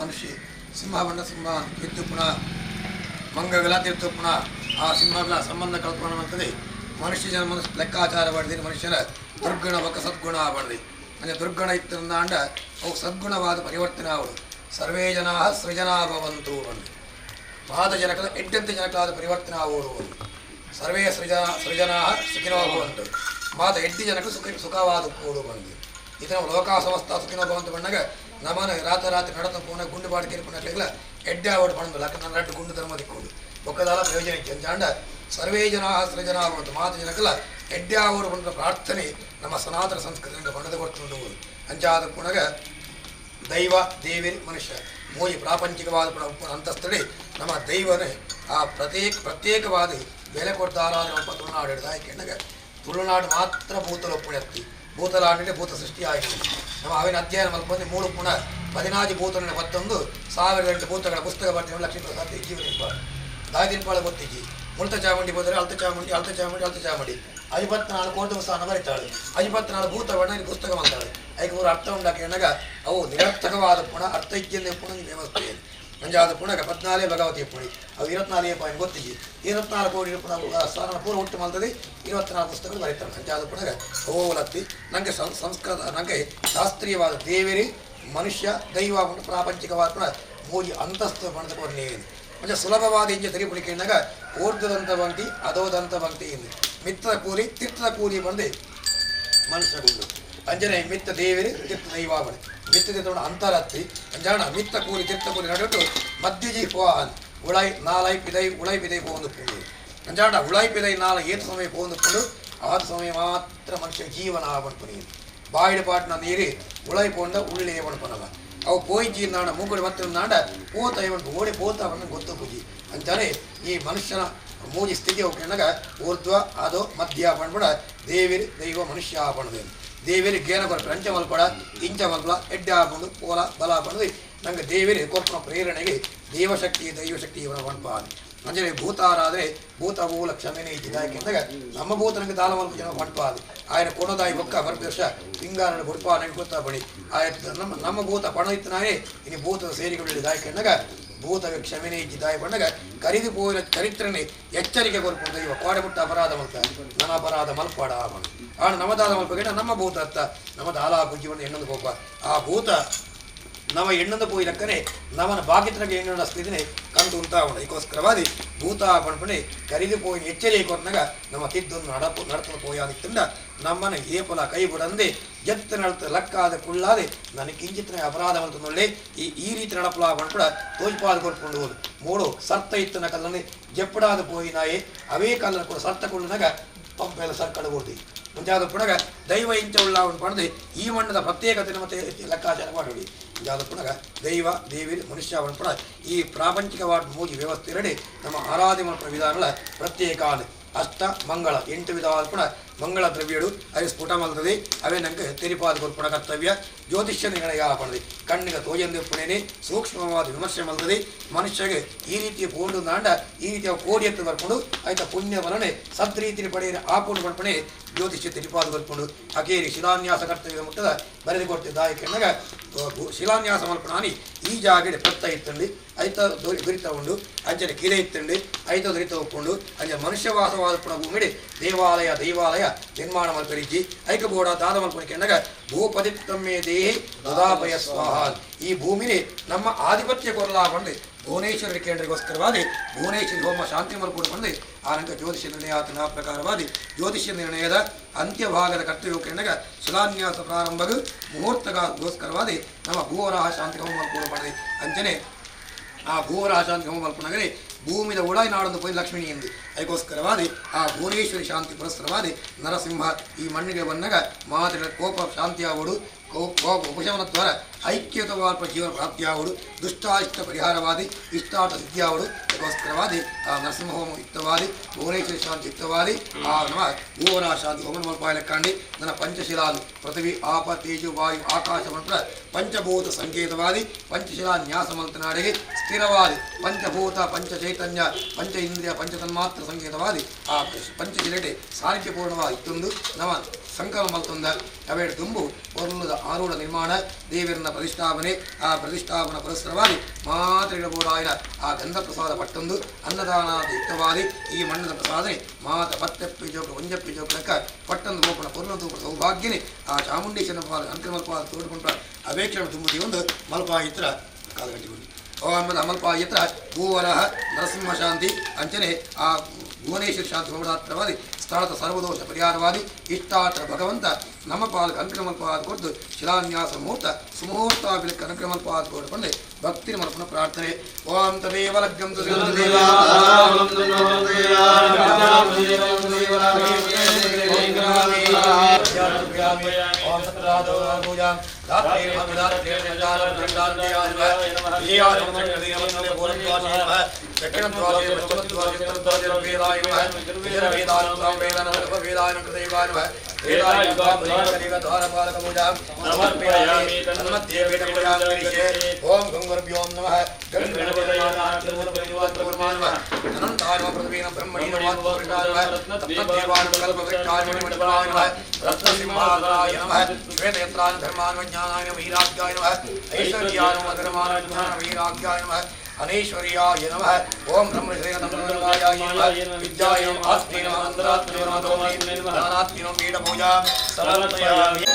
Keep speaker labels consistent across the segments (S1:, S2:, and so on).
S1: ಮನುಷ್ಯ ಸಿಂಹ ಬಣ್ಣ ಸಿಂಹ ಮಿತ್ತುಪ್ಪುನ ಮಂಗಗಳ ತಿರ್ತುಪ್ಪುನ ಆ ಸಿಂಹಗಳ ಸಂಬಂಧ ಕಲ್ಪನೆ ಮಾಡ್ತದೆ. ಮನುಷ್ಯ ಜನ್ಮ ಲೆಕ್ಕಾಚಾರ ಮಾಡಿದೆ ಮನುಷ್ಯನ ದುರ್ಗುಣ ಬೊಕ್ಕ ಸದ್ಗುಣ ಮಾಡಿದೆ. ಅಂದರೆ ದುರ್ಗುಣ ಇತ್ತಂದಾಂಡ ಅವು ಸದ್ಗುಣವಾದ ಪರಿವರ್ತನೆ ಆವಡು. ಸರ್ವೇ ಜನಾ ಸೃಜನಾ ಭವಂತು ಬಂದು ಪಾದ ಜನಕಲ ಎಡ್ಡಂತೆ ಜನಕಲಾದ ಪರಿವರ್ತನೆ ಆವೋಡು. ಸರ್ವೇ ಸೃಜನಾ ಸುಖಿನೋ ಭವಂತು ಮಾತ ಎಡ್ಡಿ ಜನಕ ಸುಖ ಸುಖವಾದ ಕೂಡು ಬಂದು ಇದನ್ನ ಲೋಕ ಸಮಸ್ತ ಸುಖಿನೋ ಭವಂತು ಬಂದಾಗ ನಮನ ರಾತ್ರಿ ರಾತ್ರಿ ನಡತ ಪೋನ ಗುಂಡು ಬಾಡಿ ಕೇಳ್ಕೊಂಡಾಗಲಿಲ್ಲ ಎಡ್ಡೆ ಆವಡು ಪಣಂದು ಲಕ್ಕ ನನ್ನ ರಡ್ಡು ಗುಂಡು ಧರ್ಮ ದಿಕ್ಕೋಡು ಒಕ್ಕದಾಲ ಪ್ರಯೋಜನ ಅಂಚಾಂಡ ಸರ್ವೇ ಜನಾ ಸೃಜನಾ ಭವಂತು ಮಾತ ಜನಕಲ ಎಡ್ಡೆ ಆವಡು ಬಂದ ಪ್ರಾರ್ಥನೆ ನಮ್ಮ ಸನಾತನ ಸಂಸ್ಕೃತಿ ಬಣ್ಣದ ಕೊಡ್ತುಂಡು. ಅಂಚಾದ ಪುನಗ ದೈವ ದೇವಿ ಮನುಷ್ಯ ಮೂಲಿ ಪ್ರಾಪಂಚಿಕವಾದ ಅಂತಸ್ತಡಿ ನಮ್ಮ ದೈವನೇ ಆ ಪ್ರತ್ಯೇಕವಾದ ಬೆಲೆ ಕೊಡ್ತಾರಾದ ನಮ್ಮ ತುಳುನಾಡು ಹಿಡಿದ ಯಾಕೆಂದಾಗ ತುಳುನಾಡು ಮಾತ್ರ ಭೂತಲ ಪುಣ್ಯತ್ತಿ ಭೂತಲಾಡಿಗೆ ಭೂತ ಸೃಷ್ಟಿ ಆಯಿತು. ನಮ್ಮ ಅವಿನ ಅಧ್ಯಯನ ಮಲ್ಪಂದು ಮೂರು ಪುನಃ 14 ಭೂತಗಳ 11,008 ಭೂತಗಳ ಪುಸ್ತಕ ಬರ್ತೀವಿ. ಲಕ್ಷ್ಮೀಪ್ರಸಾದ್ ಜೀವನಿಪ್ಪ ದಾದಿನ್ಪಾಳ ಗೊತ್ತಿಜ್ಜಿ ಮುಳ್ತ ಚಾಮುಂಡಿ ಹೋದರೆ ಅಲ್ತ ಚಾಮುಂಡಿ ಅಲ್ತ ಚಾಮುಂಡಿ ಅಲ್ತ ಚಾಮುಂಡಿ 54 ಕೋಟಿ ಸ್ಥಾನ ಬರೀತಾಳೆ. 54 ಭೂತ ವರ್ಣ ಪುಸ್ತಕ ಅಂತಾಳೆ. ಅದಕ್ಕೆ ಮೂರು ಅರ್ಥ ಉಂಡಾಕ ಅವು ನಿರರ್ಥಕವಾದ ಪುನಃ ಅರ್ಥ ಇಜ್ಜಂದೆ ಪುನಃ ವ್ಯವಸ್ಥೆ ಅಂಜಾದ ಪುನಃ 14 ಭಗವತಿ ಪುಣಿ ಅವು 24 ಪಾಯಿಂಟ್ ಗೊತ್ತಿಜ್ಜಿ 24 ಕೋಟಿ ಪುನಃ ಸ್ಥಾನ ಪೂರ್ವ ಹುಟ್ಟು ಮಾಡ್ತದೆ 24 ಪುಸ್ತಕಗಳು ಬರೀತಾಳೆ. ಅಂಜಾದ ಪುನಃ ಓಲತ್ತಿ ನನಗೆ ಸಂಸ್ಕೃತ ನನಗೆ ಶಾಸ್ತ್ರೀಯವಾದ ದೇವರಿ ಮನುಷ್ಯ ದೈವ ಪ್ರಾಪಂಚಿಕವಾದ ಪುನಃ ಮೂಲಿ ಅಂತಸ್ತು ಬಣದ म्हणजे ಸುಲಭವಾದ ಇಂಚೆ ತೆರಿಪುಣಿಕೆಂದಾಗ ಊರ್ಧದಂತ ಬಂತಿ ಅಧೋದಂತ ಬಂತಿ ಇಂದು ಮಿತ್ರ ಕೂಲಿ ತೀರ್ಥದ ಕೂಲಿ ಬಂದು ಮನುಷ್ಯಗುಂಡು ಅಂಜನೆ ಮಿತ್ತ ದೇವರಿ ತೀರ್ಥ ದೈವ ಬಣೆ ಮಿತ್ತ ತೀರ್ಥ ಅಂತರತ್ತಿ ಅಂಜಾಣ ಮಿತ್ತ ಕೂಲಿ ತೀರ್ಥ ಕೂಲಿ ನಡುಟು ಮಧ್ಯಜಿ ಪೋಹಾನ್ ಉಳೈ ನಾಲೈ ಪಿದೈ ಉಳೈ ಪಿದೈ ಪೋಂದು ಪುಂಡು ಅಂಜಾಣ ಉಳೈ ಪಿದೈ ನಾಲ ಏತು ಸಮಯ ಪೋಂದು ಪುಂಡು ಆದ ಸಮಯ ಮಾತ್ರ ಮನುಷ್ಯ ಜೀವನ ಆವಣ್ ಪುನಿ ಬಾಯಿಡು ಪಾಟ್ನ ನೀರಿ ಉಳೈ ಪೋಂಡ ಉಳ್ಳೆ ಪನವ ಅವು ಪೋಯಿಜಿ ನಾಡ ಮೂಗುಡಿ ಮತ್ತೆ ನಾಡ ಪೋತ ಇವನು ಓಡಿ ಪೋತ ಅವನು ಗೊತ್ತು ಪೂಜಿ ಅಂತಾನೆ ಈ ಮನುಷ್ಯನ ಮೂಜಿ ಸ್ಥಿತಿ ಹೋಗ್ಕೊಂಡಾಗ ಊರ್ಧ್ವ ಅದೋ ಮಧ್ಯ ಬಂದ್ಬಿಡ ದೇವಿರಿ ದೈವ ಮನುಷ್ಯ ಬಣದೇನು ದೇವಿರಿ ಗೇನ ಕೊರಪೆ ಅಂಚ ಮಲ್ಪಡ ಇಂಚ ಮಲ್ಪಡ ಎಡ್ಡೆ ಹಾಕೊಂಡು ಪೋಲ ಬಲ ಬಣದು ನಂಗೆ ದೇವಿರಿ ಕೊರ್ಪನ ಪ್ರೇರಣೆಗೆ ದೇವಶಕ್ತಿ ದೈವಶಕ್ತಿ ಇವನ ಬಣ್ಪ ಅಂದರೆ ಭೂತಾರಾದರೆ ಭೂತ ಮೂಲ ಕ್ಷಮೆನೇ ಇದ್ದಿದ್ದ ಯಾಕೆಂದಾಗ ನಮ್ಮ ಭೂತ ನನಗೆ ದಾಲ ಮಲ್ಪ ಜನ ಬಣ್ಪ ಅದು ఆయన ಕೊಡೋದಾಯಿ ಬೊಕ್ಕ ಬರ್ಪೇಶ ಪಿಂಗಾರನ ಬುಡ್ಪ ನನಗೆ ಗೊತ್ತಾ ಬಣಿ ಆಯ್ತು ನಮ್ಮ ನಮ್ಮ ಭೂತ ಪಣ ಇತ್ತು ಇನ್ನು ಭೂತದ ಸೇರಿಗಳು ದಾಯಕಂಡಾಗ ಭೂತ ಕ್ಷಮೆನೇ ಇದ್ದಿದ್ದಾಯ ಬಂದಾಗ ಕರಿದು ಪೋಯಿನ ಚರಿತ್ರನೆ ಎಚ್ಚರಿಕೆ ಕೊರ್ಪುಂಡು ಇವ ಕೋಡೆ ಬಿಟ್ಟ ಅಪರಾಧ ಮಲ್ಪ ನನ್ನ ಅಪರಾಧ ಮಲ್ಪಾಡ ಅವನು ಆಣ ನಮದಾದ ಮಲ್ಪಗೇಟ ನಮ್ಮ ಭೂತ ಅತ್ತ ನಮ್ಮ ದಾಲ ಪೂಜ್ಯವನ್ನು ಎಣ್ಣೊಂದು ಕೋಪ ಆ ಭೂತ ನಮ್ಮ ಎಣ್ಣೊಂದು ಪೋಯಿಲಕ್ಕನೆ ನಮ್ಮನ ಬಾಕಿತನಗೆ ಎಣ್ಣೊಂದು ಸ್ಥಿತಿನೇ ಕಂಡು ಉಂಟಾವಣ ಇದಕ್ಕೋಸ್ಕರವಾದಿ ಭೂತ ಪಣಪಣೆ ಕರಿದು ಪೋಯಿನ ಎಚ್ಚರಿಕೆ ಕೊರ್ನಾಗ ನಮ್ಮ ತಿದ್ದೊಂದು ನಡಪು ನಡತನ ಪೋಯಾದಿತ್ತಂಡ ನಮ್ಮನ ಏಪಲ ಕೈ ಬಿಡಂದೆ ಎತ್ತ ನಡತ ಲಕ್ಕಾದ ಕುಳ್ಳಾದೆ ನನಗೆ ಕಿಂಚಿತನ ಅಪರಾಧ ಅಂತಂದೊಳ್ಳೆ ಈ ಈ ರೀತಿ ನಡಪಲ ಪಣಪಡ ತೋಜ್ಪಾದ ಕೊಟ್ಕೊಂಡು ಹೋದು ಮೂಡು ಸರ್ತ ಇತ್ತನ ಕಲ್ಲನೆ ಜಪ್ಪಡಾದ ಪೋಯಿನಾಯೇ ಅವೇ ಕಲ್ಲನ ಕೂಡ ಸರ್ತ ಕೊಳ್ಳನಾಗ ಪಂಪೆಲ್ಲ ಸರ್ಕಡಬಹುದು ಮುಂಜಾದ ಪುನಗ ದೈವ ಇಂಚ ಉಳ್ಳ ಪಣದು ಈ ಮಣ್ಣದ ಪ್ರತ್ಯೇಕತೆ ಮತ್ತೆ ಲೆಕ್ಕಾಚಾರ ಮಾಡೋಡಿ ಮುಂಜಾದ ಪುನಗ ದೈವ ದೇವಿ ಮನುಷ್ಯ ಪುಣ ಈ ಪ್ರಾಪಂಚಿಕವಾದ ಮೂಜಿ ವ್ಯವಸ್ಥೆ ನಮ್ಮ ಆರಾಧನೆ ಮಾಡುವ ವಿಧಾನಗಳ ಪ್ರತ್ಯೇಕ ಅಷ್ಟ ಮಂಗಳ 8 ವಿಧವಾದ ಪುನಃ ಮಂಗಳ ದ್ರವ್ಯಡು ಅವೆ ಸ್ಫುಟ ಮಲ್ತದೆ ಅವೇ ನಂಗೆ ತೆರಿಪಾದ ಕೊರ್ಪುಣ ಕರ್ತವ್ಯ ಜ್ಯೋತಿಷ್ಯ ನಿರ್ಣಯ ಪಣದೆ ಕಣ್ಣಿಗೆ ತೋಜಂದು ಪುಣೆನೆ ಸೂಕ್ಷ್ಮವಾದ ವಿಮರ್ಶೆ ಮಲ್ತದೆ ಮನುಷ್ಯಗೆ ಈ ರೀತಿಯ ಪೋಂಡು ನಾಂಡ ಈ ರೀತಿಯ ಕೋಡಿ ಎತ್ತು ಬರ್ಕೊಂಡು ಆಯ್ತ ಪುಣ್ಯವಲನೆ ಸದ್ರೀತಿನ ಪಡೆಯ ಆಪುಂಡು ಪಡ್ಪಣೆ ಜ್ಯೋತಿಷ್ಯ ತೆರಿಪಾದ ಬರ್ಕೊಂಡು ಅಕೇರಿ ಶಿಲಾನ್ಯಾಸ ಕರ್ತವ್ಯದ ಮುಟ್ಟದ ಬರೆದು ಕೊಡ್ತಿದ್ದ ಕೆಣ್ಣಗ ಶಿಲಾನ್ಯಾಸ ಮಲ್ಪಣಾನಿ ಈ ಜಾಗಡೆ ಪತ್ತ ಇತ್ತಂಡಿ ಐತ ದುರಿತ ಉಂಡು ಅಂಚನೆ ಕಿರೆ ಇತ್ತಂಡಿ ಐತ ದುರಿತ ಒಪ್ಕೊಂಡು ಅಂಚೆ ಮನುಷ್ಯವಾಸವಾದ ಪುಣ ಭೂಮಿಡಿ ದೇವಾಲಯ ದೈವಾಲಯ ನಿರ್ಮಾಣ ಮಲ್ಪರಿಜ್ಜಿ ಐಕಬೋಡ ದಾದ ಮಲ್ಪಣಿ ಕೆಣ್ಣಗ ಭೂಪತಿತ್ತಮ್ಮೇ ದೇಹಿ ದುದಾಪಯ ಸ್ವಾಹ ಈ ಭೂಮಿನೇ ನಮ್ಮ ಆಧಿಪತ್ಯ ಕೊರಲಾ ಬಂದು ಭುವನೇಶ್ವರ ಕೇಂದ್ರಗೋಸ್ಕರವಾದಿ ಭುವನೇಶ್ವರಿ ಹೋಮ ಶಾಂತಿ ಮಲ್ಪುಡು ಬಂದು ಆ ನಂತರ ಜ್ಯೋತಿಷ್ಯ ನಿರ್ಣಯ ಆತನ ಪ್ರಕಾರವಾದಿ ಜ್ಯೋತಿಷ್ಯ ನಿರ್ಣಯದ ಅಂತ್ಯಭಾಗದ ಕರ್ತವ್ಯ ಕೆಣ್ಣಗ ಶಿಲಾನ್ಯಾಸ ಪ್ರಾರಂಭ ಮುಹೂರ್ತಗೋಸ್ಕರವಾದಿ ನಮ್ಮ ಭೂವರಾಹ ಶಾಂತಿ ಹೋಮ ಮಲ್ಪುಡು ಬಂದು ಅಂಚನೆ ಆ ಭೂವರಾಹ ಶಾಂತಿ ಹೋಮ ಮಲ್ಪುಣಗರೆ ಭೂಮಿದ ಉಳಾಯಿ ನಾಡೊಂದು ಪೋಯಿ ಲಕ್ಷ್ಮೀ ಎಂದು ಅದಕ್ಕೋಸ್ಕರವಾದಿ ಆ ಭುವನೇಶ್ವರಿ ಶಾಂತಿ ಪುರಸ್ಕರವಾದಿ ನರಸಿಂಹ ಈ ಮಣ್ಣಿಗೆ ಬಂದಾಗ ಮಾತಿನ ಕೋಪ ಶಾಂತಿಯಾವಡು ಕೋಪ ಉಪಶಮನ ದ್ವಾರ ಐಕ್ಯತವಾಲ್ಪ ಜೀವನ ಪ್ರಾಪ್ತಿಯಾವಡು ದುಷ್ಟಾಯಿಷ್ಟ ಪರಿಹಾರವಾದಿ ಇಷ್ಟಾರ್ಥ ಸಿದ್ಧಿಯಾವಡು ಅದಕ್ಕೋಸ್ಕರವಾದಿ ಆ ನರಸಿಂಹ ಹೋಮ ಯುಕ್ತವಾದಿ ಭುವನೇಶ್ವರಿ ಶಾಂತಿ ಯುಕ್ತವಾದಿ ಆ ನಮ್ಮ ಭೂವರ ಶಾಂತಿ ಹೋಮನ ಮಲ್ಪಾಯಲಕ್ಕಾಂಡಿ ನನ್ನ ಪಂಚಶಿಲಾದು ಪೃಥ್ವಿ ಆಪ ತೇಜು ವಾಯು ಆಕಾಶ ಮಂತ್ರ ಪಂಚಭೂತ ಸಂಕೇತವಾದಿ ಪಂಚಶಿಲಾ ನ್ಯಾಸ ಮಂತ್ರನಾಡಿಗೆ ಸ್ಥಿರವಾದಿ ಪಂಚಭೂತ ಪಂಚ ಚೈತನ್ಯ ಪಂಚ ಇಂದ್ರಿಯ ಪಂಚತನ್ಮಾತ್ರ ಸಂಕೇತವಾದಿ ಆ ಪಂಚಶಿಲೆಟೆ ಸಾನ್ನಿಧ್ಯಪೂರ್ಣವಾದ ಇತ್ತೊಂದು ನಮ್ಮ ಸಂಕಲ್ಪ ಮಲ್ತೊಂದ ಅವೇಡ್ ದುಂಬು ಪೊರ್ಲುದ ಆರೂಢ ನಿರ್ಮಾಣ ದೇವರನ್ನ ಪ್ರತಿಷ್ಠಾಪನೆ ಆ ಪ್ರತಿಷ್ಠಾಪನ ಪುರಸ್ಸರವಾಗಿ ಮಾತೃಬೋಡಾಯನ ಆ ಗಂಧ ಪ್ರಸಾದ ಪಟ್ಟೊಂದು ಅನ್ನದಾನ ಯುಕ್ತವಾದಿ ಈ ಮಣ್ಣದ ಪ್ರಸಾದನೆ ಮಾತ ಪತ್ತೆಪ್ಪಿ ಜೋಕ ಒಂಜಪ್ಪಿ ಜೋಕಲಕ್ಕ ಪಟ್ಟೊಂದು ಗೋಪುಣ ಪೊರ್ಲು ತೂಪುಣ ಸೌಭಾಗ್ಯನೆ ಆ ಚಾಮುಂಡೇಶ್ವರನ ಪಾದ ಅಂಕಮಲ್ಪಾದ ತೋಡುಕೊಂಡ ಅವೇಕ್ಷಣ ತುಂಬುದಿ ಒಂದು ಮಲ್ಪಾಯಿತ್ರ ಕಾಲಗಟ್ಟಿಕೊಂಡು ಓಂ ಅಮಲ್ಪಾಯತ್ರ ಭೂವರಹ ನರಸಿಂಹ ಶಾಂತಿ ಅಂಚನೆ ಆ ಭುವನೇಶ್ವರ ಶಾಂತಿ ಹೋರಾತ್ರವಾದಿ ಸ್ಥಳದ ಸರ್ವದೋಷ ಪರಿಹಾರವಾದಿ ಇಷ್ಟಾತ್ರ ಭಗವಂತ ನಮ್ಮ ಪಾಲಕ ಅನುಕ್ರಮಲ್ಪಾದ ಕೊಟ್ಟು ಶಿಲಾನ್ಯಾಸ ಮುಹೂರ್ತ ಸುಮುಹೂರ್ತಾಭಿಲಕ್ಕ ಅನುಕ್ರಮಲ್ಪಾದ ಕೊಟ್ಟುಕೊಂಡೆ ಭಕ್ತಿ ಮನಪುನ ಪ್ರಾರ್ಥನೆ. ಓಂ ತದೇವ ಲಗ್ನಂ ओम गंगुर्भ्यो नमः अनैश्वर्याय नमः। ओम ब्रह्मश्रेणतमय नमः विद्याय नमः आत्मे नमः अंतरात्मे नमः ज्ञानात्मे नमः पीठपूजां समर्पयामि।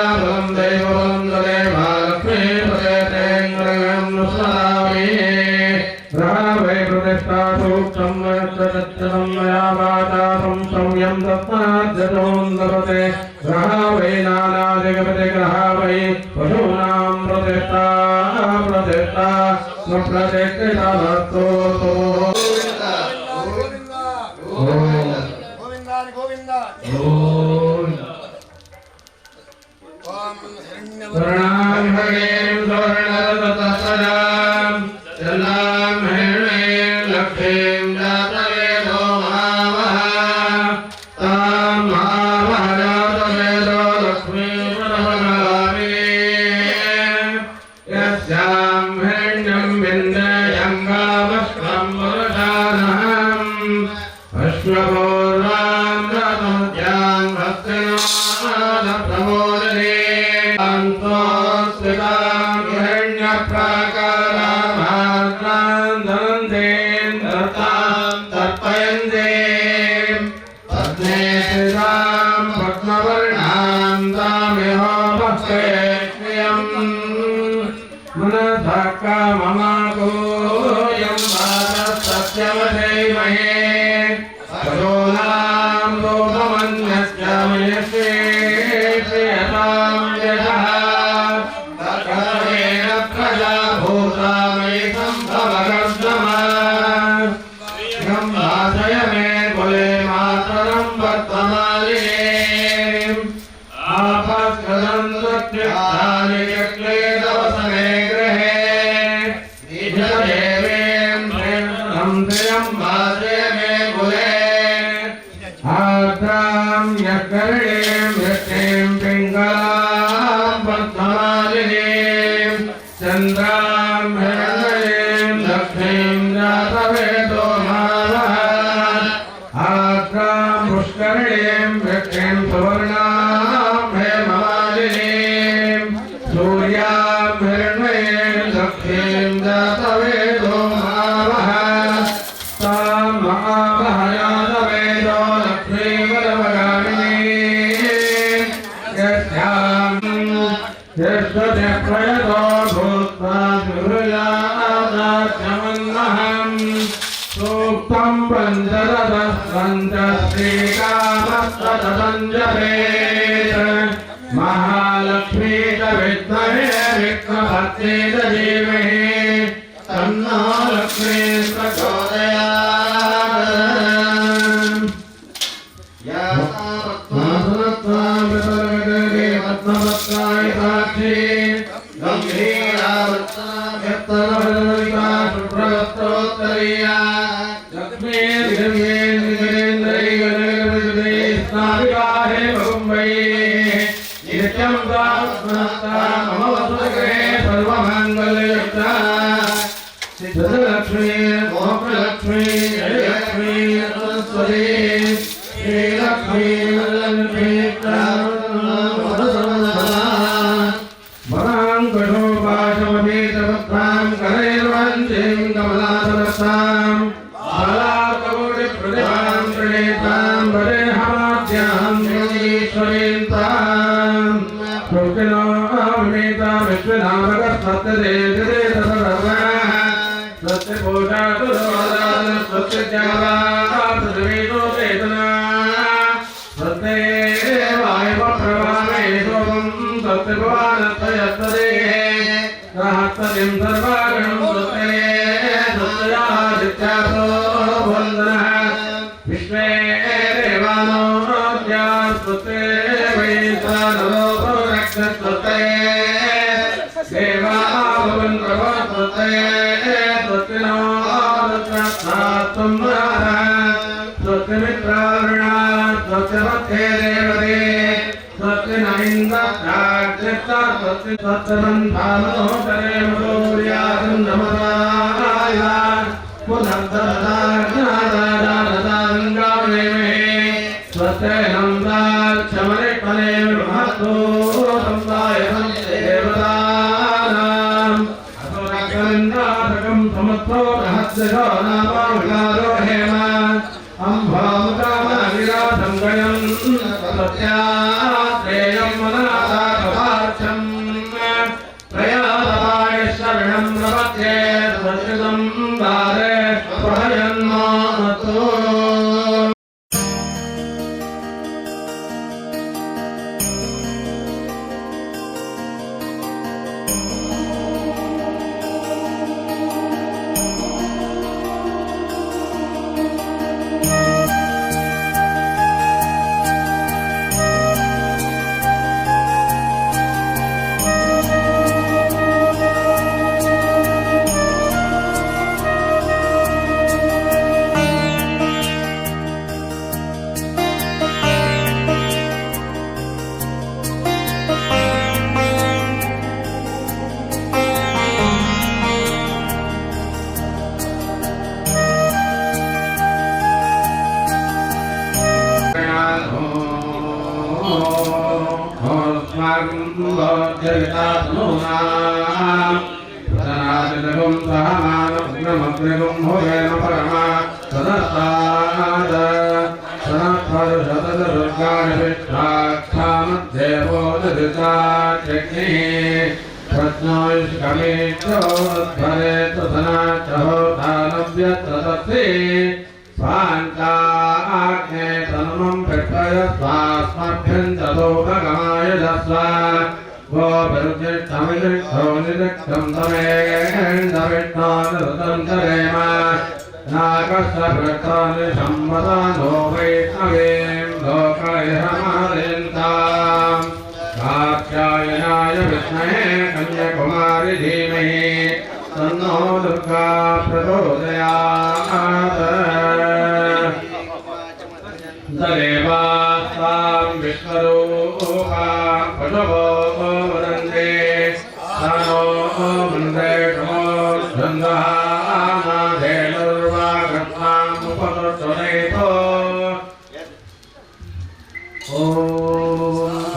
S2: विद्याबलं दैवबलं तदेव लक्ष्मीपते स्मरामि ग्रहा वै प्रतिष्ठा सूक्तं तच्चलं मया वाचा संसंयं तस्माद्यतोन्दपते ग्रहा वै नानाजगपते ग्रहा वै पशूनां प्रतिष्ठा प्रतिष्ठा स्वप्रतिष्ठितमस्तु।
S1: Govinda Govinda Govinda. ఓం హిరణ్య
S2: స్వర్ణాం హరీం స్వర్ణరథసజాం చల్లాం హిరణ్యేం లక్ష్మీం జాతవేదో మహావహ తాం మహావహ జాతవేదో లక్ష్మీం ప్రథమగామినీం యస్యాం హిరణ్యం విందేయం గామశ్వం పురుషానహం అశ్వపూర్వాం రథమధ్యాం హస్తినాథ ప్రబోధనే అంతోస్మితాం హిరణ్యప్రాకారామాద్రాం ధనందేం దత్తాం తర్పయందేం పద్మేశితాం పద్మవర్ణాం తామిహో భక్తే శ్రియం మనసः కామమాకోయం వాచः పశూనాం లోకమన్యస్య మయస్యే ప్రియతాం యశः తత్కర్మేణ ప్రజా భూతా మయి సంభవగర్దమ బ్రహ్మాశయ మే కులే మాతరం వర్తమాలినే ఆపస్కదంత్యాని చక్లేదవసనే గృహే దేవేం శ్రియం భాషయ మే కులే ఆర్ద్రాం యకర్ణీం వృష్టిం పింగళాం పద్మమాలినీం చంద్రాం హిరణ్మయీం లక్ష్మీం జాతవేదో మావహ ఆర్ద్రాం పుష్కరిణీం వృష్టిం సువర్ణాం హేమమాలినీం సూర్యాం హిరణ్మయీం లక్ష్మీం జాతవేదో మావహ తాం మహావహ జాతవేదో లక్ష్మీవరవగామినీం యస్యాం యస్వతి ప్రయతో భూత్వా గృహయాదాచమన్నహం సూక్తం పంచరథ పంచ శ్రీకామస్తదంజపేత్ మహాలక్ష్మీ చ విద్మహే విఘ్నభర్త్రీ చ ధీమహి తన్నో లక్ష్మీ ప్రచోదయాత్. పద్మపత్రాయ సాక్షి గంభీరావృత్తాభ్యత్తరభరవితా శుభ్రవస్త్రోత్తరీయా లక్ష్మీర్దివ్యేంద్రిగణేంద్రైగణగణగణగణే నిత్యం మమ వసతిగృహే సర్వమంగళయుక్త సిద్ధలక్ష్మీ మోక్షలక్ష్మీ జయలక్ష్మీ సరస్వతీ శ్రీలక్ష్మీ లక్ష్మీ వరాంకుశోపాశమపీతపత్రాం కరైర్వంచీం కమలాసనస్తాం బాలాకకోటిప్రతిభాం ప్రణీతాం వదేహమాద్యాం జగదీశ్వరీం తాం స్వస్తినో విశ్వనామక సత్యదేవ స్వస్తి పూషా స్వస్తి పృథివీతో స్వస్తి వాయువ ప్రవాణే సోమం స్వస్తి భువానత్తయస్తదే సహస్రతిం సర్వాగణం స్వస్తే స్వస్త్యాదిత్యాసో భువందనః విశ్వే దేవానోద్యా స్వస్తే వైశ్వానరో స్వస్తే దేవా భవన్ ప్రభో స్వస్తే స్వస్తి నో రుద్రస్థాతుం స్వస్తి మిత్రారుణా స్వస్తి మధ్యే దేవతే స్వస్తి న ఇంద్రస్త స్వస్తి స్వస్తిబంధానోతరే సూర్యాసం నమసాయ పునర్దరదాజ్ఞాదాదానదాంగామేమహే స్వస్తి నందాక్షమరిపనే మహతో సందాయ దేవతానాం అసురకలిందాసకం సముద్రో రహస్యో నామావిలాదో హేమ అంభాముకామవిరాసం గయం సత్యాత్రేయం మనాథ. बोध्यवितात्मूनाम् सनातनगुं सहमानग्नमग्निगुं हुवेम परमा सदस्ताद सनत्परुषतदुर्गाणिविष्टाक्षामध्येवो दधिताग्निः प्रज्ञोष्कमेक्षोद्भरे तथनाचहोतानव्यत्रतत्ते स्वान्ताग्ने तनुमं पृष्ठय स्वास्मभ्यं ततो भगमाय दस्व गोभिर्जिष्ठमिजिष्ठो निजिष्ठं तमेन्दविष्णोऽनुतं तरेम नाकस्य पृष्ठानि संवदानो वैष्णवीं लोकैहमादयन्ताम् कात्यायनाय विद्महे कन्याकुमारि धीमहि तन्नो दुर्गा प्रचोदयात्। तदेवास्तां विश्वरूपां पशवो वदन्ति नो वन्दे नमोऽध्वन्दः नाधेनुर्वागत्वामुपतुष्टनेतो। ॐ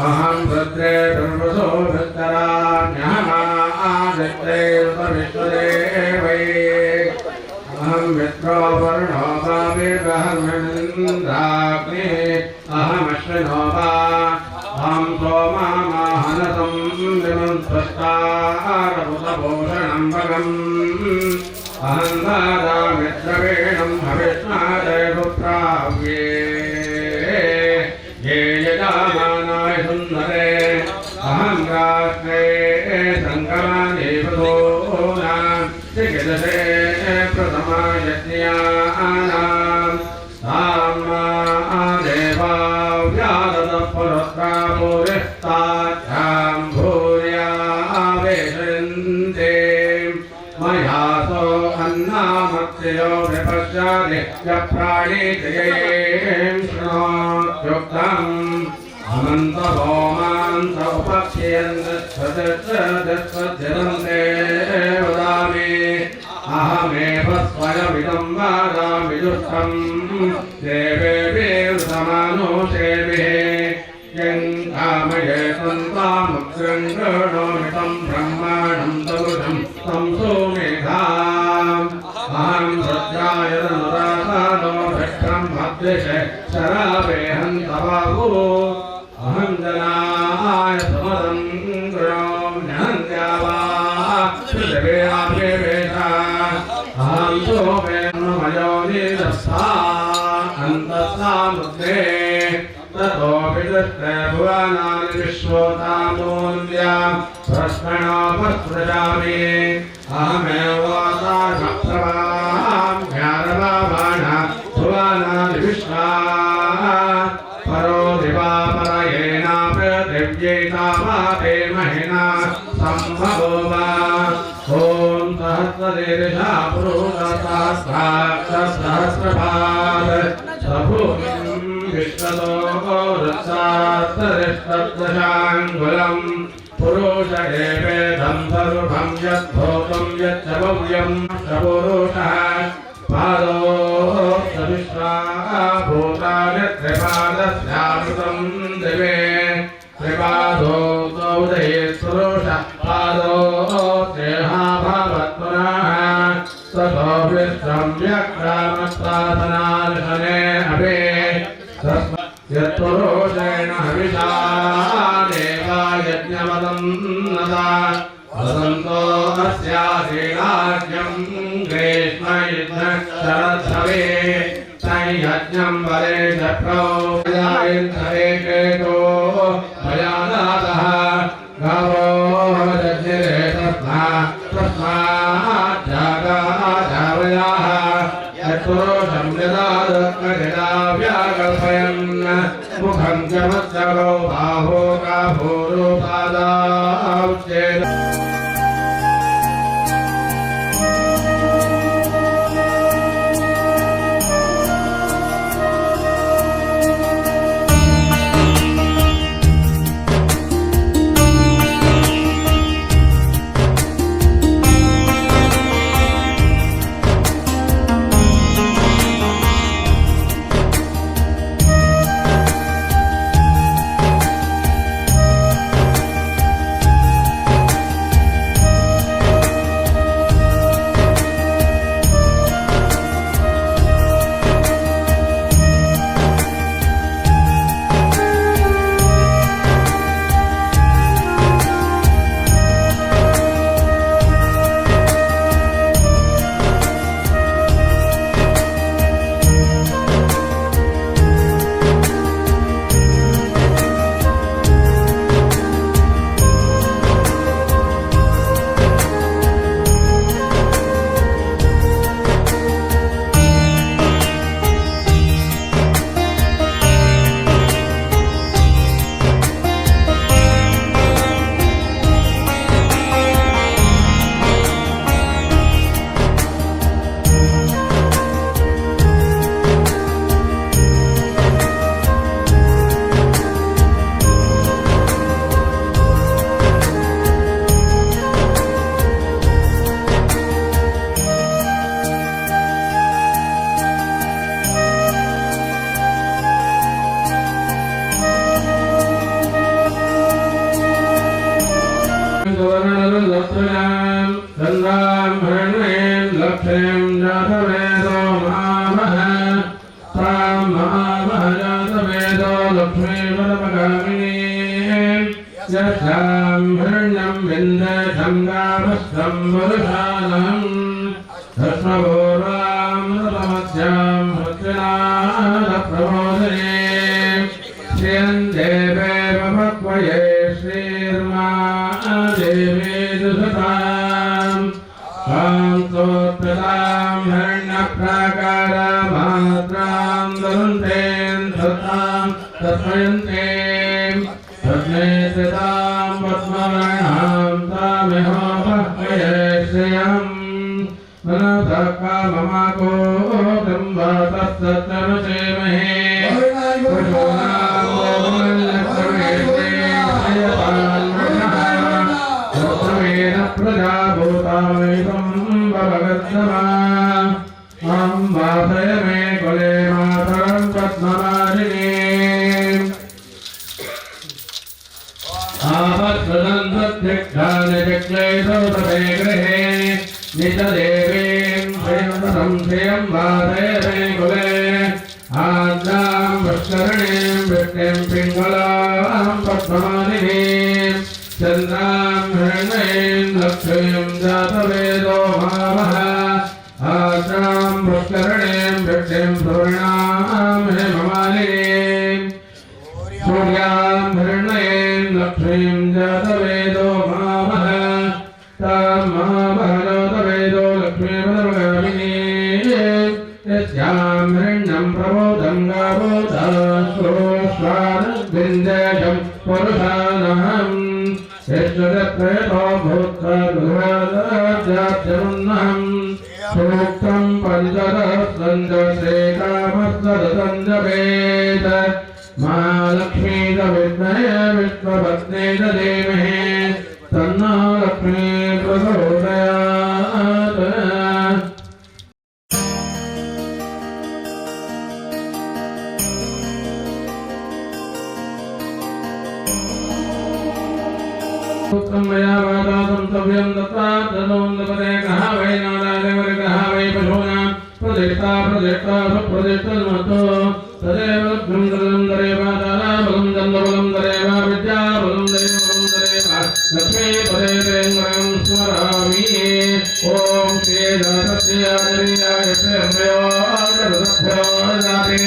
S2: अहं रुद्रे ब्रह्मसो भृतराण्यहमादित्यैर्विश्वदेवै अहं मित्रो वरुणो वाविर्हमिन्द्राग्निः अहमश्विनो वा अहं सोमामाहनसं विमं त्वष्टारभुतभूषणं भगम् अहं दादामित्रवेणं हविष्मादयसुप्राव्ये ये यजामानाय सुन्दरे अहं राष्ट्रे सङ्गमादेवतोनां चिकित्से प्रथमा यज्ञानां तां मा देवा व्यादतः पुरस्ताभूरिस्ताभ्यां भूर्या आवेशयन्ते मया सो अन्नामत्ययो विपश्यादि यप्राणीजयें शृणोत्युक्तम् अनन्तवो मां स उपक्षियन्ते वदामि अहमेव स्वयमिदं वदामि दुष्टं देवेभिर्समानुषेभिः यं कामये सन्तामुग्रं कृणोमि तं ब्रह्माणं तरुषं तं सुमेधाम् अहं रुद्राय तनुरासानो भिक्षं शरावेहं तवागु अहं जनाय समदं कृणोम्यहं वा पृथिव्याभिवेशा अहं सोमेन्मयो निरस्सा अन्तस्सामुद्रे ततो विदुष्टे भुवनानि विश्वोतामूल्यां प्रश्नोपसृजामि अहमेवासाक्षप्रभां ज्ञानभावान् भुवनानि विश्वा परो दिवा परयेण पृथिव्यैतावाते महिना सम्भवो वा। ॐ सहस्रशीर्षा पुरुषसहस्राक्षसहस्रपाद सभूमिं विश्वतो वृत्सात्तरिष्टदशाङ्गुलम् पुरुष एवेदं सर्वं यद्भूतं यच्च भव्यं स पुरुषः पादो विश्वा भूतानि त्रिपादस्यामृतं दिवे त्रिपादो पुरुषः पादो स्नेहा भवत्पुनः ततो विश्वं व्यक्रामस्तासनार्शने अभि यत्पुरुषेण हविषा देवा यज्ञवदं नदा वसन्तो अस्यासीराज्यं ग्रीष्म युद्धशरद्धवे संयज्ञं बले चक्रौ केतो भयानादः गावो जज्ञिरे तस्मात् जागाजावयाः यत्पुरुषं यदा व्याकल्पयन् मुखं च मत्सगौ बाहो काभूरुपादाउच्चेद। सुवर्णदत्तजां चन्द्रां हिरण्मयीं लक्ष्मीं जातवेदो मामः तां मामः जातवेदो लक्ष्मीपदमगामिनीं यस्यां हिरण्यं विन्देशं गावस्तं पुरुषाणम् लक्ष्मपूर्वां रतमध्यां सत्यनाथप्रबोधिनीं श्रियं देवे ममत्वये श्रीर्मा देवी दुषतां तां स्तोत्रतां हिरण्यप्राकारमात्रां दरुन्तें सतां तस्मयन्तीं तस्मै पद्मवर्णां तामिहोपह्वये श्रियम् मनसः काममाकोदं वातस्तत्तनुचेमहे प्रजा भूतामेकं भगवत्तमा अहं वासय मे कुले मातरं पद्ममालिनीम् आपत्सदन्तध्यक्षानि गृहे नितदेवीं श्रियं श्रियं वासय मे कुले आद्रां पुष्करणीं वृष्टिं पिङ्गलां पद्ममालिनीं चन्द्रां हिरण्मयीं लक्ष्मीं जातवेदो मामः आद्रां पुष्करणीं वृष्टिं सुवर्णां हेममालिनीं सूर्यां हिरण्मयीं लक्ष्मीं जातवेदो मामः तां मामः जातवेदो लक्ष्मीपदमगामिनीं यस्यां हिरण्यं प्रबोधं गावोदाश्रोष्वानुद्विन्देशं पुरुषानहम् यश्वरत्रेतो भूत्वा गृहादाद्याद्यमुन्नहम् सूक्तं पञ्चदशे कामस्तदतं जपेत् महालक्ष्मी च विद्महे विश्वपत्नी च धीमहि तन्नो लक्ष्मी प्रचोदयात्। सूक्तं मया वाचा सन्तव्यं दत्त्वा तदों नपते कः वै नारायणवर्गः वै पशूनां प्रतिष्ठा प्रतिष्ठा सुप्रतिष्ठन्मतो तदेव लब्धं दलं दरेव दाराबलं दण्डबलं दरेव विद्याबलं दैवबलं दरेव लक्ष्मीपदे तेन्द्रं स्मरामि। ॐ श्री जातस्य श्रीभ्यो जगदभ्यो जाते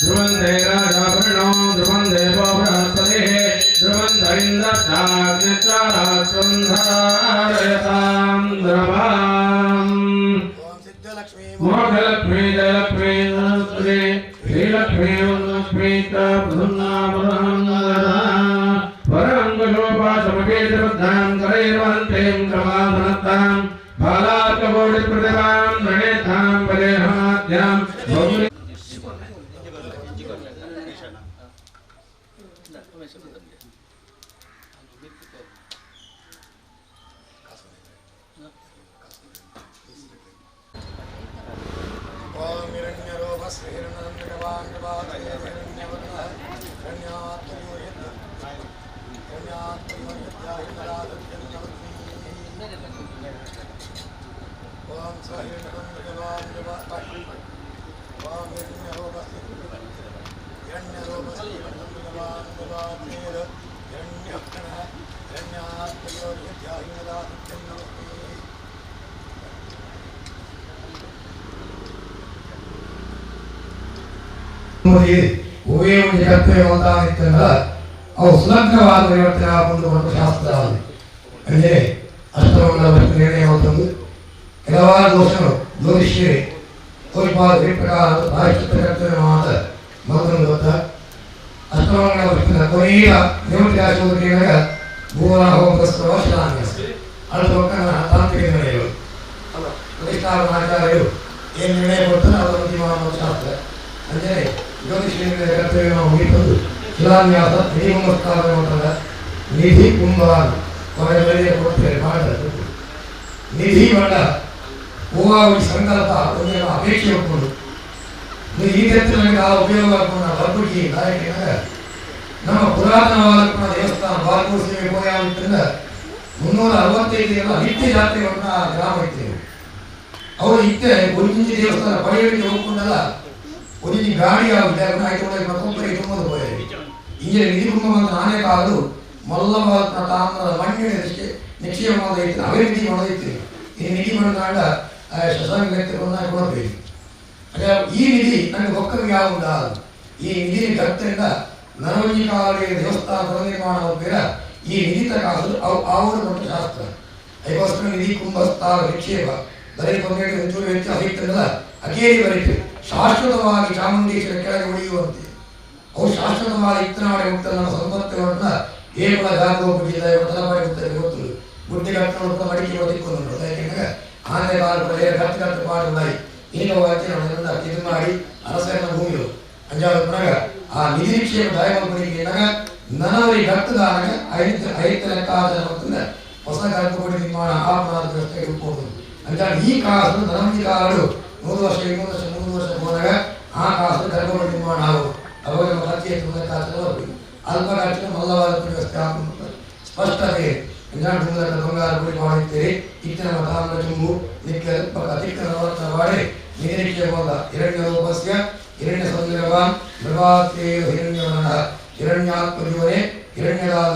S2: ध्रुवन्दे राजाभरणो ध्रुवन्दे बृहस्पतिः ध्रुवन्द इन्द्रश्चाग्निश्च धारयतां द्रवाम्। मोक्षलक्ष्मी जयलक्ष्मी सरस्वती श्रीलक्ष्मी लक्ष्मी च प्रसन्ना परमङ्गशोपाशमकेशबद्धां करैर्वहन्तीं क्रमासनत्तां बालार्ककोटिप्रतिभां प्रणेतां परेहाद्यां
S1: ओम हिरण्यरोभस्य हिरण्यनन्दकवान् हिरण्यवर्णः ओम स हिरण्यनन्दकवान् ओम हिरण्यरोभस्य हिरण्यरोभस्य हिरण्यनन्दकवान् हिरण्यक्षणः हिरण्यात्मयोर्हित्याहिनदासत्यन्नमस्ति। ಒವೇ ಒಂದು ಕರ್ತವ್ಯ ಇತ್ತಂದ್ರ ಅವು ಸುಲಭವಾದ ಪರಿವರ್ತನೆ ಆಪುಂಡು ಪನ್ಪುನ ಶಾಸ್ತ್ರ ಅಂದರೆ ಅಷ್ಟಮಂಗಲ ವಸ್ತು ನಿರ್ಣಯ ಅಂತಂದು ಕೆಲವಾರು ದೋಷಗಳು ಜ್ಯೋತಿಷ್ಯರೇ ತೋರಿಪಾದ ಪ್ರಕಾರ ಪ್ರಾಯಶ್ಚಿತ್ತ ಕರ್ತವ್ಯ ಮಾತ ಮಂತ್ರಗಳು ಗೊತ್ತ ಅಷ್ಟಮಂಗಲ ವಸ್ತುವಿನ ಕೊನೆಯ ನಿವೃತ್ತಿ ಆಶೋಧನೆಯಾಗ ಭೂರಾಹೋಮಸ್ವ ಶಿಲಾನ್ಯಾಸ അടുത്ത ತಾಂತ್ರಿಕ ನಿರ್ಣಯಗಳು ಅಲ್ಲ ಪ್ರತಿಷ್ಠಾಪನ ಆಚಾರ್ಯರು ಏನು ನಿರ್ಣಯ ಕೊಡ್ತಾರೆ ಅದು ಅಂತಿಮ ಶಾಸ್ತ್ರ. ಅಂದರೆ ಜ್ಯೋತಿಷ್ಯ ಕರ್ತವ್ಯ ಮುಗಿತಂದು ಶಿಲಾನ್ಯಾಸ ನಿಧಿ ಕುಂಭ ಸ್ಥಾಪನೆ ಮಾಡ್ತಾರೆ. ನಿಧಿ ಕುಂಭ ಕೊಡ್ತಾರೆ ಮಾಡ್ತಾರೆ. ನಿಧಿ ಬಣ್ಣ ಹೂವಾಗುವ ಸಂಕಲ್ಪ ಒಂದು ಅಪೇಕ್ಷೆ ಒಪ್ಕೊಂಡು ಈ ನನಗೆ ಆ ಉಪಯೋಗ ಬರ್ಬುಡ್ಗಿ ನಾಯಕನಾಗ ನಮ್ಮ ಪುರಾತನವಾದ ದೇವಸ್ಥಾನ ಬಾಲ್ಕೂರು ಸೇವೆ ಹೋಯಾಗಿದ್ದರಿಂದ 365 ದಿನ ನಿತ್ಯ ಜಾತ್ರೆ ಗ್ರಾಮ ಇತ್ತು. ಅವರು ಇತ್ತೆ ಒಂದಿಂಚಿ ದೇವಸ್ಥಾನ ಪಡೆಯಲಿಕ್ಕೆ ಹೋಗ್ಕೊಂಡಲ್ಲ ಒಂದಿಂಚಿ ಗಾಡಿ ಆಗುತ್ತೆ ಮತ್ತೊಬ್ಬರಿಗೆ ತುಂಬದು ಹೋಗಿ ಇಂಜಿನ ನಿಧಿ ಕುಂಭ ನಾನೇ ಕಾಲು ಮೊಲ್ಲವಾದ ತಾಮ್ರದ ಮಣ್ಣಿನ ನಿಕ್ಷೇಪವಾದ ಇತ್ತು ಅವೇ ನಿಧಿ ಮಾಡೋದಿತ್ತು. ಈ ನಿಧಿ ಮಾಡಿದಾಗ ಶಶಾಂಕ ಕೊಡಬೇಕು. ಅದೇ ಈ ನಿಧಿ ನನಗೆ ಒಕ್ಕಲಿಗೆ ಯಾವುದ ಈ ನಿಧಿ ಗತ್ತರಿಂದ ನರವಂಜಿ ಕಾಲಿಗೆ ದೇವಸ್ಥಾನ ಪುನರ್ನಿರ್ಮಾಣ ಬೇಡ ಈ ನಿಧಿತ ಕಾಸು ಅವು ಆವರು ಮತ್ತು ಶಾಸ್ತ್ರ ಅದಕ್ಕೋಸ್ಕರ ನಿಧಿ ಕುಂಭಸ್ಥಾನ ನಿಕ್ಷೇಪ ಬರೀ ಒಂದೆರಡು ಒಂಚೂರು ವ್ಯತ್ಯಾಸ ಇತ್ತಲ್ಲ ಅಕೇರಿ ಬರೀತು ಶಾಶ್ವತವಾಗಿ ಚಾಮುಂಡೇಶ್ವರ ಕೆಳಗೆ ಉಳಿಯುವಂತೆ ಅವು ಶಾಶ್ವತವಾಗಿ ಇತ್ತನಾಡಿ ಹೋಗ್ತಾರೆ. ನಮ್ಮ ಸಂಪತ್ತುಗಳನ್ನ ಏಕಲ ಜಾಗರೂಕ ತಲಪಾಡಿ ಹೋಗ್ತಾರೆ ಗೊತ್ತು ಗುಡ್ಡೆ ಕಟ್ಟಲು ಮಡಿಕೆ ದಿಕ್ಕೊಂದು ಯಾಕೆಂದ್ರೆ ಆನೆ ಕಾಲು ಕಟ್ಟು ಕಟ್ಟು ಪಾಡುತ್ತಾಯಿ ಈಗ ಇದು ಮಾಡಿ ಅರಸನ ಭೂಮಿಯು ಅಂಜಾದ ಪುನಗ ಆ ನಿಧಿ ನಿಕ್ಷೇಪ ದಾಯಮಲ್ಪನಿಗೆ ನನವರಿ ಗಟ್ಟುದಾನಗ ಐದು ಲೆಕ್ಕಾಚಾರ ಅಂತಂದ್ರೆ ಹೊಸ ಗರ್ಭಗುಡಿ ನಿರ್ಮಾಣ ಆಪನಾದ ವ್ಯವಸ್ಥೆ ಇಟ್ಬೋದು. ಅಂಜಾದ ಈ ಕಾಸು ನನಂದಿ ಕಾಲು 100 ವರ್ಷ 200 ವರ್ಷ 300 ವರ್ಷ ಹೋದಾಗ ಆ ಕಾಸು ಗರ್ಭಗುಡಿ ನಿರ್ಮಾಣ ಆಗುವುದು. ಅವಾಗ ನಮ್ಮ ಖರ್ಚು ಹೆಚ್ಚು ಲೆಕ್ಕಾಚಾರ ಬರಬೇಕು. ಅಲ್ಪ ಖರ್ಚಿನ ಮಲ್ಲವಾದ ವ್ಯವಸ್ಥೆ ಹಾಕುವಂತ ಸ್ಪಷ್ಟತೆ ಬಂಗಾರ ಗುಡಿ ಮಾಡಿದ್ದೀರಿ ಇತ್ತಿನ ತಾಮ್ರ ಚುಂಬು ನಿಕ್ಕ ಅತಿಕ್ಕ ಮಾಡಿ ನಿಧಿ ನಿಕ್ಷೇಪದ ಹಿರಣ್ಯ ರೂಪಸ್ಯ ಹಿರಣ್ಯ ಸಂದರ್ಭಾನ್ ಮೃಗಾತ್ರೇಯ ಹಿರಣ್ಯವರ್ಣ ಹಿರಣ್ಯಾತ್ಮಜೀವನೇ ಹಿರಣ್ಯರಾದ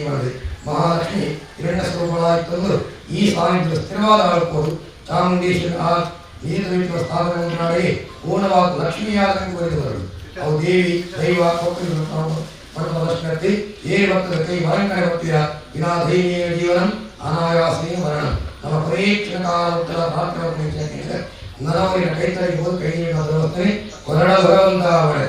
S1: ಮಾಡಿದೆ ಮಹಾಲಕ್ಷ್ಮಿ ಹಿರಣ್ಯ ಸ್ವರೂಪಳಾಯಿತಂದು ಈ ಸಾನ್ನಿಧ್ಯ ಸ್ಥಿರವಾದ ಆಳ್ಕೋದು ಚಾಮುಂಡೇಶ್ವರಿ ಆ ನೀರು ಸ್ಥಾಪನೆ ಮಾಡಿ ಪೂರ್ಣವಾದ ಲಕ್ಷ್ಮಿಯಾದಂಗೆ ಬರೆದು ಅವು ದೇವಿ ದೈವ ಪರಮಲಕ್ಷ್ಮಿ ಏ ಭಕ್ತದ ಕೈ ಮರಂಗಡೆ ಭಕ್ತಿಯ ವಿನಾಧೈನ್ಯ ಜೀವನಂ ಅನಾಯಾಸೇ ಮರಣ ನಮ್ಮ ಪರೀಕ್ಷಣ ಕಾಲೋತ್ತರ ಪ್ರಾರ್ಥನೆ ನರವರಿನ ಕೈತರಿಗೆ ಹೋದ ಕೈ ನೀಡುವ ಹೊರಡ ಭಗವಂತ ಅವಳೆ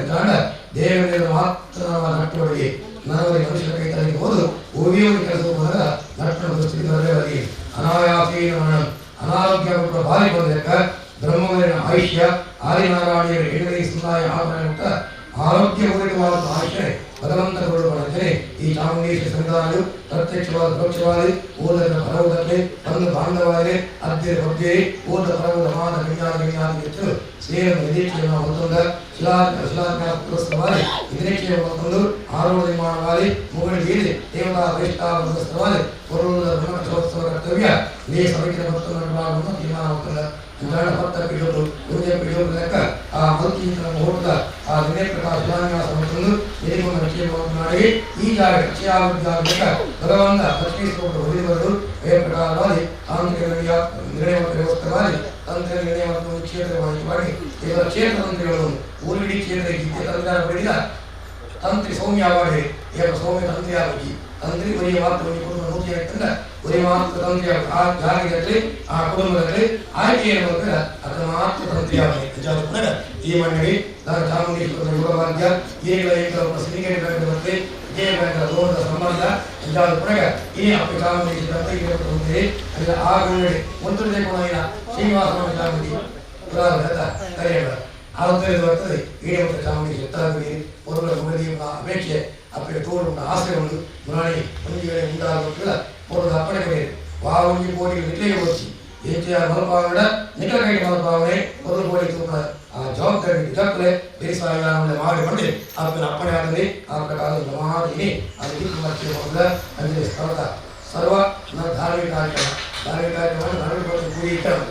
S1: ದೇವರ ಮಾತ್ರ ನಮ್ಮ ನಟ್ಟೊಳಗೆ ನರವರಿ ಮನುಷ್ಯರ ಕೈತರಿಗೆ ಹೋದು ಓವಿಯವರು ಕೆಲಸ ಹೋದಾಗ ನಟ್ಟನ ದೃಷ್ಟಿ ಬರಲೇವರಿಗೆ ಅನಾಯಾಸೇನ ಮರಣ ಅನಾರೋಗ್ಯ ಭಾರಿ ಬಂದ ಬ್ರಹ್ಮವರಿನ ಆಯುಷ್ಯ ಆದಿನಾರಾಯಣಿಯರ ಹೆಣ್ಣುಗಳಿಗೆ ಸುಂದಾಯ ಆಭರಣ ಆರೋಗ್ಯಪೂರಿತವಾದ ಆಯುಷ್ಯ ಭಗವಂತ ಕೊಡುವಂತೆ ಈ ಚಾಮುಂಡೇಶ್ವರಿ ಸಂವಿಧಾನವು ಪ್ರತ್ಯಕ್ಷವಾದ ಪರೋಕ್ಷವಾದ ಊರ್ದ ಪರವುದಕ್ಕೆ ಬಂದು ಬಾಂಧವಾದರೆ ಅದ್ಯ ಭಕ್ತಿಯೇ ಊರ್ದ ಪರವುದ ಮಾನ ವಿಜ್ಞಾನ ವಿಜ್ಞಾನ ಹೆಚ್ಚು ಸೇರ ನಿರೀಕ್ಷೆಯನ್ನು ಹೊತ್ತೊಂದ ಶಿಲಾನ್ಯಾಸವಾದಿ ನಿರೀಕ್ಷೆಯನ್ನು ಹೊತ್ತೊಂದು ಆರೋಗ್ಯ ನಿರ್ಮಾಣವಾದಿ ಮುಗಳಿ ದೇವತಾ ಶ್ರೇಷ್ಠವಾದಿ ಪೂರ್ವದ ಬ್ರಹ್ಮೋತ್ಸವ ಕರ್ತವ್ಯ ನೀ ಸಮಿತಿಯ ಭಕ್ತನ ತೀರ್ಮಾನ ಹೋಗ್ತದೆ. ಭಕ್ತ ಪಿಡಿಯೋದು ಗುರುಜ ಪಿಡಿಯೋದು ಲೆಕ್ಕ ಆ ಮಲ್ಕಿಂತ ಮುಹೂರ್ತ ಆ ನಿರ್ಣಯ ಪ್ರಕಾರ ಶಿಲಾನ್ಯಾಸ ಹೊತ್ತೊಂದು ನಿಧಿಗೊಂದು ನಿಕ್ಷೇಪವನ್ನು ಮಾಡಿ ಈ ಜಾಗ ಲೆಕ್ಕ ಭಗವಂತ ಲಕ್ಷ್ಮೀ ಸ್ವರೂಪ ಹೊರಗೆ ಬರಲು ವೇದ ಪ್ರಕಾರವಾಗಿ ತಾಂತ್ರಿಕ ನಿರ್ಣಯ ವ್ಯವಸ್ಥೆವಾಗಿ ತಂತ್ರ ನಿರ್ಣಯ ಮತ್ತು ಕ್ಷೇತ್ರವಾಗಿ ಮಾಡಿ ಇವರ ಕ್ಷೇತ್ರ ತಂತ್ರಿಗಳು ಊರಿಡೀ ಕ್ಷೇತ್ರ ಗೀತೆ ತಂತ್ರ ಪಡೆದ ತಂತ್ರಿ ಸೌಮ್ಯ ಮಾಡಿ ಏಕ ಸೌಮ್ಯ ತಂತ್ರಿ ಆಗಲಿ ತಂತ್ರಿ ಒರಿಯ ಮಾತ್ರ ಒಂದು ಕುಟುಂಬ ನೂತಿ ಆಗ್ತಂದ್ರೆ ಒರಿಯ ಮಾತ್ರ ತಂತ್ರಿ ಆಗ ಆ ಜಾಗದಲ್ಲಿ ಆ ಕುಟುಂಬದಲ್ಲಿ ಆಯ್ಕೆಯನ್ನು ಬರ್ತಾರೆ ಅದರ ಮಾತ್ರ ತಂತ್ರಿ ಆಗಲಿ. ನಿಜಾದ ಈ ಮಣ್ಣಿಗೆ ನಾನು ಚಾಮುಂಡೇಶ್ವರನ ಯೋಗಭಾಗ್ಯ ಏಗಳ ಏಕಲ ಸಿಂಡಿಕೇಟ್ ಬ್ಯಾಂಕ್ ಬರ್ತದೆ ವಿಜಯ ಬ್ಯಾಂಕ್ ಲೋನದ ಸಂಬಂಧ ನಿಜಾದ ಪುನಗ ಈ ಅಪ್ಪ ಚಾಮುಂಡೇಶ್ವರ ಅಂತ ಹೊಂದಿರಿ ಅಲ್ಲಿ ಆ ಗುಂಡಿ ಒಂದು ಗುಣ ಶ್ರೀನಿವಾಸ ಚಾಮುಂಡಿ ಕರೆಯಲ್ಲ ಆರೋಗ್ಯ ಬರ್ತದೆ ಈಡೇವಂತ ಚಾಮುಂಡೇಶ್ವರ ಎತ್ತಾಗಿ ಪೂರ್ವ ಮುಗದಿಯ ಅಪೇಕ್ಷೆ ಅಪ್ಪಗೆ ತೋರುಂಡ ಆಸೆ ಉಂಟು ಮುರಾಣಿ ಒಂದು ವೇಳೆ ಉಂಡಾಗಬೇಕಿಲ್ಲ ಪೂರ್ವದ ಅಪ್ಪಣೆ ಕೊಡಿ ವಾ ಒಂಜಿ ಕೋಟಿ ನಿಕ್ಲೆಗೆ ಓದಿಸಿ ಹೆಚ್ಚಿನ ಮನೋಭಾವನೆ ನಿಖಲ ಕೈ ಮನೋಭಾವನೆ ಒಂದು ಕೋಟಿ ತೂಕ ಆ ಜವಾಬ್ದಾರಿ ಜಪ್ಪಲೆ ಬೇಸಾಯ ಮಾಡಿ ಮಾಡಿ ಅಪ್ಪನ ಅಪ್ಪಣೆ ಆಗಲಿ ಆ ಪ್ರಕಾರ ಮಾತಿನಿ ಅದು ಅಂದರೆ ಸ್ಥಳದ ಸರ್ವ ಧಾರ್ಮಿಕ ಕಾರ್ಯಕ್ರಮ ಧಾರ್ಮಿಕ ಕಾರ್ಯಕ್ರಮ ಧಾರ್ಮಿಕ ಗುರಿ ಇಟ್ಟರು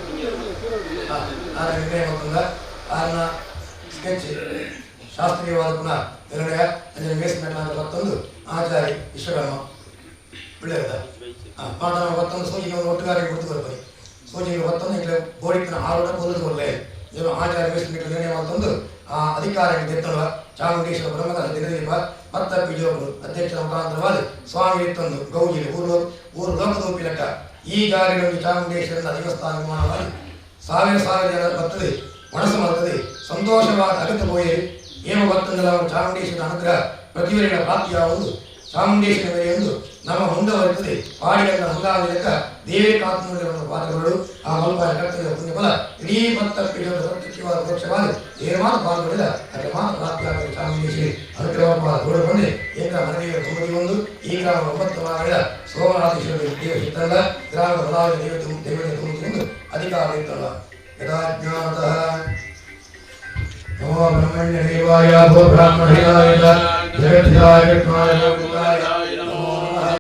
S1: ಆ ನಿರ್ಣಯ ಮತ್ತೊಂದ ಆನ ಸ್ಕೆಚ್ ಶಾಸ್ತ್ರೀಯವಾದ ಪುನಃ ನಿರ್ಣಯ ಅಂದರೆ ಮೇಸ್ಮೆಟ್ಲಾದ ಮತ್ತೊಂದು ಆಚಾರ್ಯ ವಿಶ್ವಕರ್ಮ ಒಳ್ಳೆಯದ ಪಾಠ ಮತ್ತೊಂದು ಸೂಚಿಗೆ ಒಂದು ಒಟ್ಟುಗಾರಿಕೆ ಗುರುತು ಬರ್ಬರಿ ಸೂಚಿಗೆ ಮತ್ತೊಂದು ಇಟ್ಲೆ ಬೋಡಿಕ್ಕಿನ ಆರೋಟ ಕೊಲ್ಲದು ಕೊಡಲೇ ಏನು ಆಚಾರ್ಯ ಮೇಸ್ಮೆಟ್ಲ ನಿರ್ಣಯ ಮತ್ತೊಂದು ಆ ಅಧಿಕಾರಕ್ಕೆ ದೆತ್ತಳುವ ಚಾಮುಂಡೇಶ್ವರ ಬ್ರಹ್ಮದ ದಿನದೀಪ ಮತ್ತ ಪಿಜೋಗರು ಅಧ್ಯಕ್ಷರ ಮುಖಾಂತರವಾದ ಸ್ವಾಮಿ ಎತ್ತೊಂದು ಗೌಜಿಲಿ ಊರು ಊರು ಲೋಕದೋಪಿ ಲೆಕ್ಕ ಈ ಜಾಗದಲ್ಲಿ ಚಾಮುಂಡೇಶ್ವರನ ದೇವಸ್ಥಾನ ನಿರ್ಮಾಣವಾಗಿ ಸಾವಿರ ಸಾವಿರ ಜನ ಬರ್ತದೆ ಮನಸ್ಸು ಮಾಡ್ತದೆ ಸಂತೋಷವಾದ ಅಗತ್ಯ ಪೋಯಿ ಏನು ಗೊತ್ತಂದಲ್ಲ ಅವರು ಚಾಮುಂಡೇಶ್ವರ ಅನುಗ್ರಹ ಪ್ರತಿವರಿಗಳ ಪ್ರಾಪ್ತಿಯಾಗುವುದು ಚಾಮುಂಡೇಶ್ವರ ಮೇರೆಯೊಂದು ನಮ್ಮ ಮುಂದುವರಿತದೆ ಪಾಡಿಗಳ ಮುಂದಾದ ಲೆಕ್ಕ ದೇವೇ ಕಾತುನುಡಿರುವ ಪಾತ್ರಗಳು ಆ ಮಲ್ಪಾಯ ಕರ್ತವ್ಯ ಪುಣ್ಯಫಲ ಇಡೀ ಭಕ್ತ ಪೀಠದ ಪ್ರತ್ಯಕ್ಷವಾದ ಪರೋಕ್ಷವಾದ ಏಮಾನ ಪಾಲ್ಗೊಂಡಿಲ್ಲ ಅದಕ್ಕೆ ಮಾತ್ರ ಪ್ರಾಪ್ತಿಯಾಗಲು ಚಾಮುಂಡೇಶ್ವರಿ ಅನುಗ್ರಹ ತೋಡಿಕೊಂಡು ಏಕ ಮನವಿಯ ತುಂಬಿ ಒಂದು ಈ ಗ್ರಾಮ 9 ಮಾಡಿದ ಸೋಮನಾಥೇಶ್ವರ ದೇವ ಹಿತಲ್ಲ ಗ್ರಾಮದ ಬಲಾದ ದೇವ ದೇವತೆ ತುಂಬಿ ಅಧಿಕಾರ ಇತ್ತಲ್ಲ ಯಥಾಜ್ಞಾನತಃ ನಮೋ ಬ್ರಹ್ಮಣ್ಯ ದೇವಾಯ ಭೋ ಬ್ರಾಹ್ಮಣಾಯ ಜಗದ್ಧಿತಾಯ ವಿಷ್ಣಾಯ ಗೋವಿಂದಾಯ ನಮೋ ನಮಃ.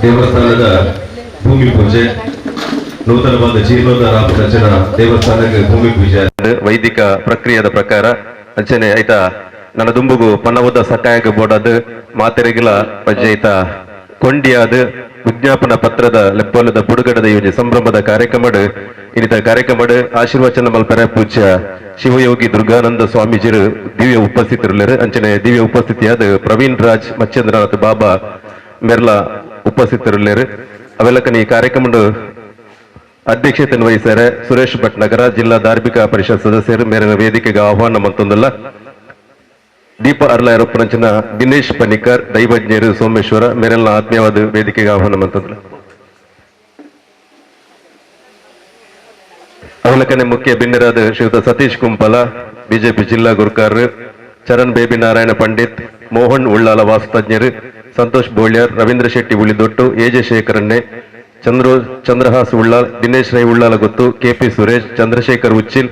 S2: ದೇವಸ್ಥಾನದ ಭೂಮಿ ಪೂಜೆ, ನೂತನವಾದ ಜೀರ್ಣೋದ್ಧಾರ ರಚನಾ ದೇವಸ್ಥಾನಕ್ಕೆ ಭೂಮಿ ಪೂಜೆ ವೈದಿಕ ಪ್ರಕ್ರಿಯೆದ ಪ್ರಕಾರ ಅಂಚನೆ ಆಯ್ತಾ ನನ್ನ ದುಂಬುಗು ಪನ್ನವದ ಸಕಾಯಕ ಬೋಡಾದ ಮಾತೆರೆಗಿಲ ಪಜ್ಜೆ ಆಯ್ತಾ ಕೊಂಡಿಯಾದ ವಿಜ್ಞಾಪನಾ ಪತ್ರದ ಲೆಪ್ಪೋಲದ ಬುಡುಗಡದ ಯೋಜನೆ ಸಂಭ್ರಮದ ಕಾರ್ಯಕ್ರಮಡ್ ಇನ್ನಿತ ಕಾರ್ಯಕ್ರಮಡ್ ಆಶೀರ್ವಚನ ಮಲ್ಪರೆ ಪೂಜ್ಯ ಶಿವಯೋಗಿ ದುರ್ಗಾನಂದ ಸ್ವಾಮೀಜಿರು ದಿವ್ಯ ಉಪಸ್ಥಿತರುಳ್ಳರು. ಅಂಚನೆ ದಿವ್ಯ ಉಪಸ್ಥಿತಿಯಾದ ಪ್ರವೀಣ್ ರಾಜ್ ಮಚ್ಚೇಂದ್ರನಾಥ್ ಬಾಬಾ ಮೆರ್ಲಾ ಉಪಸ್ಥಿತರುಳ್ಳರು. ಅವೆಲ್ಲಕನ ಈ ಕಾರ್ಯಕ್ರಮ ಅಧ್ಯಕ್ಷತೆಯನ್ನು ವಹಿಸ್ತಾರೆ ಸುರೇಶ್ ಭಟ್ನಗರ ಜಿಲ್ಲಾ ಧಾರ್ಮಿಕ ಪರಿಷತ್ ಸದಸ್ಯರು ಮೇರಿನ ವೇದಿಕೆಗೆ ಆಹ್ವಾನ ಮಂತೊಂದಲ್ಲ. ದೀಪ ಅರ್ಲ ದಿನೇಶ್ ಪನಿಕರ್ ದೈವಜ್ಞರು ಸೋಮೇಶ್ವರ ಮೇರೆಲ್ಲ ಆತ್ಮೀಯವಾದ ವೇದಿಕೆಗೆ ಆಹ್ವಾನ ಮಂತಂದ್ರ. ಅವಲಕನೆ ಮುಖ್ಯ ಬಿನ್ನರಾದ ಶ್ರೀಯುತ ಸತೀಶ್ ಕುಂಪಲ ಬಿಜೆಪಿ ಜಿಲ್ಲಾ ಗುರುಕಾರರು, ಚರಣ್ ಬೇಬಿ ನಾರಾಯಣ ಪಂಡಿತ್, ಮೋಹನ್ ಉಳ್ಳಾಲ ವಾಸ್ತುತಜ್ಞರು, ಸಂತೋಷ್ ಬೋಳ್ಯಾರ್, ರವೀಂದ್ರ ಶೆಟ್ಟಿ ಉಳಿದೊಟ್ಟು, ಎಜೆ ಶೇಖರನ್ನೆ, ಚಂದ್ರಹಾಸ್ ಉಳ್ಳಾಲ್, ದಿನೇಶ್ ರೈ ಉಳ್ಳಾಲ ಗೊತ್ತು, ಕೆಪಿ ಸುರೇಶ್, ಚಂದ್ರಶೇಖರ್ ಉಚ್ಚಿಲ್,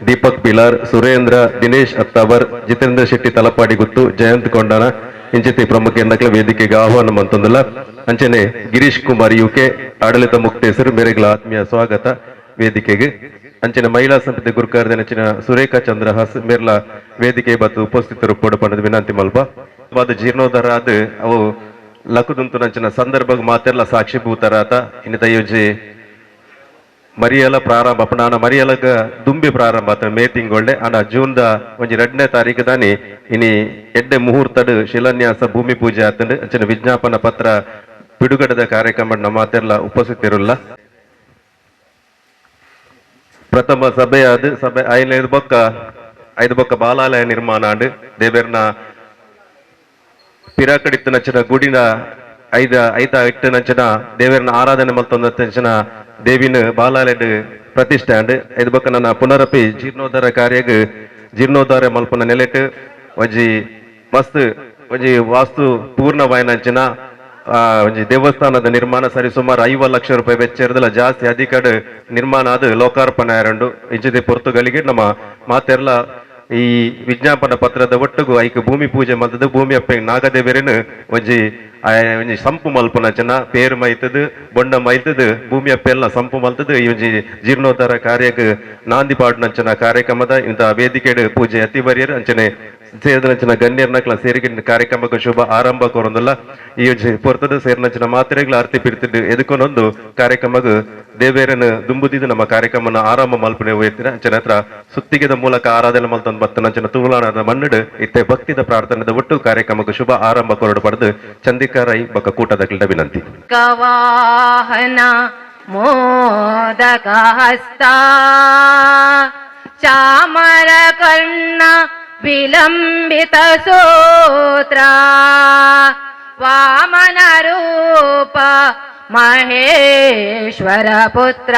S2: ದೀಪಕ್ ಪಿಲಾರ್, ಸುರೇಂದ್ರ, ದಿನೇಶ್ ಅತ್ತಾವರ್, ಜಿತೇಂದ್ರ ಶೆಟ್ಟಿ ತಲಪಾಡಿ ಗುತ್ತು, ಜಯಂತ್ ಕೊಂಡಾನ ಇಂಚಿತಿ ಪ್ರಮುಖ ನಕಲ ವೇದಿಕೆಗೆ ಆಹ್ವಾನ ಮಂತೊಂದುಲ್ಲ. ಅಂಚನೆ ಗಿರೀಶ್ ಕುಮಾರ್ ಯುಕೆ, ಆಡಳಿತ ಮುಕ್ತೇಸರು ಮೇರೆಗಳ ಆತ್ಮೀಯ ಸ್ವಾಗತ ವೇದಿಕೆಗೆ. ಅಂಚನೆ ಮಹಿಳಾ ಸಮಿತಿ ಗುರುಕಾರ್ಯದನಚಿನ ಸುರೇಖಾ ಚಂದ್ರಹಾಸ್ ಮೇರ್ಲ ವೇದಿಕೆ ಬತ್ತು ಉಪಸ್ಥಿತರು ಪೋಡು ಪಂಡದ ವಿನಂತಿ ಮಲ್ಪ. ವಾದ ಜೀರ್ಣೋದ್ಧಾರ ಆದ್ ಅವು ಲಕುದುಂತು ನಂಚಿನ ಸಂದರ್ಭ ಮಾತೆರ್ಲ ಸಾಕ್ಷಿಭೂತರಾತ. ಇನ್ನಿತ ಯೋಜಿ ಮರಿಯಲ ಪ್ರಾರಂಭ ಅಪನಾನ ಮರಿಯಲಗ ದುಂಬಿ ಪ್ರಾರಂಭ ಆತ ಮೇ ತಿಂಗೊಳ್ಳೆ. ಆಂಡ ಜೂನ್ the ಒಂಜಿ 2ನೇ ತಾರೀಕು ದಾನಿ ಇನಿ ಎಡ್ಡೆ ಮುಹೂರ್ತಡ್ ಶಿಲಾನ್ಯಾಸ, ಭೂಮಿ ಪೂಜೆ ಆತಂಡ್. ಅಂಚನೆ ವಿಜ್ಞಾಪನ ಪತ್ರ ಬಿಡುಗಡೆದ ಕಾರ್ಯಕ್ರಮ ನಮ್ಮ ಮಾತೆರ್ಲ ಉಪಸ್ಥಿತರುಲ್ಲ. ಪ್ರಥಮ ಸಭೆಯಾದ ಸಭೆ ಐನೈದು ಬೊಕ್ಕ ಐದು ಬೊಕ್ಕ ಬಾಲಾಲಯ ನಿರ್ಮಾಣ ಆಂಡ್. ದೇವೆರ್ನ ಪಿರಾಕಡಿತ್ತು ನಂಚಿನ ಗುಡಿನ ಐದ ಐತ ಇಟ್ಟು ನಂಚಿನ ದೇವರನ್ನ ಆರಾಧನೆ ಮಲ್ತೊಂದ ದೇವಿನ ಬಾಲಾಲಯಡ್ ಪ್ರತಿಷ್ಠೆ ಆಂಡ್. ಐದು ಬೊಕ್ಕ ನನ್ನ ಪುನರಪಿ ಜೀರ್ಣೋದ್ಧಾರ ಕಾರ್ಯಗ್ ಜೀರ್ಣೋದ್ಧಾರ ಮಲ್ಪನ ನೆಲೆಟ್ ಒಂಜಿ ಮಸ್ತ್ ಒಂಜಿ ವಾಸ್ತು ಪೂರ್ಣವಾಯಿನಂಚಿನ ಒಂಜಿ ದೇವಸ್ಥಾನದ ನಿರ್ಮಾಣ ಸರಿ ಸುಮಾರು 50 ಲಕ್ಷ ರೂಪಾಯಿ ವೆಚ್ಚ ಇರದಲ್ಲ ಜಾಸ್ತಿ ಅಧಿಕಡ್ ನಿರ್ಮಾಣ ಅದು ಲೋಕಾರ್ಪಣೆ ಆರಂಡು. ಇಂಚಿದೆ ಪೊರ್ತುಗಳಿಗೆ ನಮ್ಮ ಮಾತೆರ್ಲ ಈ ವಿಜ್ಞಾಪನ ಪತ್ರದ ಒಟ್ಟುಗು ಐಕ್ ಭೂಮಿ ಪೂಜೆ ಮಲ್ತದು, ಭೂಮಿ ಅಪ್ಪೆ ನಾಗದೇವರೇನು ಒಂಜಿ ಒಂಜಿ ಸಂಪು ಮಲ್ಪುನ ಜನ ಪೇರು ಮೈತದು, ಬೊಂಡ ಮೈತದು, ಭೂಮಿ ಅಪ್ಪೆ ಎಲ್ಲ ಸಂಪು ಮಲ್ತದು, ಈ ಒಂಜಿ ಜೀರ್ಣೋದ್ಧಾರ ಕಾರ್ಯಕ್ಕೆ ನಾಂದಿ ಪಾಡುನಂಚಿನ ಕಾರ್ಯಕ್ರಮದ ಇಂಥ ವೇದಿಕೆಡ್ ಪೂಜೆ ಅತಿ ಬರಿಯರು. ಅಂಚನೆ ಸೇರಿದಂಚಿನ ಗಣ್ಯರ್ನಕ್ಲ ಸೇರಿಗೆ ಕಾರ್ಯಕ್ರಮಕ್ಕೆ ಶುಭ ಆರಂಭ ಕೊರೊಂದುಲ್ಲ. ಈ ಒಂಜಿ ಪೊರ್ತದ ಸೇರಿನಂಚಿನ ಮಾತ್ರೆಗಳ ಆರ್ತಿ ಪಿರ್ತಿದ್ದು ಎದುಕೊನೊಂದು ಕಾರ್ಯಕ್ರಮಗ್ ದೇವೇರನ ದುಂಬುದಿದ್ದು ನಮ್ಮ ಕಾರ್ಯಕ್ರಮನ ಆರಂಭ ಮಲ್ಪನೆ ಹೋಯ್ತಿನ. ಅಂಚನೆ ಹತ್ರ ಸುತ್ತಿಗೆದ ಮೂಲಕ ಆರಾಧನೆ ಮಲ್ತೊಂದು ಬತ್ತನಂಚಿನ ತುಳುನಾಡದ ಮಣ್ಣುಡು ಇತ್ತೆ ಭಕ್ತಿದ ಪ್ರಾರ್ಥನೆದ ಒಟ್ಟು ಕಾರ್ಯಕ್ರಮಕ್ಕೆ ಶುಭ ಆರಂಭ ಕೊರಡು ಪಡೆದು ಚಂದಿಕಾ ರೈ ಬೊಕ್ಕ ಕೂಟದ ವಿನಂತಿ.
S3: ವಾಹನ ಮೋದಕಹಸ್ತ, ಚಾಮರಕರ್ಣ ವಿಲಂಬಿತ ಸೂತ್ರ, ವಾಮನ ರೂಪ ಮಹೇಶ್ವರ ಪುತ್ರ,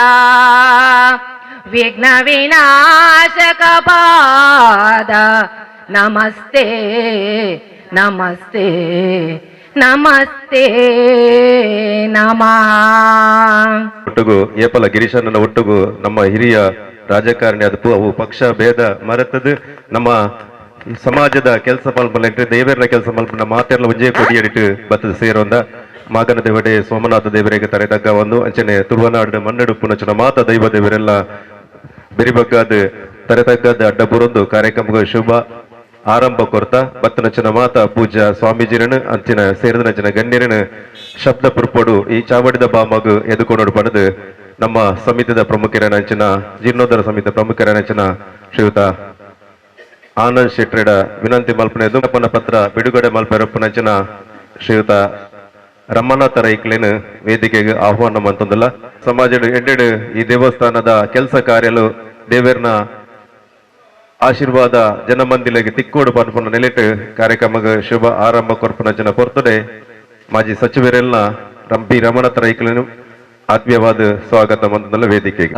S3: ವಿಘ್ನ ವಿನಾಶಕ ಪಾದ ನಮಸ್ತೆ ನಮಸ್ತೆ ನಮಸ್ತೆ ನಮಃ.
S2: ಒಟ್ಟುಗು ಏಪಲ ಗಿರೀಶಣ್ಣನ ಒಟ್ಟುಗು ನಮ್ಮ ಹಿರಿಯ ರಾಜಕಾರಣಿ ಅದು ಅವು ಪಕ್ಷ ಭೇದ ಮರೆತದು ನಮ್ಮ ಸಮಾಜದ ಕೆಲಸ ಮಲ್ಪನ ದೇವರ ಕೆಲಸ ಮಲ್ಪನ ಮಾತೆಲ್ಲ ಒಂಜೇ ಕೊಡಿಯಡಿಟ್ಟು ಬತ್ತದ ಸೇರೊಂದ ಮಾಗನ ದೇವಡೆ ಸೋಮನಾಥ ದೇವರಿಗೆ ತರೆದಗ್ಗ ಒಂದು. ಅಂಚನೆ ತುಳುವನಾಡು ಮಣ್ಣಡು ಪುನಚನ ಮಾತ ದೈವ ದೇವರೆಲ್ಲ ಬೆರಿಬಗ್ಗಾದ ತರೆತಗ್ಗದ ಅಡ್ಡ ಬುರೊಂದು ಕಾರ್ಯಕ್ರಮಕ್ಕೆ ಶುಭ ಆರಂಭ ಕೊರ್ತ ಬತ್ತನಚನ ಮಾತ ಪೂಜಾ ಸ್ವಾಮೀಜಿರನು ಅಂಚಿನ ಸೇರಿದನಂಚಿನ ಗಣ್ಯರನು ಶಬ್ದ ಪುರ್ಪೊಡು ಈ ಚಾವಡಿದ ಬಾಮಗು ಎದುಕೊನೋಡು ಪಡೆದು ನಮ್ಮ ಸಮಿತಿದ ಪ್ರಮುಖರನಂಚಿನ ಜೀರ್ಣೋದ್ಧಾರ ಸಮಿತಿ ಪ್ರಮುಖರನಂಚಿನ ಶ್ರೀಯುತ ಆನಂದ್ ಶೆಟ್ರೆಡ ವಿನಂತಿ ಮಲ್ಪನೆ. ಧೂಮಪನ ಪತ್ರ ಬಿಡುಗಡೆ ಮಲ್ಪೆರಪ್ಪನಂಚಿನ ಶ್ರೀಯುತ ರಮನಾಥ ರೈಕ್ಲೇನ್ ವೇದಿಕೆಗೆ ಆಹ್ವಾನ ಮಂತಂದಲ್ಲ. ಸಮಾಜದ ಎಡ್ಡೆಡು ಈ ದೇವಸ್ಥಾನದ ಕೆಲಸ ಕಾರ್ಯಲು ದೇವರ್ನ ಆಶೀರ್ವಾದ ಜನಮಂದಿಲೆಗೆ ತಿಕ್ಕೋಡು ಪನ್ಪುನ ನೆಲೆಟ್ ಕಾರ್ಯಕ್ರಮಕ್ಕೆ ಶುಭ ಆರಂಭ ಕೊರ್ಪುನ ಜನ ಪೊರ್ತಡೆ ಮಾಜಿ ಸಚಿವರೆಲ್ಲ ರಂಪಿ ರಮಣಾಥ ರೈಕ್ಲೇನು ಆತ್ಮೀಯವಾದ ಸ್ವಾಗತ ಮಂತಂದಲ್ಲ ವೇದಿಕೆಗೆ.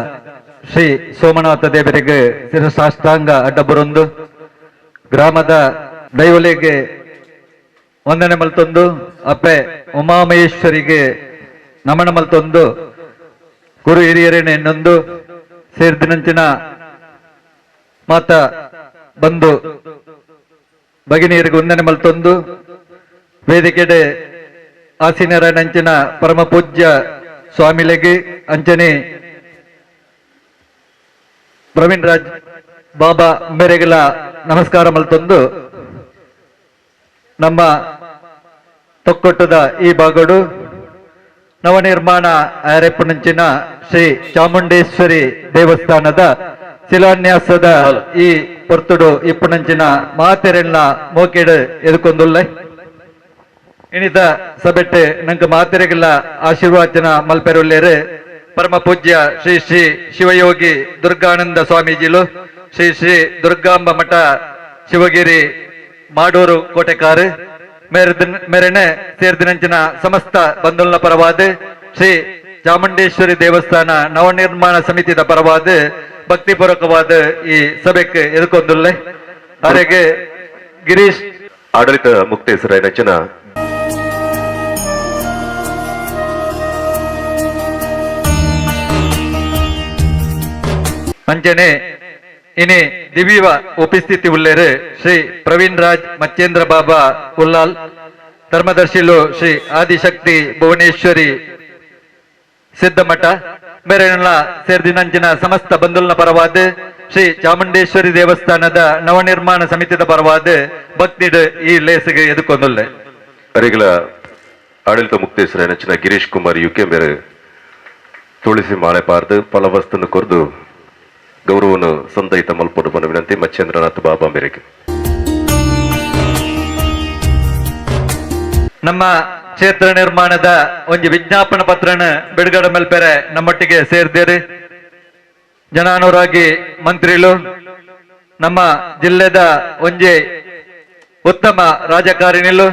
S4: ಶ್ರೀ ಸೋಮನಾಥ ದೇವರಿಗೆ ಶಿರಸಾಷ್ಟಾಂಗ ಅಡ್ಡಬುರೊಂದು, ಗ್ರಾಮದ ದೈವಲೆಗೆ ವಂದನೆ ಮಲ್ತೊಂದು, ಅಪ್ಪೆ ಉಮಾಮಹೇಶ್ವರಿಗೆ ನಮನ ಮಲ್ತೊಂದು, ಗುರು ಹಿರಿಯರೇನೆ ಇನ್ನೊಂದು ಸೇರ್ದಿನಂಚಿನ ಮಾತ ಬಂದು ಭಗಿನಿಯರಿಗೆ ವಂದನೆ ಮಲ್ತೊಂದು, ವೇದಿಕೆಡೆ ಆಸೀನರ ನಂಚಿನ ಪರಮ ಪೂಜ್ಯ ಸ್ವಾಮಿಲೆಗೆ, ಅಂಚನೆ ಪ್ರವೀಣ್ ರಾಜ್ ಬಾಬಾ ಮೇರೆಗೆಲ್ಲ ನಮಸ್ಕಾರ ಮಲ್ತೊಂದು, ನಮ್ಮ ತೊಕ್ಕೊಟ್ಟದ ಈ ಭಾಗಡು ನವನಿರ್ಮಾಣ ಆರೆಪ್ಪುನಂಚಿನ ಶ್ರೀ ಚಾಮುಂಡೇಶ್ವರಿ ದೇವಸ್ಥಾನದ ಶಿಲಾನ್ಯಾಸದ ಈ ಪೊರ್ತುಡು ಇಪ್ಪುನಂಚಿನ ಮಾತೆರೆಲ್ಲ ಮೋಕೆಡು ಎದುಕೊಂದುಲ್ಲೆ. ಇನಿತ ಸಭೆಟ್ಟೆ ನಂಗೆ ಮಾತೆರೆಗೆಲ್ಲ ಆಶೀರ್ವಾಚನ ಮಲ್ಪೆರುಲ್ಲೇರು ಪರಮ ಪೂಜ್ಯ ಶ್ರೀ ಶ್ರೀ ಶಿವಯೋಗಿ ದುರ್ಗಾನಂದ ಸ್ವಾಮೀಜಿಲು, ಶ್ರೀ ಶ್ರೀ ದುರ್ಗಾಂಬ ಮಠ, ಶಿವಗಿರಿ, ಮಾಡೂರು ಕೋಟೆಕಾರು ಮೇರೆನೆ ಸೇರ್ದಿನಂಚಿನ ಸಮಸ್ತ ಬಂಧುಲ್ನ ಪರವಾದ, ಶ್ರೀ ಚಾಮುಂಡೇಶ್ವರಿ ದೇವಸ್ಥಾನ ನವನಿರ್ಮಾಣ ಸಮಿತಿದ ಪರವಾದ ಭಕ್ತಿಪೂರ್ವಕವಾದ ಈ ಸಭೆಗೆ ಎದುಕೊಂದುಲ್ಲೆ. ಹಾಗೆ ಗಿರೀಶ್
S2: ಆಡಳಿತ ಮುಕ್ತೇಸರ ನೆಚ್ಚಿನ
S4: ಅಂಚನೆ. ಇನಿ ದಿವ್ಯ ಉಪಸ್ಥಿತಿ ಉಲ್ಲೇರು ಶ್ರೀ ಪ್ರವೀಣ್ ರಾಜ್ ಮಚ್ಚೇಂದ್ರ ಬಾಬಾ ಉಲ್ಲಾಲ್, ಧರ್ಮದರ್ಶಿಲು ಶ್ರೀ ಆದಿಶಕ್ತಿ ಭುವನೇಶ್ವರಿ ಸಿದ್ದಮಠ ಮೇರೆಲ್ಲ ಸೇರ್ದಿನಂಚಿನ ಸಮಸ್ತ ಬಂಧುಲ್ನ ಪರವಾದ ಶ್ರೀ ಚಾಮುಂಡೇಶ್ವರಿ ದೇವಸ್ಥಾನದ ನವನಿರ್ಮಾಣ ಸಮಿತಿದ ಪರವಾದ ಭಕ್ತಿಡ್ ಈ ಲೇಸಿಗೆ ಎದುಕೊಂದುಲ್ಲೆ.
S2: ಅರಿಗಳ ಆಡಳಿತ ಮುಕ್ತೇಶ್ವರ ನೆಚ್ಚಿನ ಗಿರೀಶ್ ಕುಮಾರ್ ಯುಕೆ ಮೇರೆ ತುಳಸಿ ಮಾಲೆ ಪಾರ್ದು ಫಲವಸ್ತನ್ನು ಕೊರ್ದು ಗೌರವನು ಸಂದಯಿತ ಮಲ್ಪೊಡು ಪನ ವಿನಂತಿ ಮಚ್ಚೇಂದ್ರನಾಥ್ ಬಾಬಾ ಮೇರೆಗೆ.
S4: ನಮ್ಮ ಕ್ಷೇತ್ರ ನಿರ್ಮಾಣದ ಒಂಜಿ ವಿಜ್ಞಾಪನ ಪತ್ರನ ಬಿಡುಗಡೆ ಮಲ್ಪೆರೆ ನಮ್ಮೊಟ್ಟಿಗೆ ಸೇರ್ದೇರಿ ಜನಾನುರಾಗಿ ಮಂತ್ರಿಲು, ನಮ್ಮ ಜಿಲ್ಲೆದ ಒಂಜಿ ಉತ್ತಮ ರಾಜಕಾರಣಿಲು,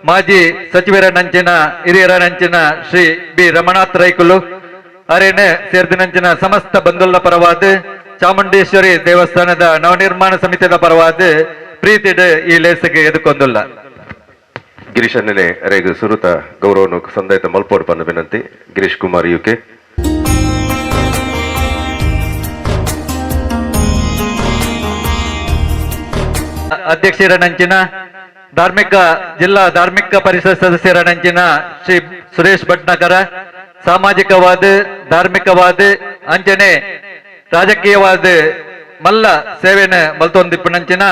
S4: ಮಾಜಿ ಸಚಿವರ ನಂಚಿನ ಹಿರಿಯರ ನಂಚಿನ ಶ್ರೀ ಬಿ ರಮಣಾಥ್ ರೈಕುಲು ಅರೇನೆ ಸೇರ್ದಿನಂಚಿನ ಸಮಸ್ತ ಬಂಧುಲ ಪರವಾದ ಚಾಮುಂಡೇಶ್ವರಿ ದೇವಸ್ಥಾನದ ನವನಿರ್ಮಾಣ ಸಮಿತಿಯ ಪರವಾದ ಪ್ರೀತಿಡ್ ಈ ಲೇಸಿಗೆ ಎದುಕೊಂದುಲ್ಲ.
S2: ಗಿರೀಶ್ ಅಣ್ಣನೆ ಅರೆಗ್ ಸುರುತ ಗೌರವನು ಸಂದಯಿತ ಮಲ್ಪೊಡು ಪನ್ನ ವಿನಂತಿ ಗಿರೀಶ್ ಕುಮಾರ್ ಯುಕೆ.
S4: ಅಧ್ಯಕ್ಷರ ನಂಚಿನ ಧಾರ್ಮಿಕ ಜಿಲ್ಲಾ ಧಾರ್ಮಿಕ ಪರಿಷತ್ ಸದಸ್ಯರ ನಂಚಿನ ಶ್ರೀ ಸುರೇಶ್ ಭಟ್ನಗರ, ಸಾಮಾಜಿಕವಾದ ಧಾರ್ಮಿಕವಾದ ಅಂಚನೆ ರಾಜಕೀಯವಾದ ಮಲ್ಲ ಸೇವೆನ ಮಲ್ತೊಂದಿಪ್ಪುನಂಚಿನ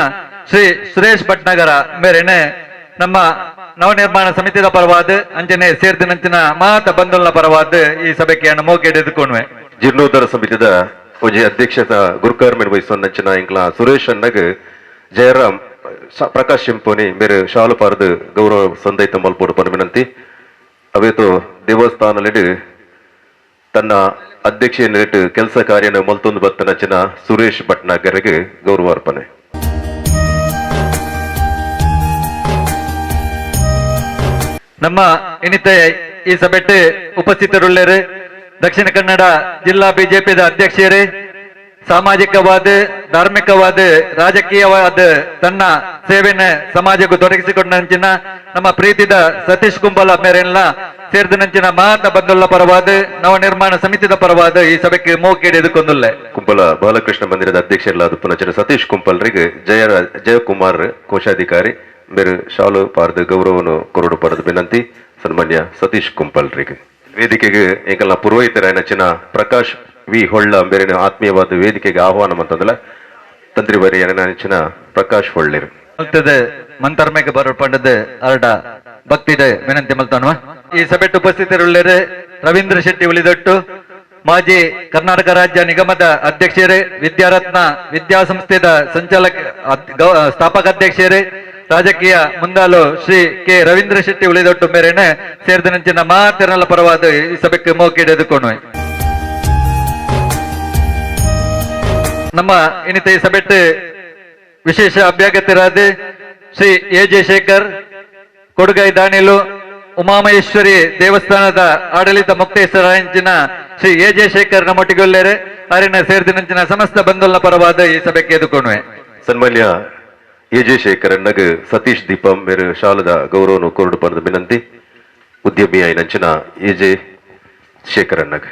S4: ಶ್ರೀ ಸುರೇಶ್ ಭಟ್ನಗರ ಮೇರೆನೆ ನಮ್ಮ ನವನಿರ್ಮಾಣ ಸಮಿತಿದ ಪರವಾದ ಅಂಚನೆ ಸೇರ್ದಿನಂಚಿನ ಮಾತ ಬಂಧುಲ್ನ ಪರವಾದ ಈ ಸಭೆಗೆ ಮೋಕೆ ಎದುಕೊಂಡ್ವೆ.
S2: ಜೀರ್ಣೋದ್ಧಾರ ಸಮಿತಿದ ಒಂಜಿ ಅಧ್ಯಕ್ಷತ ಗುರುಕಾರ್ಮೆನ್ ವಹಿಸೊಂದಂಚಿನ ಇಂಕ್ಲ ಸುರೇಶ್ ಅಣ್ಣಗ್ ಜಯರಾಮ್ ಪ್ರಕಾಶ್ ಶಿಂಪೋನಿ ಮೇರೆ ಶಾಲು ಪಾರ್ದು ಗೌರವ ಸಂದಯಿತ ಮಲ್ಪೊಡು ಪನ ವಿನಂತಿ. ಅವೇತೋ ದೇವಸ್ಥಾನಲೆಡ್ ತನ್ನ ಅಧ್ಯಕ್ಷೆಯನ್ನಿಟ್ಟು ಕೆಲಸ ಕಾರ್ಯನ ಮಲ್ತೊಂದು ಬತ್ತನಚಿನ ಸುರೇಶ್ ಭಟ್ನಾಗರ್ಗೆ ಗೌರವಾರ್ಪಣೆ.
S4: ನಮ್ಮ ಇನ್ನಿತ ಈ ಸಭೆಟ್ ಉಪಸ್ಥಿತರುಳ್ಳರು ದಕ್ಷಿಣ ಕನ್ನಡ ಜಿಲ್ಲಾ ಬಿಜೆಪಿದ ಅಧ್ಯಕ್ಷರೇ, ಸಾಮಾಜಿಕವಾದ ಧಾರ್ಮಿಕವಾದ ರಾಜಕೀಯವಾದ ತನ್ನ ಸೇವೆನ ಸಮಾಜಕ್ಕೂ ತೊಡಗಿಸಿಕೊಂಡಂಚಿನ ನಮ್ಮ ಪ್ರೀತಿದ ಸತೀಶ್ ಕುಂಬಲ ಮೇರೆಲ್ಲ ಸೇರಿದನಂಚಿನ ಮಾತ ಬಂದುಲ್ಲ ಪರವಾದ ನವನಿರ್ಮಾಣ ಸಮಿತಿದ ಪರವಾದ ಈ ಸಭೆಗೆ ಮೋಕೇಡಿ ಎದುಕೊಂದುಲ್ಲೆ.
S2: ಕುಂಪಲ ಬಾಲಕೃಷ್ಣ ಮಂದಿರದ ಅಧ್ಯಕ್ಷರಾದ ಪುನಚನ ಸತೀಶ್ ಕುಂಪಲ್ರಿಗೆ ಜಯಕುಮಾರ್ ಕೋಶಾಧಿಕಾರಿ ಮೇರು ಶಾಲು ಪಾರ್ದು ಗೌರವನು ಕೊರಡು ಪಡೆದು ವಿನಂತಿ ಸನ್ಮಾನ್ಯ ಸತೀಶ್ ಕುಂಪಲ್ರಿಗೆ. ವೇದಿಕೆಗೆ ಎಂಕಲ್ನ ಪುರೋಹಿತರಾಯನಚಿನ ಪ್ರಕಾಶ್ ವಿ ಹೊಳ್ಳ ಬೇರೆ ಆತ್ಮೀಯವಾದ ವೇದಿಕೆಗೆ ಆಹ್ವಾನ ಅಂತಂದಲ್ಲ ತಂತ್ರಿ ಬರಿ ನೆಚ್ಚಿನ ಪ್ರಕಾಶ್ ಹೊಳ್ಳಿರು.
S4: ಮಲ್ತದೆ ಮಂತರ್ಮೆಗೆ ಬರೋ ಪಂಡದ ಅರಡ ಭಕ್ತಿದೆ ವಿನಂತಿ ಮಲ್ತಾನುವ. ಈ ಸಭೆಟ್ ಉಪಸ್ಥಿತರುಳ್ಳರು ರವೀಂದ್ರ ಶೆಟ್ಟಿ ಉಳಿದೊಟ್ಟು, ಮಾಜಿ ಕರ್ನಾಟಕ ರಾಜ್ಯ ನಿಗಮದ ಅಧ್ಯಕ್ಷರೇ, ವಿದ್ಯಾರತ್ನ ವಿದ್ಯಾಸಂಸ್ಥೆದ ಸಂಚಾಲಕ ಸ್ಥಾಪಕ ಅಧ್ಯಕ್ಷರೇ, ರಾಜಕೀಯ ಮುಂದಾಲು ಶ್ರೀ ಕೆ ರವೀಂದ್ರ ಶೆಟ್ಟಿ ಉಳಿದೊಟ್ಟು ಮೇರೆನೆ ಸೇರಿದ ಮಾತಿರಲ್ಲ ಪರವಾದ ಈ ಸಭೆಗೆ ಮೋಕಿ ಎದುಕೊಂಡು. ನಮ್ಮ ಇನ್ನಿತ ಈ ಸಭೆಟ್ ವಿಶೇಷ ಅಭ್ಯಾಗತರಾದ ಶ್ರೀ ಎ ಜೆ ಶೇಖರ್, ಕೊಡುಗೈ ದಾನಿಲು, ಉಮಾಮಹೇಶ್ವರಿ ದೇವಸ್ಥಾನದ ಆಡಳಿತ ಮುಕ್ತೇಶ್ವರ ಶ್ರೀ ಎ ಜೆ ಶೇಖರ್ ನಮ್ಮೊಟ್ಟಿಗೊಲ್ಲೇರೆ ಅರಿನ ಸೇರಿದಿನಂಚಿನ ಸಮಸ್ತ ಬಂಧುಲ್ನ ಪರವಾದ ಈ ಸಭೆಗೆ ಎದುಕೊಂಡ್ವೆ.
S2: ಸನ್ಮಾನ್ಯ ಎ ಜೆ ಶೇಖರ್ ನಗ್ ಸತೀಶ್ ದೀಪಂ ಮೇರು ಶಾಲದ ಗೌರವನು ಕೊರಡು ಪನದ ವಿನಂತಿ ಉದ್ಯಮಿ ನಂಚಿನ ಎ ಜೆ ಶೇಖರ್ ನಗ್.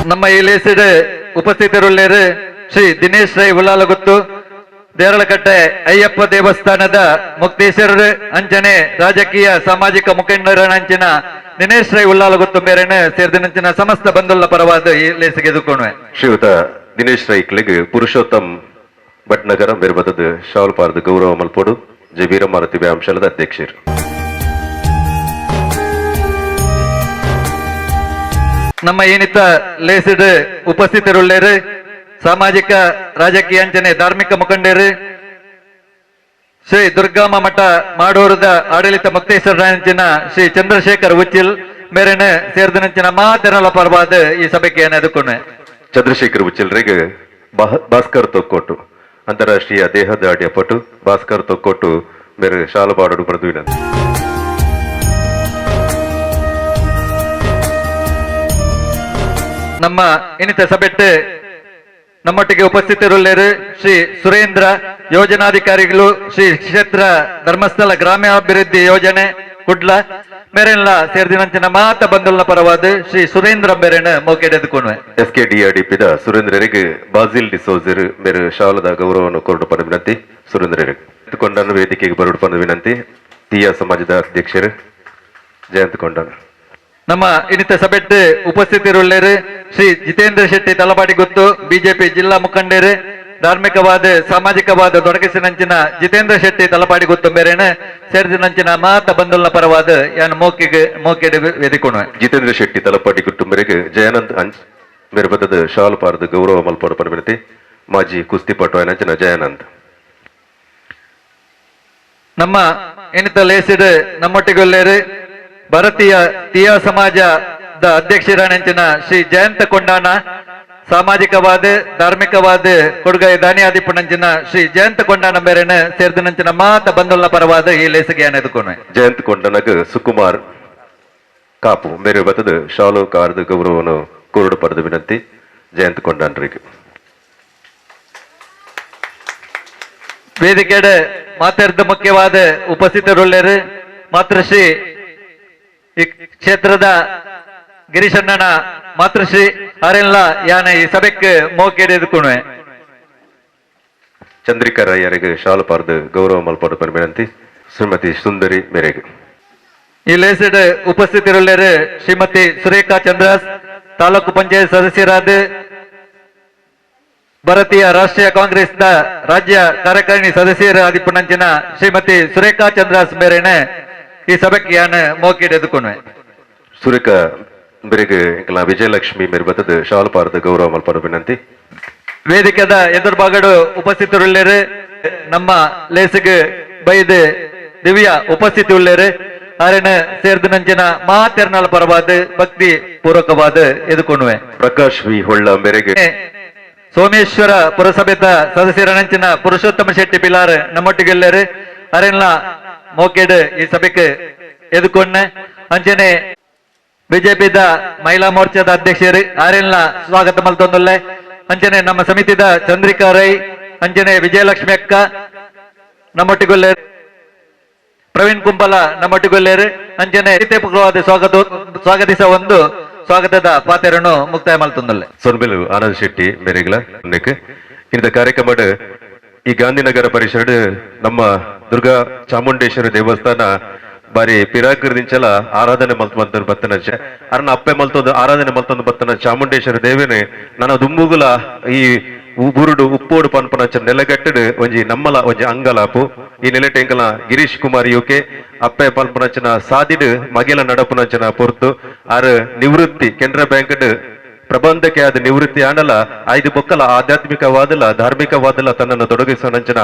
S4: ನಮ್ಮ ಈ ಲೇಸಿಡ್ ಉಪಸ್ಥಿತರುಳ್ಳೇರು ಶ್ರೀ ದಿನೇಶ್ ರೈ ಉಲ್ಲಾಲಗುತ್ತು, ದೇರಳಕಟ್ಟೆ ಅಯ್ಯಪ್ಪ ದೇವಸ್ಥಾನದ ಮುಕ್ತೇಶ್ವರರು ಅಂಚನೆ ರಾಜಕೀಯ ಸಾಮಾಜಿಕ ಮುಖಂಡರ ಅಂಚಿನ ದಿನೇಶ್ ರೈ ಉಲ್ಲಾಲಗುತ್ತು ಮೇರೆನೆ ಸೇರಿದಿನಂಚಿನ ಸಮಸ್ತ ಬಂಧುಲ್ಲ ಪರವಾದ ಈ ಲೇಸಿಗೆ ಎದುಕೊಂಡ್ವೆ.
S2: ಶ್ರೀಯುತ ದಿನೇಶ್ ರೈಕ್ಲಿಗ್ ಪುರುಷೋತ್ತಮ್ ಭಟ್ನಗರ ಮೇರ್ಬದದ ಶಾಲ್ ಪಾರ್ದು ಗೌರವ ಮಲ್ಪೊಡು ಜೆ ವೀರಮಾರುತಿ ವ್ಯಾಯಾಮಶಾಲದ ಅಧ್ಯಕ್ಷರು.
S4: ನಮ್ಮ ಏನಿತ್ತ ಲೇಸಿಡ್ ಉಪಸ್ಥಿತರುಳ್ಳೇರು ಸಾಮಾಜಿಕ ರಾಜಕೀಯ ಅಂಚನೆ ಧಾರ್ಮಿಕ ಮುಖಂಡರು ಶ್ರೀ ದುರ್ಗಾಮ ಮಠ ಮಾಡೂರದ ಆಡಳಿತ ಮುಕ್ತೇಶ್ವರ ಶ್ರೀ ಚಂದ್ರಶೇಖರ್ ಉಚ್ಚಿಲ್ ಮೇರೆನೆ ಸೇರಿದನಂಚಿನ ಮಾತೆರಲ ಪರವಾದ ಈ ಸಭೆಗೆ ಎದುಕೊಂಡೆ.
S2: ಚಂದ್ರಶೇಖರ್ ಉಚ್ಚಿಲ್ರಿಗೆ ಭಾಸ್ಕರ್ ತೊಕ್ಕೊಟ್ಟು ಅಂತಾರಾಷ್ಟ್ರೀಯ ದೇಹದಾಢ್ಯ ಪಟು ಭಾಸ್ಕರ್ ತೊಕ್ಕೊಟ್ಟು ಮೇರೆ ಶಾಲುಪಾಡೋಡು ಪಡೆದು ವಿನಂತಿ.
S4: ನಮ್ಮ ಇನ್ನಿತ ಸಭೆಟ್ ನಮ್ಮೊಟ್ಟಿಗೆ ಉಪಸ್ಥಿತರುಳ್ಳೇರು ಶ್ರೀ ಸುರೇಂದ್ರ, ಯೋಜನಾಧಿಕಾರಿಗಳು, ಶ್ರೀ ಕ್ಷೇತ್ರ ಧರ್ಮಸ್ಥಳ ಗ್ರಾಮಾಭಿವೃದ್ಧಿ ಯೋಜನೆ. Kudla ಮೇರೆಲ್ಲ ಸೇರ್ದಿನಂಚಿನ ಮಾತ ಬಂಧುಲ್ನ ಪರವಾದ ಶ್ರೀ ಸುರೇಂದ್ರ ಮೇರೆನ ಮೋಕೆಡೆದುಕೊಣುವೆ.
S2: ಎಸ್ ಕೆ ಡಿಆರ್ಡಿಪಿದ ಸುರೇಂದ್ರರಿಗೆ ಬಾಸಿಲ್ ಡಿಸೋಜರ್ ಮೇರು ಶಾಲದ ಗೌರವವನ್ನು ಕೊರಡು ಪದ ವಿನಂತಿ. ಸುರೇಂದ್ರರಿಗೆ ಕೊಂಡನ್ನು ವೇದಿಕೆಗೆ ಬರಡು ಪದ ವಿನಂತಿ. ತೀಯ ಸಮಾಜದ ಅಧ್ಯಕ್ಷರು ಜಯಂತ್ ಕೊಂಡನ್.
S4: ನಮ್ಮ ಇನ್ನಿತ ಸಭೆಟ್ ಉಪಸ್ಥಿತರುಳ್ಳೇರು ಶ್ರೀ ಜಿತೇಂದ್ರ ಶೆಟ್ಟಿ ತಲಪಾಡಿ ಗುತ್ತು, ಬಿಜೆಪಿ ಜಿಲ್ಲಾ ಮುಖಂಡರು, ಧಾರ್ಮಿಕವಾದ ಸಾಮಾಜಿಕವಾದ ದೊಡಗಿಸಿನಂಚಿನ ಜಿತೇಂದ್ರ ಶೆಟ್ಟಿ ತಲಪಾಡಿ ಗುತ್ತು ಮೇರೇನ ಸೇರಿದಿನಂಚಿನ ಮಾತ ಬಂಧುಲ್ನ ಪರವಾದ ಯಾನ್ ಮೋಕಿಗೆ ಮೋಕೆಡೆ ವೇದಿಕೊಣುವೆ.
S2: ಜಿತೇಂದ್ರ ಶೆಟ್ಟಿ ತಲಪಾಡಿ ಕುಟುಂಬರಿಗೆ ಜಯಾನಂದ್ ಅಂಚ್ ಮೇರು ಬತ್ತದ ಶಾಲು ಪಾರದ ಗೌರವ ಮಲ್ಪಡು ಪದ ವಿನಂತಿ. ಮಾಜಿ ಕುಸ್ತಿಪಟು ಅಂಚಿನ ಜಯಾನಂದ್.
S4: ನಮ್ಮ ಎನಿತ ಲೇಸಿಡ್ ನಮ್ಮೊಟ್ಟಿಗೊಲ್ಲೇರು ಭಾರತೀಯ ತೀಯಾ ಸಮಾಜದ ಅಧ್ಯಕ್ಷರಾಣಂಚಿನ ಶ್ರೀ ಜಯಂತ ಕೊಂಡಾಣ, ಸಾಮಾಜಿಕವಾದ ಧಾರ್ಮಿಕವಾದ ಕೊಡುಗೈ ದಾನಿಯಾದಿಪುಣಂಚಿನ ಶ್ರೀ ಜಯಂತ ಕೊಂಡಾಣ ಮೇರೆನ ಸೇರಿದನಂಚಿನ ಮಾತ ಬಂಧುಲ್ನ ಪರವಾದ ಈ ಲೇಸಿಗೆ ಎದುಕೊಣೆ.
S2: ಜಯಂತ್ ಕೊಂಡನಗ್ ಸುಕುಮಾರ್ ಕಾಪು ಮೇರು ಬತ್ತದ ಶಾಲು ಕಾರದ ಗೌರವವನ್ನು ಕೊರಡು ಪಡೆದ ವಿನಂತಿ ಜಯಂತ್ ಕೊಂಡನ್ರಿಗೆ.
S4: ವೇದಿಕೆಡೆ ಮಾತಾಡಿದ ಮುಖ್ಯವಾದ ಉಪಸ್ಥಿತರುಳ್ಳೇರು ಮಾತೃಶ್ರೀ ಈ ಕ್ಷೇತ್ರದ ಗಿರೀಶಣ್ಣನ ಮಾತೃಶ್ರೀ ಅರೆಲ್ಲ ಯಾನ ಈ ಸಭೆಗೆ ಮೋಕೆಡೆ ಎದುಕೊಣುವೆ.
S2: ಚಂದ್ರಿಕಾ ರಾಯರಿಗೆ ಶಾಲು ಪಾರ್ದು ಗೌರವ ಮಲ್ಪಡು ಪರ ವಿನಂತಿ. ಶ್ರೀಮತಿ ಸುಂದರಿ ಮೇರೆಗೆ.
S4: ಈ ಲೇಸಿಡ್ ಉಪಸ್ಥಿತರುಳ್ಳೇರು ಶ್ರೀಮತಿ ಸುರೇಖಾ ಚಂದ್ರಾಸ್, ತಾಲೂಕು ಪಂಚಾಯತ್ ಸದಸ್ಯರಾದ ಭಾರತೀಯ ರಾಷ್ಟ್ರೀಯ ಕಾಂಗ್ರೆಸ್ ರಾಜ್ಯ ಕಾರ್ಯಕಾರಿಣಿ ಸದಸ್ಯರಾದಿಪ್ಪನಂಚಿನ ಶ್ರೀಮತಿ ಸುರೇಖಾ ಚಂದ್ರಾಸ್ ಮೇರೆನೆ ಈ ಸಭೆಗೆ ಯಾನ ಮೋಕಿಡ್ ಎದುಕೊಣುವೆ.
S2: ಸುರೇಖಾ ಮೇರೆಗೆ ಎಂಕಲ್ನ ವಿಜಯಲಕ್ಷ್ಮಿ ಮೇರೆ ಬತ್ತದ ಶಾಲು ಪಾರ್ದು ಗೌರವ ಮಲ್ಪಡು ವಿನಂತಿ.
S4: ವೇದಿಕೆದ ಎದುರುಭಾಗಡು ಉಪಸ್ಥಿತರುಳ್ಳೇರು ನಮ್ಮ ಲೇಸಿಗೆ ಬೈದು ದಿವ್ಯ ಉಪಸ್ಥಿತಿ ಉಳ್ಳೇರು ಆರೆನ ಸೇರ್ದಿನಂಚಿನ ಮಾತೆರ್ನಲ ಪರವಾದ ಭಕ್ತಿ ಪೂರ್ವಕವಾದ ಎದುಕೊಣುವೆ.
S2: ಪ್ರಕಾಶ್ ವಿ ಹೊಳ್ಳ ಮೇರೆಗೆ.
S4: ಸೋಮೇಶ್ವರ ಪುರಸಭೆತ ಸದಸ್ಯರ ಪುರುಷೋತ್ತಮ ಶೆಟ್ಟಿ ಪಿಲಾರ್ ನಮ್ಮೊಟ್ಟಿಗೆಲ್ಲರು ಅರೆಲ್ಲ ಮೋಕೆಡ್ ಈ ಸಭೆಗೆ ಎದುಕೊಂಡೆ. ಅಂಚನೆ ಬಿಜೆಪಿದ ಮಹಿಳಾ ಮೋರ್ಚಾದ ಅಧ್ಯಕ್ಷರು ಆರೆಲ್ಲ ಸ್ವಾಗತ ಮಲ್ತೊಂದುಲ್ಲೆ. ಅಂಚನೆ ನಮ್ಮ ಸಮಿತಿದ ಚಂದ್ರಿಕಾ ರೈ, ಅಂಚನೆ ವಿಜಯಲಕ್ಷ್ಮಿ ಅಕ್ಕ ನಮ್ಮೊಟ್ಟಿಗೊಲ್ಲೇರು, ಪ್ರವೀಣ್ ಕುಂಪಲ ನಮ್ಮೊಟ್ಟಿಗೊಲ್ಲೇರು. ಅಂಚನೆ ಸ್ವಾಗತ ಸ್ವಾಗತಿಸ ಒಂದು ಸ್ವಾಗತದ ಪಾತೆರನ್ನು ಮುಕ್ತಾಯ ಮಲ್ತೊಂದುಲ್ಲೆ.
S2: ಸೊನ್ಬೆಲು ಆನಂದ್ ಶೆಟ್ಟಿ ಮೇರೆಗ್ಲ. ಇಂದ ಕಾರ್ಯಕ್ರಮಡ್ ಈ ಗಾಂಧಿನಗರ ಪರಿಸರ ನಮ್ಮ ದುರ್ಗಾ ಚಾಮುಂಡೇಶ್ವರಿ ದೇವಸ್ಥಾನ ಬಾರಿ ಪಿರಾಕರದಿಂಚಲ ಆರಾಧನೆ ಮಲ್ತ್ ಮಂತನ ಬತ್ತನ ಅರ್ನ ಅಪ್ಪೆ ಮಲ್ತೊಂದು ಆರಾಧನೆ ಮಲ್ತೊಂದು ಬತ್ತನ ಚಾಮುಂಡೇಶ್ವರಿ ದೇವನೇ ನನ್ನ ದುಂಬುಗುಲ ಈ ಬುರುಡು ಉಪ್ಪೋಡು ಪನ್ಪನಂಚ ನೆಲಗಟ್ಟಡು ಒಂಜಿ ನಮ್ಮಲ ಒಂಜಿ ಅಂಗಲಾಪು. ಈ ನೆಲೆಟೆಂಕಲ ಗಿರೀಶ್ ಕುಮಾರ್ ಯುಕೆ ಅಪ್ಪೆ ಪನ್ಪನಂಚನ ಸಾದಿಡು ಮಗಿಲ ನಡಪುನಂಚನ ಪೊರ್ತು. ಆರ್ ನಿವೃತ್ತಿ ಕೆನರಾ ಬ್ಯಾಂಕ್ ಪ್ರಬಂಧಕ್ಕೆ ಆದ ನಿವೃತ್ತಿ ಆಂಡಲ ಐದು ಬೊಕ್ಕಲ ಆಧ್ಯಾತ್ಮಿಕವಾದಲ ಧಾರ್ಮಿಕವಾದಲ ತನ್ನನ್ನು ತೊಡಗಿಸುವ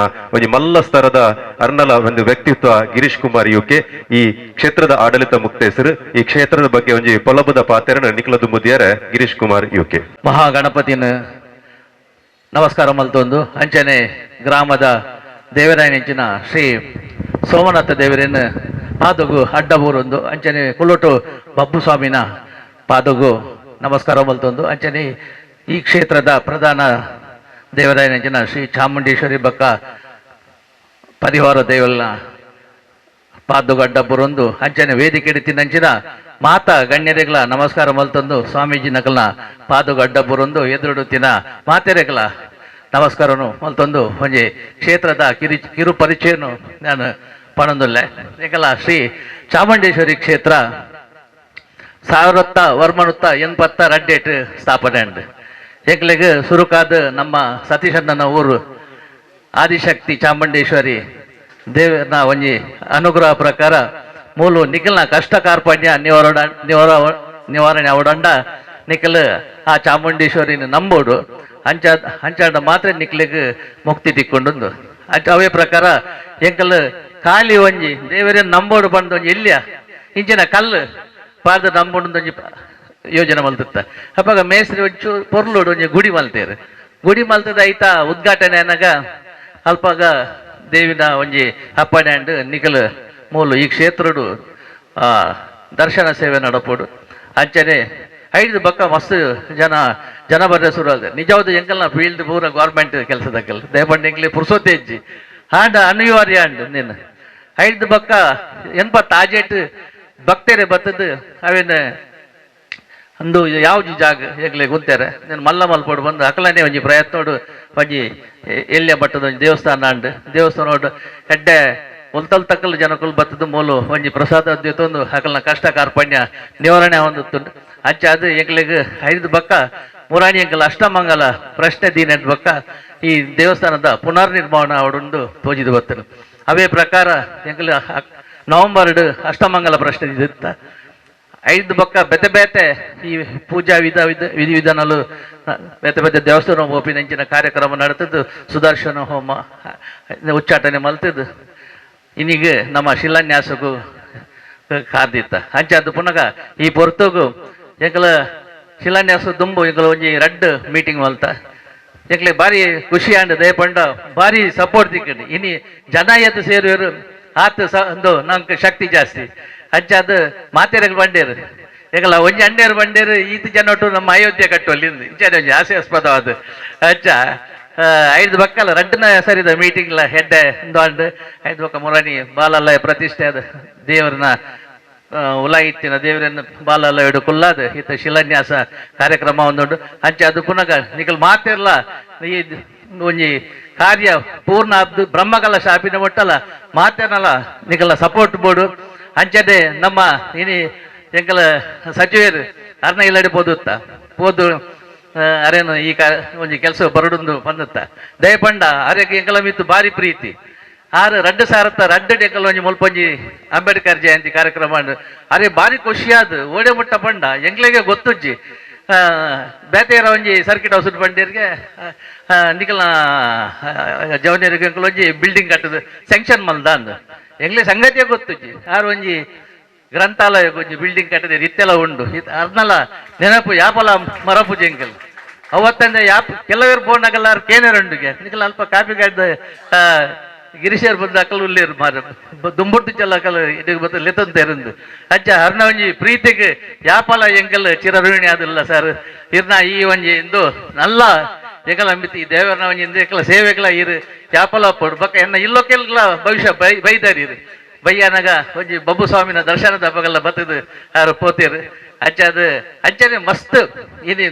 S2: ಒಂಜಿ ಮಲ್ಲ ಸ್ತರದ ಅರ್ನಲ ಒಂದು ವ್ಯಕ್ತಿತ್ವ ಗಿರೀಶ್ ಕುಮಾರ್ ಯುಕೆ. ಈ ಕ್ಷೇತ್ರದ ಆಡಳಿತ ಮುಕ್ತೇಸರು ಈ ಕ್ಷೇತ್ರದ ಬಗ್ಗೆ ಒಂಜಿ ಪೊಲಬುದ ಪಾತೆರನ ನಿಕ್ಲದು ಮುದಿಯರ ಗಿರೀಶ್ ಕುಮಾರ್ ಯುಕೆ.
S5: ಮಹಾಗಣಪತಿನ ನಮಸ್ಕಾರ ಮಲ್ತೊಂದು, ಅಂಚನೆ ಗ್ರಾಮದ ದೇವರಾಯನಂಚಿನ ಶ್ರೀ ಸೋಮನಾಥ ದೇವರನ್ನು ಪಾದಗು ಅಡ್ಡಬೂರೊಂದು, ಅಂಚನೆ ಕುಳ್ಳೊಟ್ಟು ಬಬ್ಬು ಸ್ವಾಮಿನ ಪಾದಗು ನಮಸ್ಕಾರ ಮಲ್ತೊಂದು, ಅಂಚನೆ ಈ ಕ್ಷೇತ್ರದ ಪ್ರಧಾನ ದೇವರಾಯನಂಚಿನ ಶ್ರೀ ಚಾಮುಂಡೇಶ್ವರಿ ಬಕ್ಕ ಪರಿವಾರ ದೇವಲ್ನ ಪಾದಗು ಅಡ್ಡಬೂರೊಂದು, ಅಂಚನೆ ವೇದಿಕೆ ತಿನ್ನಂಚಿನ ಮಾತಾ ಗಣ್ಯರಿಗಳ ನಮಸ್ಕಾರ ಮಲ್ತೊಂದು, ಸ್ವಾಮೀಜಿ ನಕಲ್ನ ಪಾದಗು ಅಡ್ಡಬೂರೊಂದು, ಎದುರುಡು ತಿನ ಮಾತೆರೆಗಳ ನಮಸ್ಕಾರನು ಮಲ್ತೊಂದು ಒಂಜಿ ಕ್ಷೇತ್ರದ ಕಿರಿ ಕಿರು ಪರಿಚಯನು ನಾನು ಪಣೊಂದುಲ್ಲೆ. ಏಕಲ ಶ್ರೀ ಚಾಮುಂಡೇಶ್ವರಿ ಕ್ಷೇತ್ರ 1982 ಸ್ಥಾಪನೆ ಉಂಡು. ಎಂಕ್ಲೆಗ್ ಸುರುಕಾದ ನಮ್ಮ ಸತೀಶಣ್ಣನ ಊರು ಆದಿಶಕ್ತಿ ಚಾಮುಂಡೇಶ್ವರಿ ದೇವನ ಒಂಜಿ ಅನುಗ್ರಹ ಪ್ರಕಾರ ಮೂಲು ನಿಖಲ್ನ ಕಷ್ಟ ಕಾರ್ಪಣ್ಯ ನಿವಾರಣ ನಿವಾರ ನಿವಾರಣೆ ಅವಡಂಡ ನಿಖಲ್ ಆ ಚಾಮುಂಡೇಶ್ವರಿನ ನಂಬೋಡು. ಅಂಚ ಅಂಚಾಂಡ ಮಾತ್ರ ನಿಕ್ಲೆಗ್ ಮುಕ್ತಿ ತಿಕ್ಕೊಂಡು. ಅಂಚ ಅವೇ ಪ್ರಕಾರ ಎಂಕಲ್ ಖಾಲಿ ಒಂಜಿ ದೇವರೇ ನಂಬೋಡು ಬಂದು ಒಂಜಿ ಇಲ್ಲಿಯ ಇಂಚಿನ ಕಲ್ಲು ಪಾರ್ದ ನಂಬೋಡು ಒಂಜಿ ಯೋಜನೆ ಮಲ್ತಿತ್ತ. ಅಪ್ಪಾಗ ಮೇಸ್ತ್ರಿ ಒಂಚೂರು ಪೊರ್ಲುಡು ಒಂಜಿ ಗುಡಿ ಮಲ್ತೇರು. ಗುಡಿ ಮಲ್ತದ ಐತ ಉದ್ಘಾಟನೆ ಅನ್ನಾಗ ಅಲ್ಪಾಗ ದೇವಿನ ಒಂಜಿ ಅಪ್ಪಣೆ ಅಂಡ್ ನಿಕಲ್ ಮೂಲು ಈ ಕ್ಷೇತ್ರಡು ದರ್ಶನ ಸೇವೆ ನಡಪೋಡು. ಅಂಚನೆ ಐದು ಬಕ್ಕ ಮಸ್ತ್ ಜನ ಜನ ಬರ್ರೆ ಶುರು ಆದ. ನಿಜವಾದ ಎಂಕಲ್ನ ಫೀಲ್ಡ್ ಪೂರ ಗೌರ್ಮೆಂಟ್ ಕೆಲಸದಕ್ಕಲ್ ದೇಪಂಡ ಎಂಕ್ಲೆ ಪುರ್ಸೊತ್ತೆ ಹೆಜ್ಜಿ ಆಂಡ ಅನಿವಾರ್ಯ ಅಂಡ್ ನಿನ್ನ ಐದು ಬಕ್ಕ ಎನ್ಪ ತಾಜೆಟ್ ಭಕ್ತರೆ ಬತ್ತದು ಅವೇನು ಅಂದು ಯಾವ್ದು ಜಾಗ ಎಗ್ಲೆ ಗುಂತಾರೆ ನೀನು ಮಲ್ಲ ಮಲ್ಪೋಡು ಬಂದು ಅಕಲನೆ ಒಂಜಿ ಪ್ರಯತ್ನೋಡು ಒಂಜಿ ಎಲ್ಯ ಮಟ್ಟದ ಒಂಜಿ ದೇವಸ್ಥಾನ ಅಂಡ್ ದೇವಸ್ಥಾನ ಎಡ್ಡೆ ಒಲ್ತಲ್ ತಕ್ಕಲ್ ಜನಕುಲು ಬತ್ತದ ಮೂಲು ಒಂಜಿ ಪ್ರಸಾದ ದೇತೊಂದು ಅಕಲ್ನ ಕಷ್ಟ ಕಾರ್ಪಣ್ಯ ನಿವಾರಣೆ ಹೊಂದುತ್ತುಂಡು. ಅಂಚ ಅದು ಎಂಕ್ಲೆಗ್ ಐದು ಬಕ್ಕ ಮುರಾಣಿ ಎಂಕಲ್ ಅಷ್ಟಮಂಗಲ ಪ್ರಶ್ನೆ ದೀನ ಬಕ್ಕ ಈ ದೇವಸ್ಥಾನದ ಪುನರ್ನಿರ್ಮಾಣ ಅವಡುಂಡು ತೋಜಿದು ಬತ್ತನು. ಅವೇ ಪ್ರಕಾರ ಎಂಕಲ್ ನವೆಂಬರ್ ಅಷ್ಟಮಂಗಲ ಪ್ರಶ್ನೆ ಇತ್ತ ಐದು ಬಕ್ಕ ಬೆತೆ ಬೇತೆ ಈ ಪೂಜಾ ವಿಧ ವಿಧ ವಿಧಿ ವಿಧಾನಲು ಬೇತೆ ಬೇತೆ ದೇವಸ್ಥಾನ ಓಪಿನಂಚಿನ ಕಾರ್ಯಕ್ರಮ ನಡೆತದ್ದು ಸುದರ್ಶನ ಹೋಮ ಉಚ್ಚಾಟನೆ ಮಲ್ತದ್ದು ಇನ್ನೀಗ ನಮ್ಮ ಶಿಲಾನ್ಯಾಸಕ್ಕೂ ಕಾದಿತ್ತ. ಅಂಚಾದ ಪುನಗ ಈ ಪೊರ್ತುಗು ಎಂಕಲ ಶಿಲಾನ್ಯಾಸ ದುಂಬು ಎಂಕಲ ಒಂಜಿ ರಡ್ಡ್ ಮೀಟಿಂಗ್ ಮಲ್ತ ಎಂಕ್ಲೆ ಬಾರಿ ಖುಷಿ ಆಂಡ್ ದಯಪಂಡ ಬಾರಿ ಸಪೋರ್ಟ್ ತಿಕ್ಕಂಡು. ಇನಿ ಜನ ಎತ್ತು ಸೇರುವರು ಆತ ಒಂದು ನಂಗೆ ಶಕ್ತಿ ಜಾಸ್ತಿ. ಅಂಚಾದ ಮಾತೇರಗ್ ಬಂಡೇರು ಎಂಕಲ ಒಂಜಿ ಅಂಡೇರು ಬಂಡೇರು ಈತ ಜನೊಟ್ಟು ನಮ್ಮ ಅಯೋಧ್ಯೆ ಕಟ್ಟುವಲ್ಲಿ ಇಂಚನೆ ಒಂಜಿ ಹಾಸ್ಯಾಸ್ಪದವಾದ. ಅಂಚ ಐದು ಬಕ್ಕಲ ರಡ್ಡನ ಸರಿದ ಮೀಟಿಂಗ್ಲ ಹೆಡ್ಡೆ ಅಂಡ್ ಐದು ಬಕ್ಕ ಮುರಾಣಿ ಬಾಲಲ್ಲ ಪ್ರತಿಷ್ಠೆ ಅದ ದೇವರನ್ನ ಉಲಾಯಿತ್ತಿನ ದೇವರನ್ನು ಬಾಲಲ್ಲ ಇಡು ಕುಲ್ಲಾದ ಈತ ಶಿಲಾನ್ಯಾಸ ಕಾರ್ಯಕ್ರಮ ಒಂದುಂಡು. ಅಂಚ ಅದು ಪುನಗ ನಿಕಲ್ ಮಾತಿರ್ಲ ಈ ಒಂಜಿ ಕಾರ್ಯ ಪೂರ್ಣ ಆದ್ದು ಬ್ರಹ್ಮಕಲ ಶಾಪಿನ ಒಟ್ಟಲ ಮಾತೇನಲ್ಲ ನಿಕಲ ಸಪೋರ್ಟ್ ಬೋರ್ಡು. ಅಂಚನೆ ನಮ್ಮ ಇನಿ ಎಂಕಲ ಸಚಿವರು ಅರ್ನ ಇಲ್ಲಡಿ ಪೋದುತ್ತ ಪೋದು ಅರೇನು ಈ ಒಂಜಿ ಕೆಲಸ ಬರಡುಂದು ಬಂದತ್ತ ದಯಪಂಡ ಅರೆಗೆ ಎಂಕಲ ಮಿತ್ತು ಬಾರಿ ಪ್ರೀತಿ ಆರು ರಡ್ಡು ಸಾರತ್ತ ರಡ್ಡು ಎಂಕಲ ಒಂಜಿ ಮುಲ್ಪೊಂಜಿ ಅಂಬೇಡ್ಕರ್ ಜಯಂತಿ ಕಾರ್ಯಕ್ರಮ ಅರೆ ಬಾರಿ ಖುಷಿಯಾದ ಓಡೆ ಮುಟ್ಟ ಪಂಡ ಎಂಕ್ಲೆಗೆ ಗೊತ್ತುಜ್ಜಿ ಬೇತೆಯರ ಒಂಜಿ ಸರ್ಕಿಟ್ ಹೌಸ್ ಬಂಡೇರಿಗೆ ನಿಕಲ್ನ ಜವನಿಯರಿಗೆ ಎಂಕಲ ಒಂಜಿ ಬಿಲ್ಡಿಂಗ್ ಕಟ್ಟದು ಸ್ಯಾಂಕ್ಷನ್ ಮಲ್ದ ಅಂದು ಎಂಗ್ಲೆ ಸಂಗತಿಯೇ ಗೊತ್ತುಜ್ಜಿ ಆರು ಒಂಜಿ ಗ್ರಂಥಾಲಯ ಒಂಜಿ ಬಿಲ್ಡಿಂಗ್ ಕಟ್ಟದೆ ಇತ್ತೆಲ್ಲ ಉಂಡು ಅದ್ನಲ್ಲ ನೆನಪು ಯಾಪಲ ಮರಪು ಎಂಕಲ್ ಅವತ್ತಂದೆ ಯಾಪ್ ಕೆಲವರು ಫೋನ್ ಆಗಲ್ಲ ಕೇನೇರು ಉಂಡುಗೆ ನಿಕಲ್ ಅಲ್ಪ ಕಾಪಿ ಕಾಯ್ದ ಗಿರೀಶರ್ ಬಂದು ಅಕಲ್ ಉಲ್ಲೇರು ಮಾರ ದುಂಬುಟ್ಟು ಚಲ್ಲ ಅಕಲ್ ಇದಕ್ಕೆ ಬತ್ತ ಲೆತ್ತಂತೇರಂದು. ಅಜ್ಜ ಅರ್ನ ಒಂಜಿ ಪ್ರೀತಿಗೆ ಯಾಪಲ ಎಂಕಲ್ ಚಿರಋಣಿ ಆದಿಲ್ಲ ಸರ್. ಇರ್ನ ಈ ಒಂಜಿ ಇಂದು ನಲ್ಲ ಎಂಕಲ ಮಿತಿ ಈ ದೇವರನ ಒಂಜಿ ಇಂದು ಎಂಕಲ ಸೇವೆಗಳ ಇರು ಯಾಪಲ ಪೊಡು ಬಕ್ಕ ಎನ್ನ ಇಲ್ಲೊಕ್ಕೆಲ್ಲ ಭವಿಷ್ಯ ಬೈ ಬೈದಾರಿ ಇರು ಬೈಯಾನಗ ಒಂಜಿ ಬಬ್ಬು ಸ್ವಾಮಿನ ದರ್ಶನದ ಹಬ್ಬಗಲ್ಲ ಬತ್ತದು ಯಾರು ಪೋತೀರು. ಅಜ್ಜ ಅದು ಅಜ್ಜನೆ ಮಸ್ತ್ ಇನಿ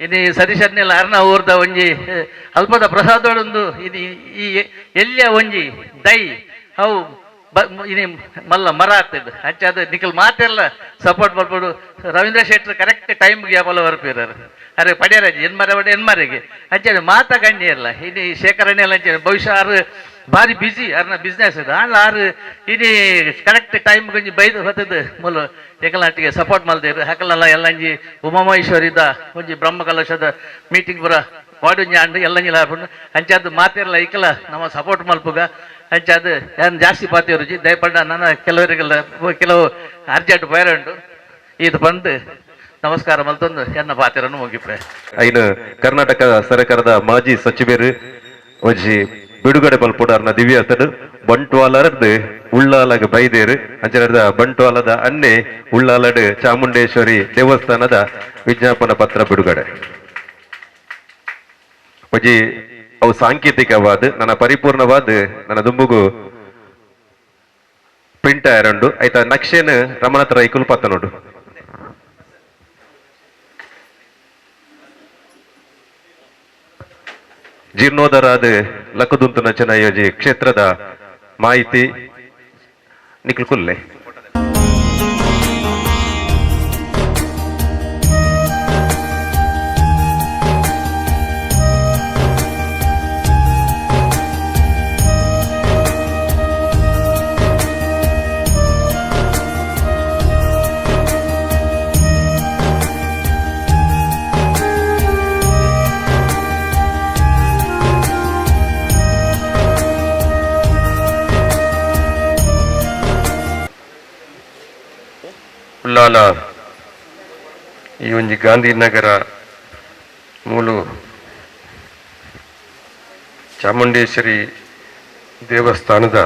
S5: ಇನಿ ಸತೀಶನ್ನೆಲ್ಲ ಅರ್ನ ಊರ್ದ ಒಂಜಿ ಅಲ್ಪದ ಪ್ರಸಾದೊಡೊಂದು ಇನಿ ಈ ಎಲ್ಲಿಯ ಒಂಜಿ ದೈ ಅವು ಇನಿ ಮಲ್ಲ ಮರ ಆಗ್ತದೆ. ಅಜ್ಜ ಅದು ನಿಕಲ್ ಮಾತೆಲ್ಲ ಸಪೋರ್ಟ್ ಮಾಡ್ಬೋದು. ರವೀಂದ್ರ ಶೆಟ್ಟರ್ ಕರೆಕ್ಟ್ ಟೈಮ್ಗೆ ಯಾವಲ್ಲ ಬರ್ಪಿರಾರು ಅರೆ ಪಡ್ಯಾರಜ್ಜಿ ಎನ್ ಮರ ಪಡ ಎನ್ ಮರೆಗೆ ಅಜ್ಜ ಮಾತ ಗಣ್ಯ ಇಲ್ಲ ಇನಿ ಶೇಖರಣೆ ಎಲ್ಲ ಅಂಚೆ ಬಹುಶಃ ಆರು ಬಾರಿ ಬಿಸಿ ಅರ್ನ ಬಿಸ್ನೆಸ್ ಇದೆ ಆಂಡ್ಲ ಆರು ಇನಿ ಕರೆಕ್ಟ್ ಟೈಮ್ ಒಂಜಿ ಬೈದು ಹೊತ್ತದು ಮೂಲು ಏಕಲಾಟಿಗೆ ಸಪೋರ್ಟ್ ಮಲ್ದೇರು ಹಕಲಲ್ಲ ಎಲ್ಲಂಜಿ ಉಮಾಮಹೇಶ್ವರಿದ ಒಂಜಿ ಬ್ರಹ್ಮ ಕಲಶದ ಮೀಟಿಂಗ್ ಪೂರ ವಾಡುಂಜಿ ಅಂಡ್ ಎಲ್ಲಂಜಿ ಲಾಪುಂಡು. ಅಂಚಾದ ಮಾತಿರಲ್ಲ ಐಕಲ ನಮ್ಮ ಸಪೋರ್ಟ್ ಮಲ್ಪುಗ. ಅಂಚಾದ ಏನ್ ಜಾಸ್ತಿ ಪಾತಿ ರುಚಿ ದಯಪಂಡ ನನ್ನ ಕೆಲವರಿಗೆಲ್ಲ ಕೆಲವು ಅರ್ಜೆಂಟ್ ಬೈರ ಉಂಟು ಇದು ಬಂದು ನಮಸ್ಕಾರ ಮಲ್ತೊಂದು ಎನ್ನ ಪಾತಿರನ್ನು ಮುಗಿಪೆ.
S2: ಐನು ಕರ್ನಾಟಕ ಸರ್ಕಾರದ ಮಾಜಿ ಸಚಿವರು ಒಂಜಿ ಬಿಡುಗಡೆ ಮಲ್ಪುಡಾರ್ನ ದಿವ್ಯಾತನು ಬಂಟ್ವಾಲರದ್ದು ಉಳ್ಳಾಲಗ ಬೈದೇರು ಅಂಚನದ ಬಂಟ್ವಾಲದ ಅನ್ನೆ ಉಳ್ಳಾಲಡು ಚಾಮುಂಡೇಶ್ವರಿ ದೇವಸ್ಥಾನದ ವಿಜ್ಞಾಪನ ಪತ್ರ ಬಿಡುಗಡೆ. ಒಂಜಿ ಅವು ಸಾಂಕೇತಿಕವಾದ ನನ್ನ ಪರಿಪೂರ್ಣವಾದ ನನ್ನ ದುಂಬುಗು ಪ್ರಿಂಟ್ ಆಯರಂಡು ಐತ ನಕ್ಷೆನ್ ರಮಣತ್ರ ರೈಕುಲ್ ಪತ್ತ ನೋಡು. ಜೀರ್ಣೋದ್ಧಾರಾದ ಲಕ್ಕದುಂತು ನಚನ ಯೋಜಿ ಕ್ಷೇತ್ರದ ಮಾಹಿತಿ ನಿಖಿಲ್ ಕುಲ್ಲೆ.
S6: ಉಳ್ಳಾಲ ಈ ಒಂಜಿ ಗಾಂಧಿನಗರ ಮೂಲು ಚಾಮುಂಡೇಶ್ವರಿ ದೇವಸ್ಥಾನದ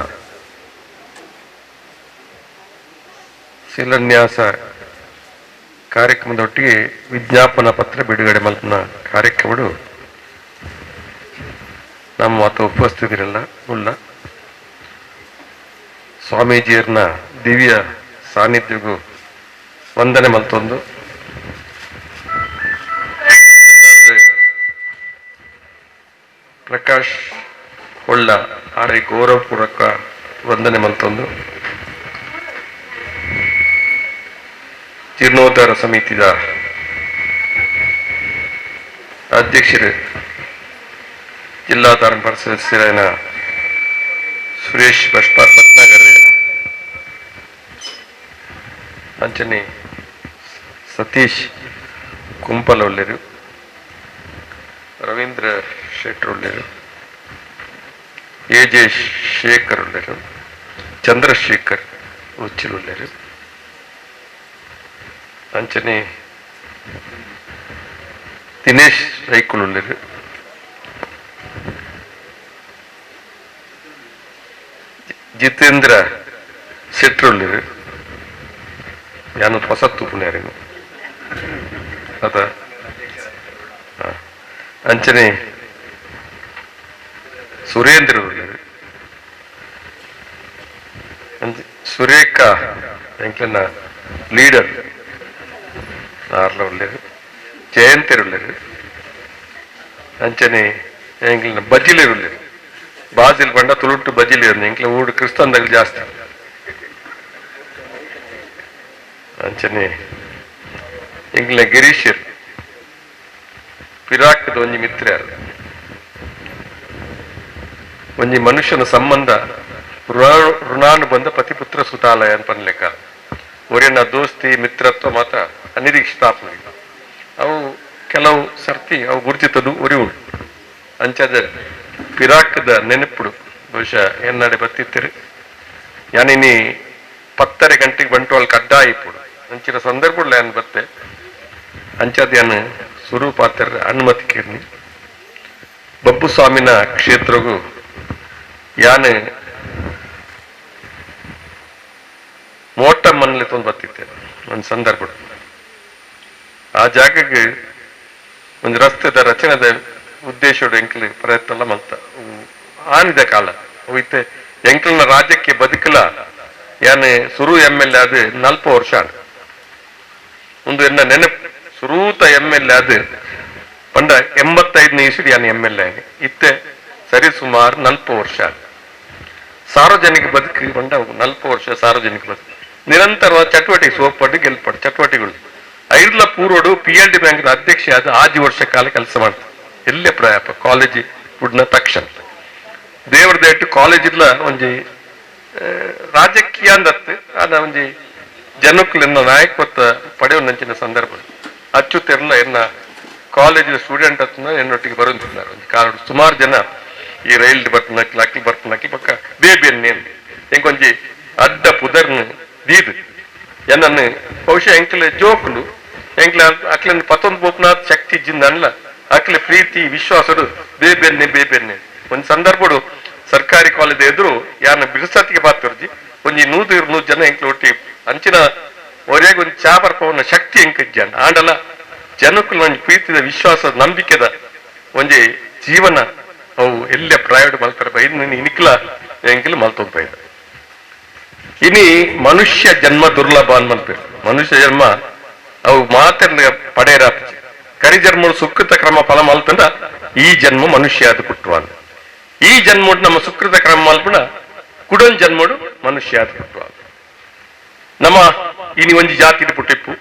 S6: ಶಿಲಾನ್ಯಾಸ ಕಾರ್ಯಕ್ರಮದೊಟ್ಟಿಗೆ ವಿಜ್ಞಾಪನಾ ಪತ್ರ ಬಿಡುಗಡೆ ಮಲ್ಪನ ಕಾರ್ಯಕ್ರಮಡು ನಮ್ಮ ಮಾತು ಉಪಸ್ಥಿತರೆಲ್ಲ ಉಳ್ಳ. ಸ್ವಾಮೀಜಿಯರ್ನ ದಿವ್ಯ ಸಾನ್ನಿಧ್ಯಗೂ ವಂದನೆ ಮಲ್ತೊಂದು ಪ್ರಕಾಶ್ ಹೊಳ್ಳ ಆರೆ ಗೌರವಪೂರ್ವಕ ವಂದನೆ ಮಲ್ತೊಂದು ಜೀರ್ಣೋದ್ಧಾರ ಸಮಿತಿದ ಅಧ್ಯಕ್ಷರು ಜಿಲ್ಲಾ ಧರ್ಮ ಸದಸ್ಯರಾದ ಸುರೇಶ್ ಭಟ್ನಾಗರ್, ಅಂಚನೆ ಸತೀಶ್ ಕುಂಪಲ ಉಲ್ಲೆರು, ರವೀಂದ್ರ ಶೆಟ್ಟರ್ ಉಲ್ಲೆರು, ಎ ಜೆ ಶೇಖರ್ ಉಲ್ಲೆರು, ಚಂದ್ರಶೇಖರ್ ಉಚ್ಚಿಲ್ ಉಲ್ಲೆರು, ಅಂಚನೆ ದಿನೇಶ್ ರೈಕುಲ್ ಉಲ್ಲೆರು, ಜಿತೇಂದ್ರ ಶೆಟ್ಟರ್ ಉಲ್ಲೆರು. ಯಾನು ಹೊಸತ್ತು ಪುಣ್ಯಾರಿನು ಅದ ಅಂಚನೆ ಸುರೇಂದ್ರ ಉಲ್ಲೆರು, ಸುರೇಖಾ ಎಂಕ್ಲೆನ ಲೀಡರ್ ಆರ್ಲ ಉಲ್ಲೆರು, ಜಯಂತಿರು ಉಲ್ಲೆರು, ಅಂಚನೆ ಎಂಕ್ಲೆನ ಬಜಿಲಿರು ಉಲ್ಲೆರು. ಬಾಜಿಲ್ ಪಂಡ ತುಳುಟು ಬಜಿಲಿ ಎಂಕ್ಲೆ ಊಡು ಕ್ರಿಸ್ತಂದಾಗ ಜಾಸ್ತಿ. ಅಂಚನೆ ಎಂಕ್ಲೆ ಗಿರೀಶರ್ ಪಿರಾಕದ ಒಂಜಿ ಮಿತ್ರ, ಒಂಜಿ ಮನುಷ್ಯನ ಸಂಬಂಧ ಋಣಾನುಬಂಧ ಪತಿಪುತ್ರ ಸುತಾಲಯ ಅಂತ ಪನ್ಲೆಕ್ಕ ಒರಿಯನ ದೋಸ್ತಿ ಮಿತ್ರತ್ವ ಮಾತ್ರ ಅನಿರೀಕ್ಷಿತ. ಅವು ಕೆಲವು ಸರ್ತಿ ಅವು ಗುರುತಿತದು ಒರಿವುಡು. ಅಂಚಾದ ಪಿರಾಕದ ನೆನಪುಡು ಬಹುಶಃ ಎನ್ನಡೆ ಬತ್ತಿತ್ತಿರು. ಯಾನಿನಿ 10:30 ಗಂಟೆಗೆ ಬಂಟ್ವಾಳ ಕಡ್ಡಾಯ ಇಪ್ಪುಡು ಅಂಚಿನ ಸಂದರ್ಭ ಯಾನ್ ಬತ್ತೆ. ಅಂಚಾದ ಯಾನ್ ಸುರು ಪಾತ್ರ ಅನುಮತಿ ಕೇರ್ನಿ ಬಬ್ಬು ಸ್ವಾಮಿನ ಕ್ಷೇತ್ರಗೂ ಯಾನ್ ಮೋಟ ಮನ್ಲಿ ತೊಂದು ಬತ್ತಿತ್ತೆ ಒಂದು ಸಂದರ್ಭ. ಆ ಜಾಗಕ್ಕೆ ಒಂದು ರಸ್ತೆದ ರಚನೆದ ಉದ್ದೇಶಡು ಎಂಕ್ಲು ಪ್ರಯತ್ನ ಎಲ್ಲ ಮಲ್ತ ಆನಿದ ಕಾಲ ಹೋಯ್ತೆ ಎಂಕ್ಲನ ರಾಜ್ಯಕ್ಕೆ ಬದುಕಲ. ಯಾನ್ ಸುರು M L A ಅದು 40 ವರ್ಷ ಒಂದು ಎನ್ನ ನೆನಪು. ಸುರೂತ M L A ಅದು ಪಂಡ 85ನೇ ಇಸ್ವಿ ಯಾನ್ M L A ಇತ್ತೆ ಸರಿ ಸುಮಾರು 40 ವರ್ಷ. ಸಾರ್ವಜನಿಕ ಬದುಕು ಪಂಡ 40 ವರ್ಷ ಸಾರ್ವಜನಿಕ ಬದುಕು ನಿರಂತರವಾದ ಚಟುವಟಿಕೆ ಸೋಪಟ್ಟು ಗೆಲ್ಪಟ್ಟು ಚಟುವಟಿಕೆಗಳು. ಐರ್ಲ ಪೂರ್ವಡು P L D bank ಅಧ್ಯಕ್ಷ ಆದ 5 ವರ್ಷ ಕಾಲ ಕೆಲಸ ಮಾಡ್ತಾರೆ. ಎಲ್ಲೇ ಪ್ರಾಯಪ್ಪ ಕಾಲೇಜ್ ಬುಡ್ನ ತಕ್ಷಣ ದೇವರ ದೇಟ್ಟು ಕಾಲೇಜ್ ಇಲ್ಲ ಒಂಜಿ ರಾಜಕೀಯ ಅಂದತ್ತು ಅದ ಒಂಜಿ ಜನಕ್ಕಲೆನ್ನ ನಾಯಕತ್ವ ಪಡೆಯುವ ಸಂದರ್ಭ ಅಚ್ಚುತ್ತೆರ್ಲ ಎನ್ನ ಕಾಲೇಜಿನ ಸ್ಟೂಡೆಂಟ್ ಹತ್ರ ಎನ್ನೊಟ್ಟಿಗೆ ಬರುವಂತಿದ್ದಾರೆ. ಒಂಜಿ ಕಾರಣ ಸುಮಾರು ಜನ ಈ ರೈಲ್ ಬರ್ಪುನಕ್ಲು ಅಕ್ಲಿ ಬರ್ಪುನಕ್ಲು ಪಕ್ಕ ಬೇಬಿ ನೇನು ಎಂಕೊಂಜಿ ಅಡ್ಡ ಪುದರ್ನು ದೀದು ಎನ್ನನ್ನು ಬಹುಶಃ ಎಂಕ್ಲೆ ಜೋಕ್ಲು ಎಂಕ್ಲೆ ಅಕ್ಲನ್ನು ಪತ್ತೊಂದು ಬೋಪ್ನಾಥ್ ಶಕ್ತಿ ಜಿಂದ ಅನ್ಲ ಅಕ್ಲೆ ಪ್ರೀತಿ ವಿಶ್ವಾಸಡು ಬೇಬೆನ್ನೆ ಬೇಬೆನ್ನೆ. ಒಂದು ಸಂದರ್ಭಡು ಸರ್ಕಾರಿ ಕಾಲೇಜ್ ಎದುರು ಯಾರನ್ನ ಬಿರುಸತ್ತಿಗೆ ಪಾತ್ರರ್ಜಿ ಒಂಜಿ 100-200 ಜನ ಎಂಕ್ಲೆ ಒಟ್ಟಿ ಅಂಚಿನ ಒರೆಗೆ ಒಂದು ಚಾ ಬರ್ಪವನ್ನ ಶಕ್ತಿ ಎಂಕ ಜನ ಆಂಡಲ ಜನಕ್ಕೂ ಒಂಜಿ ಪ್ರೀತಿದ ವಿಶ್ವಾಸದ ನಂಬಿಕೆದ ಒಂಜಿ ಜೀವನ ಅವು ಎಲ್ಲ ಪ್ರೈವೇಟ್ ಮಲ್ತಾರೆ ಬೈದು ಇನಿಕ್ಲ ಎಂಕ್ಲು ಮಲ್ತೊಂದು ಬೈದ. ಇನಿ ಮನುಷ್ಯ ಜನ್ಮ ದುರ್ಲಭ ಅನ್ಮಲ್ಪೇರು. ಮನುಷ್ಯ ಜನ್ಮ ಅವು ಮಾತ್ರ ಪಡೆಯರ ಕರಿ ಜನ್ಮ ಸುಕೃತ ಕ್ರಮ ಫಲ ಮಲ್ತಂಡ ಈ ಜನ್ಮ ಮನುಷ್ಯ ಅದು ಪುಟ್ಟುವ. ಈ ಜನ್ಮೋಡು ನಮ್ಮ ಸುಕೃತ ಕ್ರಮ ಮಲ್ಪುಣ ಕುಡೊಂದು ಜನ್ಮೋಡು ಮನುಷ್ಯ ಅದು ಪುಟ್ಟುವ. ನಮ್ಮ ಇನಿ ಒಂಜಿ ಜಾತಿದ ಪುಟ್ಟಿಪ್ಪು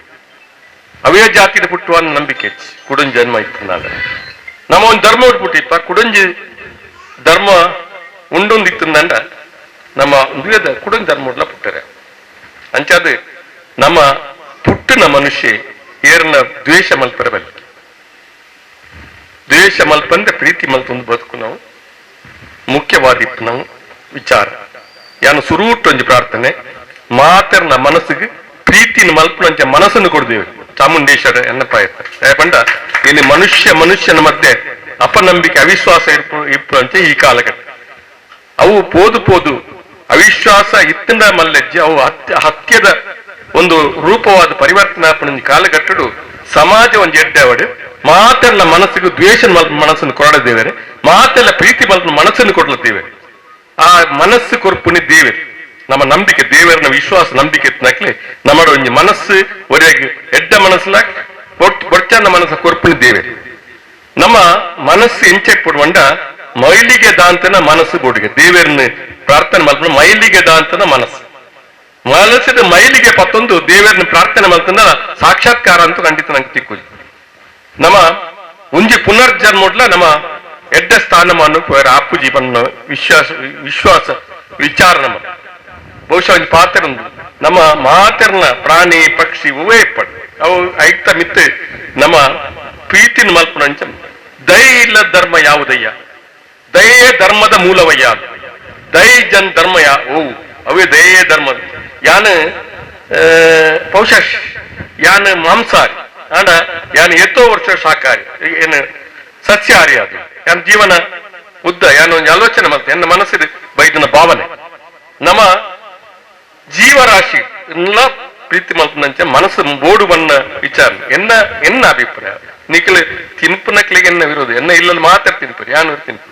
S6: ಅವೇ ಜಾತಿದ ಪುಟ್ಟುವ ನಂಬಿಕೆ ಕುಡೊಂದು ಜನ್ಮ ಇತ್ತು. ನಮ್ಮ ಒಂದು ಧರ್ಮ ಪುಟ್ಟಿಪ್ಪ ಕುಡೊಂಜಿ ಧರ್ಮ ಉಂಡೊಂದಿತ್ತಂದ ನಮ್ಮ ಕುಡೊಂದು ಧರ್ಮ ಪುಟ್ಟರೆ. ಅಂಚಾದ ನಮ್ಮ ಪುಟ್ಟಿನ ಮನುಷ್ಯ ಏರ್ನ ದ್ವೇಷ ಮಲ್ಪರ ಬಲ್ಲಿ ದ್ವೇಷ ಮಲ್ಪಂದ್ರೆ ಪ್ರೀತಿ ಮಲ್ತೊಂದು ಬದುಕು ನಾವು ಮುಖ್ಯವಾದಿಪ್ಪು ನಾವು ವಿಚಾರ. ಯಾನು ಸುರೂಟೊಂಜಿ ಪ್ರಾರ್ಥನೆ ಮಾತರ್ನ ಮನಸ್ಸಿಗೆ ಪ್ರೀತಿನ ಮಲ್ಪನಂಚ ಮನಸ್ಸನ್ನು ಕೊಡ್ದೇವೆ ಚಾಮುಂಡೇಶ್ವರ ಎನ್ನ ಪ್ರಯತ್ನ. ಪಂಡ ಇಲ್ಲಿ ಮನುಷ್ಯ ಮನುಷ್ಯನ ಮಧ್ಯೆ ಅಪನಂಬಿಕೆ ಅವಿಶ್ವಾಸ ಇಪ್ಪು ಈ ಕಾಲಘಟ್ಟ ಅವು ಪೋದು ಪೋದು ಅವಿಶ್ವಾಸ ಇತ್ತಿನ ಮಲ್ಲೆಜ್ಜೆ ಅವು ಹತ್ಯದ ಒಂದು ರೂಪವಾದ ಪರಿವರ್ತನೆ ಕಾಲಘಟ್ಟಡು ಸಮಾಜ ಒಂದು ಎಡ್ಡೆವಡು ಮಾತೆಲ್ಲ ಮನಸ್ಸಿಗೆ ದ್ವೇಷ ಮನಸ್ಸನ್ನು ಕೊರಡದೇವರೆ ಮಾತೆಲ್ಲ ಪ್ರೀತಿ ಮನಸ್ಸನ್ನು ಕೊಡ್ಲತ್ತೇವೆ. ಆ ಮನಸ್ಸು ಕೊರ್ಪುನಿ ದೇವರು. ನಮ್ಮ ನಂಬಿಕೆ ದೇವರನ ವಿಶ್ವಾಸ ನಂಬಿಕೆ ಇತ್ತನಕ್ಲೆ ನಮ್ಮ ಒಂಜಿ ಮನಸ್ಸು ಒರೆಗೆ ಎಡ್ಡ ಮನಸ್ಸುಲ ಬೊಡ್ಚನ್ನ ಮನಸ್ಸು ಕೊರ್ಪುನಿ ದೇವರು. ನಮ್ಮ ಮನಸ್ಸು ಎಂಚೆ ಪುಡ್ವಂಡ ಮೈಲಿಗೆ ದಾಂತನ ಮನಸ್ಸು ಬೋಡಿಗೆ ದೇವರನ್ನ ಪ್ರಾರ್ಥನೆ ಮಲ್ಪನ ಮೈಲಿಗೆ ದಾಂತನ ಮನಸ್ಸು ಮನಸ್ಸಿದ ಮೈಲಿಗೆ ಪತ್ತೊಂದು ದೇವರನ್ನ ಪ್ರಾರ್ಥನೆ ಮಲ್ತನ ಸಾಕ್ಷಾತ್ಕಾರ ಅಂತ ಖಂಡಿತ ನಂಗೆ ತಿಕ್ಕುಜಿ. ನಮ್ಮ ಉಂಜಿ ಪುನರ್ಜನ್ಮಡ್ಲ ನಮ್ಮ ಎಡ್ಡ ಸ್ಥಾನಮಾನ ಆಪುಜಿ ಪನ್ನ ವಿಶ್ವಾಸ ವಿಶ್ವಾಸ ವಿಚಾರ ನಮ್ಮ ಬಹುಶಃ ಒಂಜಿ ಪಾತ್ರ ಉಂಡು. ನಮ್ಮ ಮಾತೆರ್ನ ಪ್ರಾಣಿ ಪಕ್ಷಿ ಹೂವೇ ಇಪ್ಪಡು ಅವು ಐಕ್ತ ಮಿತ್ತೆ ನಮ್ಮ ಪ್ರೀತಿನ ಮಲ್ಪುನಂಚ ದಯೆ ಇಲ್ಲ ಧರ್ಮ ಯಾವುದಯ್ಯ, ದಯೆಯೇ ಧರ್ಮದ ಮೂಲವಯ್ಯ, ದಯೆ ಜನ್ ಧರ್ಮ ಯಾ ಓ ಅವೇ ದಯೆಯೇ ಧರ್ಮ. ಯಾನ್ ಬಹುಶಃ ಯಾನ್ ಮಾಂಸಾಹಾರಿ ಆಂಡ ಯಾನ್ ಎತ್ತೋ ವರ್ಷ ಶಾಕಾಹಾರಿ ಏನು ಸಸ್ಯಾಹಾರಿ ಅದು ಯಾನ್ ಜೀವನ ಉದ್ದ ಯಾನ್ ಒಂಜಿ ಆಲೋಚನೆ ಮಲ್ತೆ ಎನ್ನ ಮನಸ್ಸಿನ ಬೈದನ ಭಾವನೆ ನಮ್ಮ ಜೀವರಾಶಿ ಎಲ್ಲ ಪ್ರೀತಿ ಮಲ್ಪನಂಚೆ ಮನಸ್ಸು ಬೋಡು ಬಣ್ಣ ವಿಚಾರ ಎನ್ನ ಎನ್ನ ಅಭಿಪ್ರಾಯ. ನಿಖಲ್ ತಿನ್ಪುನಕ್ಲಿಗೆ ಎನ್ನ ವಿರೋಧ ಎನ್ನ ಇಲ್ಲಲ್ಲಿ ಮಾತ್ರ ತಿನ್ಪುರಿ ಯಾನು ತಿನ್ಪು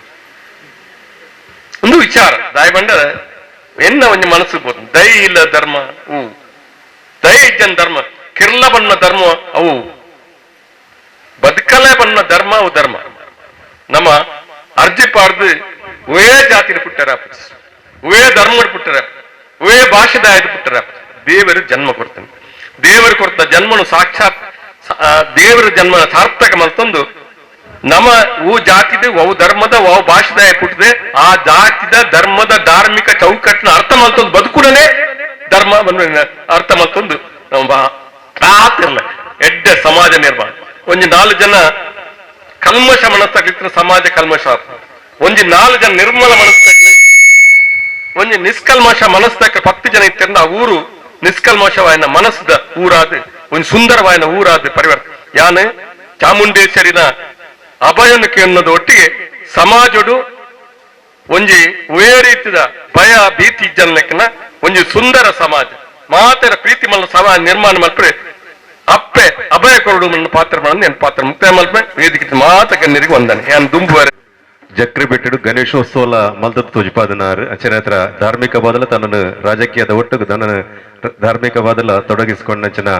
S6: ಒಂದು ವಿಚಾರ ದಾಯ ಬಂಡ ಎನ್ನ ಒಂಜಿ ಮನಸ್ಸು ಬೋದು ದಯ ಇಲ್ಲ ಧರ್ಮ ಹೂ ದಯ ಇಜ್ಜನ್ ಧರ್ಮ ಕಿರ್ಲ ಬಣ್ಣ ಧರ್ಮ ಅವು ಬದುಕಲೇ ಬಣ್ಣ ಧರ್ಮ ಅವು ಧರ್ಮ. ನಮ್ಮ ಅರ್ಜಿ ಪಾಡ್ದು ಒಯೇ ಜಾತಿನ ಪುಟ್ಟರ ಒಯೇ ಧರ್ಮ ಪುಟ್ಟರ ಒಯೇ ಭಾಷೆದಾಯದ ಪುಟ್ಟರ ದೇವರು ಜನ್ಮ ಕೊಡ್ತಾನೆ. ದೇವರು ಕೊಡ್ತ ಜನ್ಮನು ಸಾಕ್ಷಾತ್ ದೇವರ ಜನ್ಮ ಸಾರ್ಥಕ ಮಲ್ತೊಂದು ನಮ್ಮ ಊ ಜಾತಿದ ಅವು ಧರ್ಮದ ಅವು ಭಾಷೆದಾಯ ಪುಟ್ಟದೆ ಆ ಜಾತಿದ ಧರ್ಮದ ಧಾರ್ಮಿಕ ಚೌಕಟ್ಟಿನ ಅರ್ಥ ಮಲ್ತೊಂದು ಬದುಕುಡನೆ ಧರ್ಮ ಅರ್ಥ ಮಲ್ತೊಂದು ನಮ್ಮ ಆತಿರ್ಲ ಎಡ್ಡೆ ಸಮಾಜ ನಿರ್ಮಾಣ. ಒಂಜಿ ನಾಲ್ಕು ಜನ ಕಲ್ಮಶ ಮನಸ್ಸಾಗ್ಲಿತ್ರ ಸಮಾಜ ಕಲ್ಮಶ, ಒಂಜಿ ನಾಲ್ಕು ಜನ ನಿರ್ಮಲ ಮನಸ್ಸಾಗ್ಲಿ ಒಂಜಿ ನಿಷ್ಕಲ್ಮಶ ಮನಸ್ಸಾಕ 10 ಜನ ಇತ್ತಿರಂದ ಆ ಊರು ನಿಷ್ಕಲ್ಮಶವಾಯನ ಮನಸ್ಸದ ಊರಾದ ಒಂಜಿ ಸುಂದರವಾಯನ ಊರಾದ ಪರಿವರ್ತನೆ. ಯಾನ್ ಚಾಮುಂಡೇಶ್ವರಿನ ಅಭಯನಕ್ಕೆ ಅನ್ನೋದು ಒಟ್ಟಿಗೆ ಸಮಾಜಡು ಒಂಜಿ ಒಯೇ ರೀತಿದ ಭಯ ಭೀತಿ ಇಜ್ಜನ್ಲೆಕ್ಕನ ಒಂಜಿ ಸುಂದರ ಸಮಾಜ ಮಾತರ ಪ್ರೀತಿ ಮಲ್ಲ ಸಮಾಜ ನಿರ್ಮಾಣ ಮಲ್ಪರೆ ಅಪ್ಪೆ ಅಭಯ ಕೊರಡು ಮನ್ನ ಪಾತ್ರ ಮಾಡನ್ನು ಎನ್ ಪಾತ್ರ ಮುಕ್ತಾಯ ಮಲ್ಪೆ ವೇದಿಕೆ ಮಾತ ಗಣ್ಯರಿಗೆ ವಂದನೆ. ಯಾನ್ ದುಂಬುವರೆ
S2: ಜಕ್ರಿ ಬಿಟ್ಟಿಡು ಗಣೇಶೋತ್ಸವಲ ಮಲ್ದತ್ ತೋಜಿಪಾದನಾರ್ ಅಂಚನೆ ಹತ್ರ ಧಾರ್ಮಿಕ ಬದಲ ತನ್ನನ್ನು ರಾಜಕೀಯದ ಒಟ್ಟುಗು ತನ್ನನ್ನು ಧಾರ್ಮಿಕ ಬದಲ ತೊಡಗಿಸಿಕೊಂಡಂಚಿನ